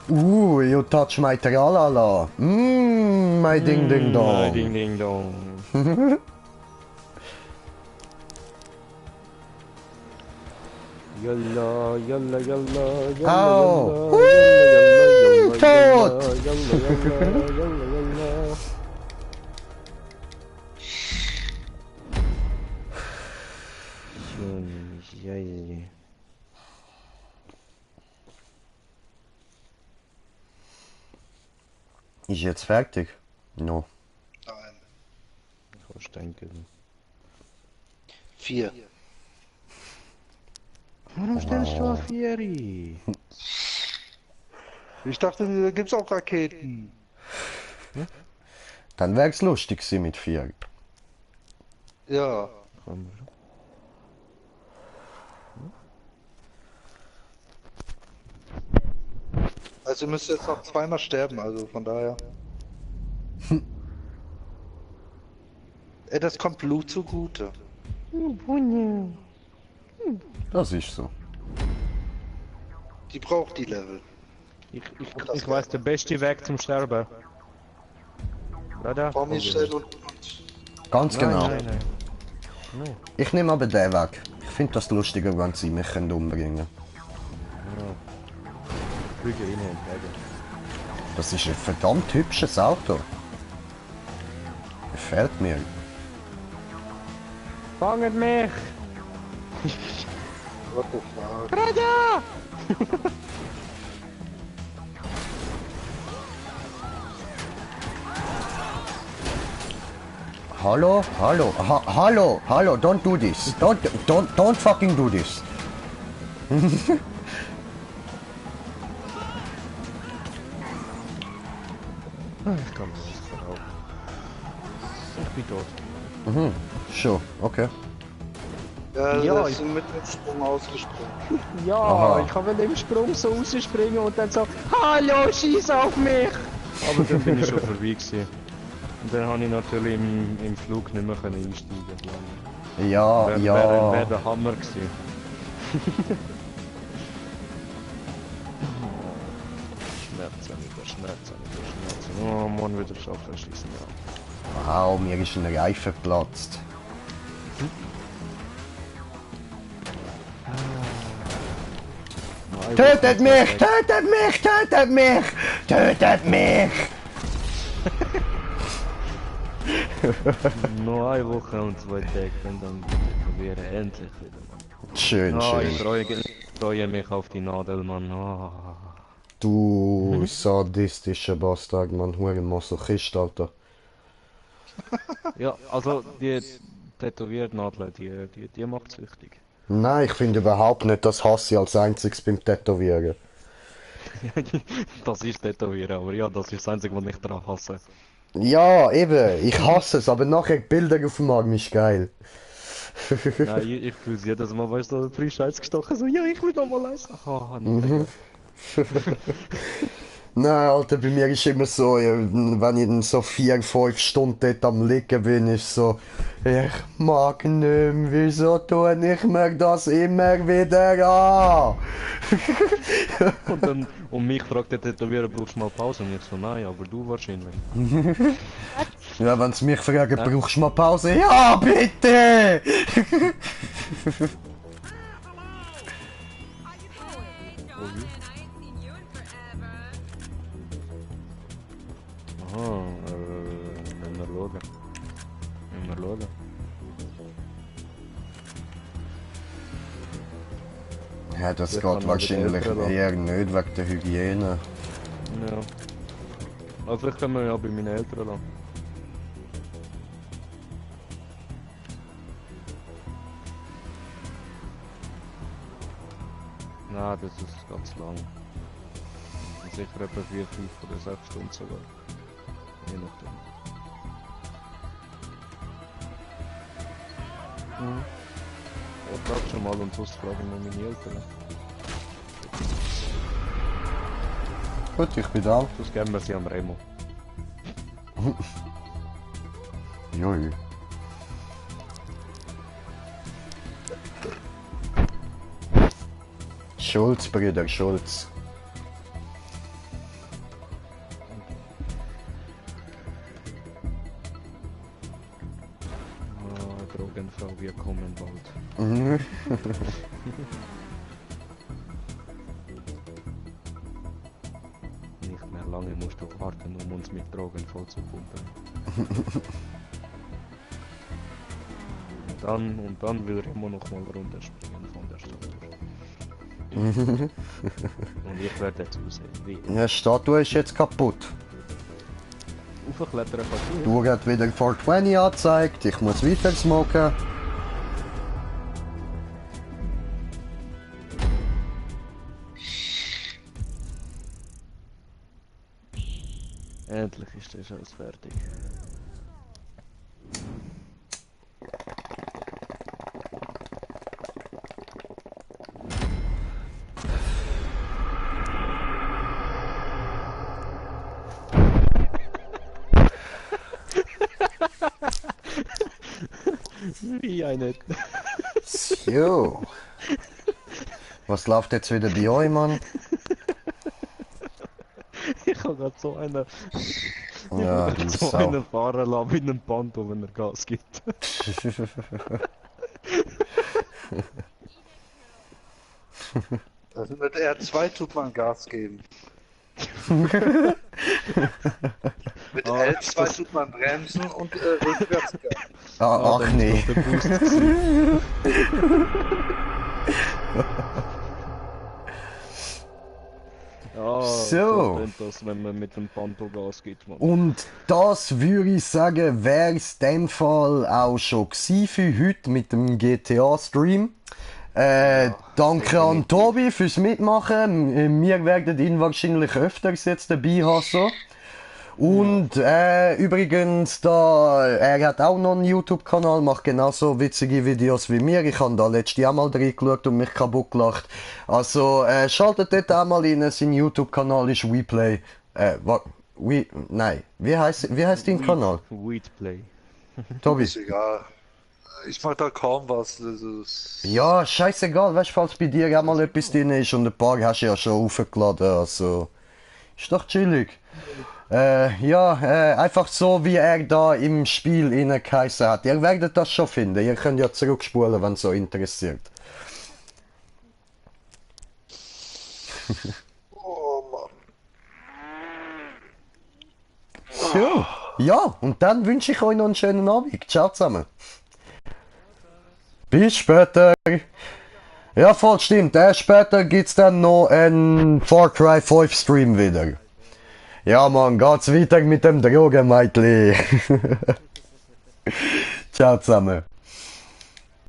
You touch my tralala. My ding ding dong. Ding ding dong. Yalla, yalla, yalla, yalla, Au. yalla, Tot. yalla, yalla, yalla, yalla. Schön, yay. Ist jetzt fertig? No. Nein. Ich denke. 4. Warum stellst du auf Fieri? Ich dachte, da gibt's auch Raketen. Dann wär's lustig gewesen mit 4. Ja. Also ihr müsst jetzt noch zweimal sterben, also von daher. Ey, das kommt Blue zugute. Das ist so. Die braucht die Level. Ich weiß den besten Weg zum Sterben. Oder? Vor mir schnell und Ganz genau. Nein, nein, nein. Ich nehme aber den Weg. Ich finde das lustiger, wenn sie mich umbringen. Flüge rein entgegen. Das ist ein verdammt hübsches Auto. Gefällt mir. Fanget mich! what the fuck. Raja! Hallo, hallo, hallo, hallo, don't do this. Don't fucking do this. Ich kann mir das verrauchen. Ich bin tot. Sure, okay. Ja, Ja, das ich- ist mit dem Sprung ausgesprungen. Ja, Aha. ich kann im Sprung so rausspringen und dann so, hallo, schieß auf mich! Aber dann bin ich schon vorbei gewesen. Und dann habe ich natürlich im Flug nicht mehr können einsteigen. Ja, Wäre ja. der Hammer gewesen. Schmerzen, wieder Schmerzen, wieder Schmerzen. Oh Mann, wieder schaffen, schießen wir ab. Wow, mir ist ein Reifen geplatzt. Tötet mich! Tötet mich! Tötet mich! Tötet mich! Noch eine Woche und 2 Tage und dann probieren endlich wieder. Schön, Oh, ich schön. freue mich auf die Nadel, Mann. Oh. Du sadistischer Bastard, Mann. Huren Masochist, Alter. Ja, also die Tätowiernadel, die macht süchtig. Nein, ich finde überhaupt nicht, das hasse ich als einziges beim Tätowieren. Das ist Tätowieren, aber ja, das ist das Einzige, was ich daran hasse. Ja, eben, ich hasse es, aber nachher Bilder auf dem Arm ist geil. Nein, ich fühle jedes Mal, weißt du, frisch Scheiß gestochen, so, ja, ich will noch mal eins. Ach, nein. Nein, Alter, bei mir ist immer so, wenn ich dann so 4, 5 Stunden dort am Liegen bin, ist so, ich mag nicht mehr, wieso tue ich mir das immer wieder an? Und mich fragt der Tätowierer, brauchst du mal Pause? Und ich so, nein, aber du wahrscheinlich. Ja, wenn sie mich fragen, brauchst du mal Pause? Ja, bitte! Aha, müssen wir schauen. Müssen wir schauen. Ja, das Ich geht kann wahrscheinlich noch die eher nicht wegen der Hygiene. Ja. Aber vielleicht können wir ja bei meinen Eltern lassen. Nein, das ist ganz lang. Sicher etwa 4, 5 oder 6 Stunden sogar. Je nachdem. Ich frag schon mal und sonst frage ich mal meine Eltern. Gut, ich bin da. Sonst geben wir sie am Remo. Joi. Schulz, Brüder, Schulz. Drogenfrau, wir kommen bald. Nicht mehr lange musst du warten, um uns mit Drogen vollzupumpen. Und dann will Remo noch mal runterspringen von der Statue. Und ich werde zusehen, wie. Ja, die Statue ist jetzt kaputt. Aufklettern kannst du. Du hat wieder 420 angezeigt, ich muss weiter smoken. Endlich ist das alles fertig. Wie eine. So. Was läuft jetzt wieder bei euch, Mann? Ich habe gerade so einen. Ja, du so Sau. einen fahren lassen mit einem Panto, wenn er Gas gibt. Also mit R2 tut man Gas geben. Mit L2 tut man bremsen und rückwärts Gas. Ah, ach nee. Der Boost gewesen. Ja, So. kennt das, wenn man mit dem Panto Gas gibt. Man. Und das würde ich sagen, wäre es in dem Fall auch schon gewesen für heute mit dem GTA-Stream. Danke an Tobi fürs Mitmachen. Wir werden ihn wahrscheinlich öfters jetzt dabei haben. So. Und übrigens, er hat auch noch einen YouTube-Kanal, macht genauso witzige Videos wie mir. Ich habe da letztes Jahr mal reingeschaut und mich kaputt gelacht. Also schaltet dort auch mal rein, sein YouTube-Kanal ist WePlay. Nein, wie heißt dein Kanal? Weedplay. Tobi? Ist egal. Ich mach da kaum was. Das ist... Ja, scheißegal, weißt du, falls bei dir auch mal etwas drin ist und ein paar hast du ja schon aufgeladen, also ist doch chillig. Einfach so wie er da im Spiel geheißen hat. Ihr werdet das schon finden, ihr könnt ja zurückspulen, wenn es so interessiert. Oh Mann. So, ja, und dann wünsche ich euch noch einen schönen Abend. Ciao zusammen. Bis später. Ja, voll stimmt. Später gibt's dann noch einen Far Cry 5 Stream wieder. Ja, Mann, geht's weiter mit dem Drogenmeitli. Ciao zusammen.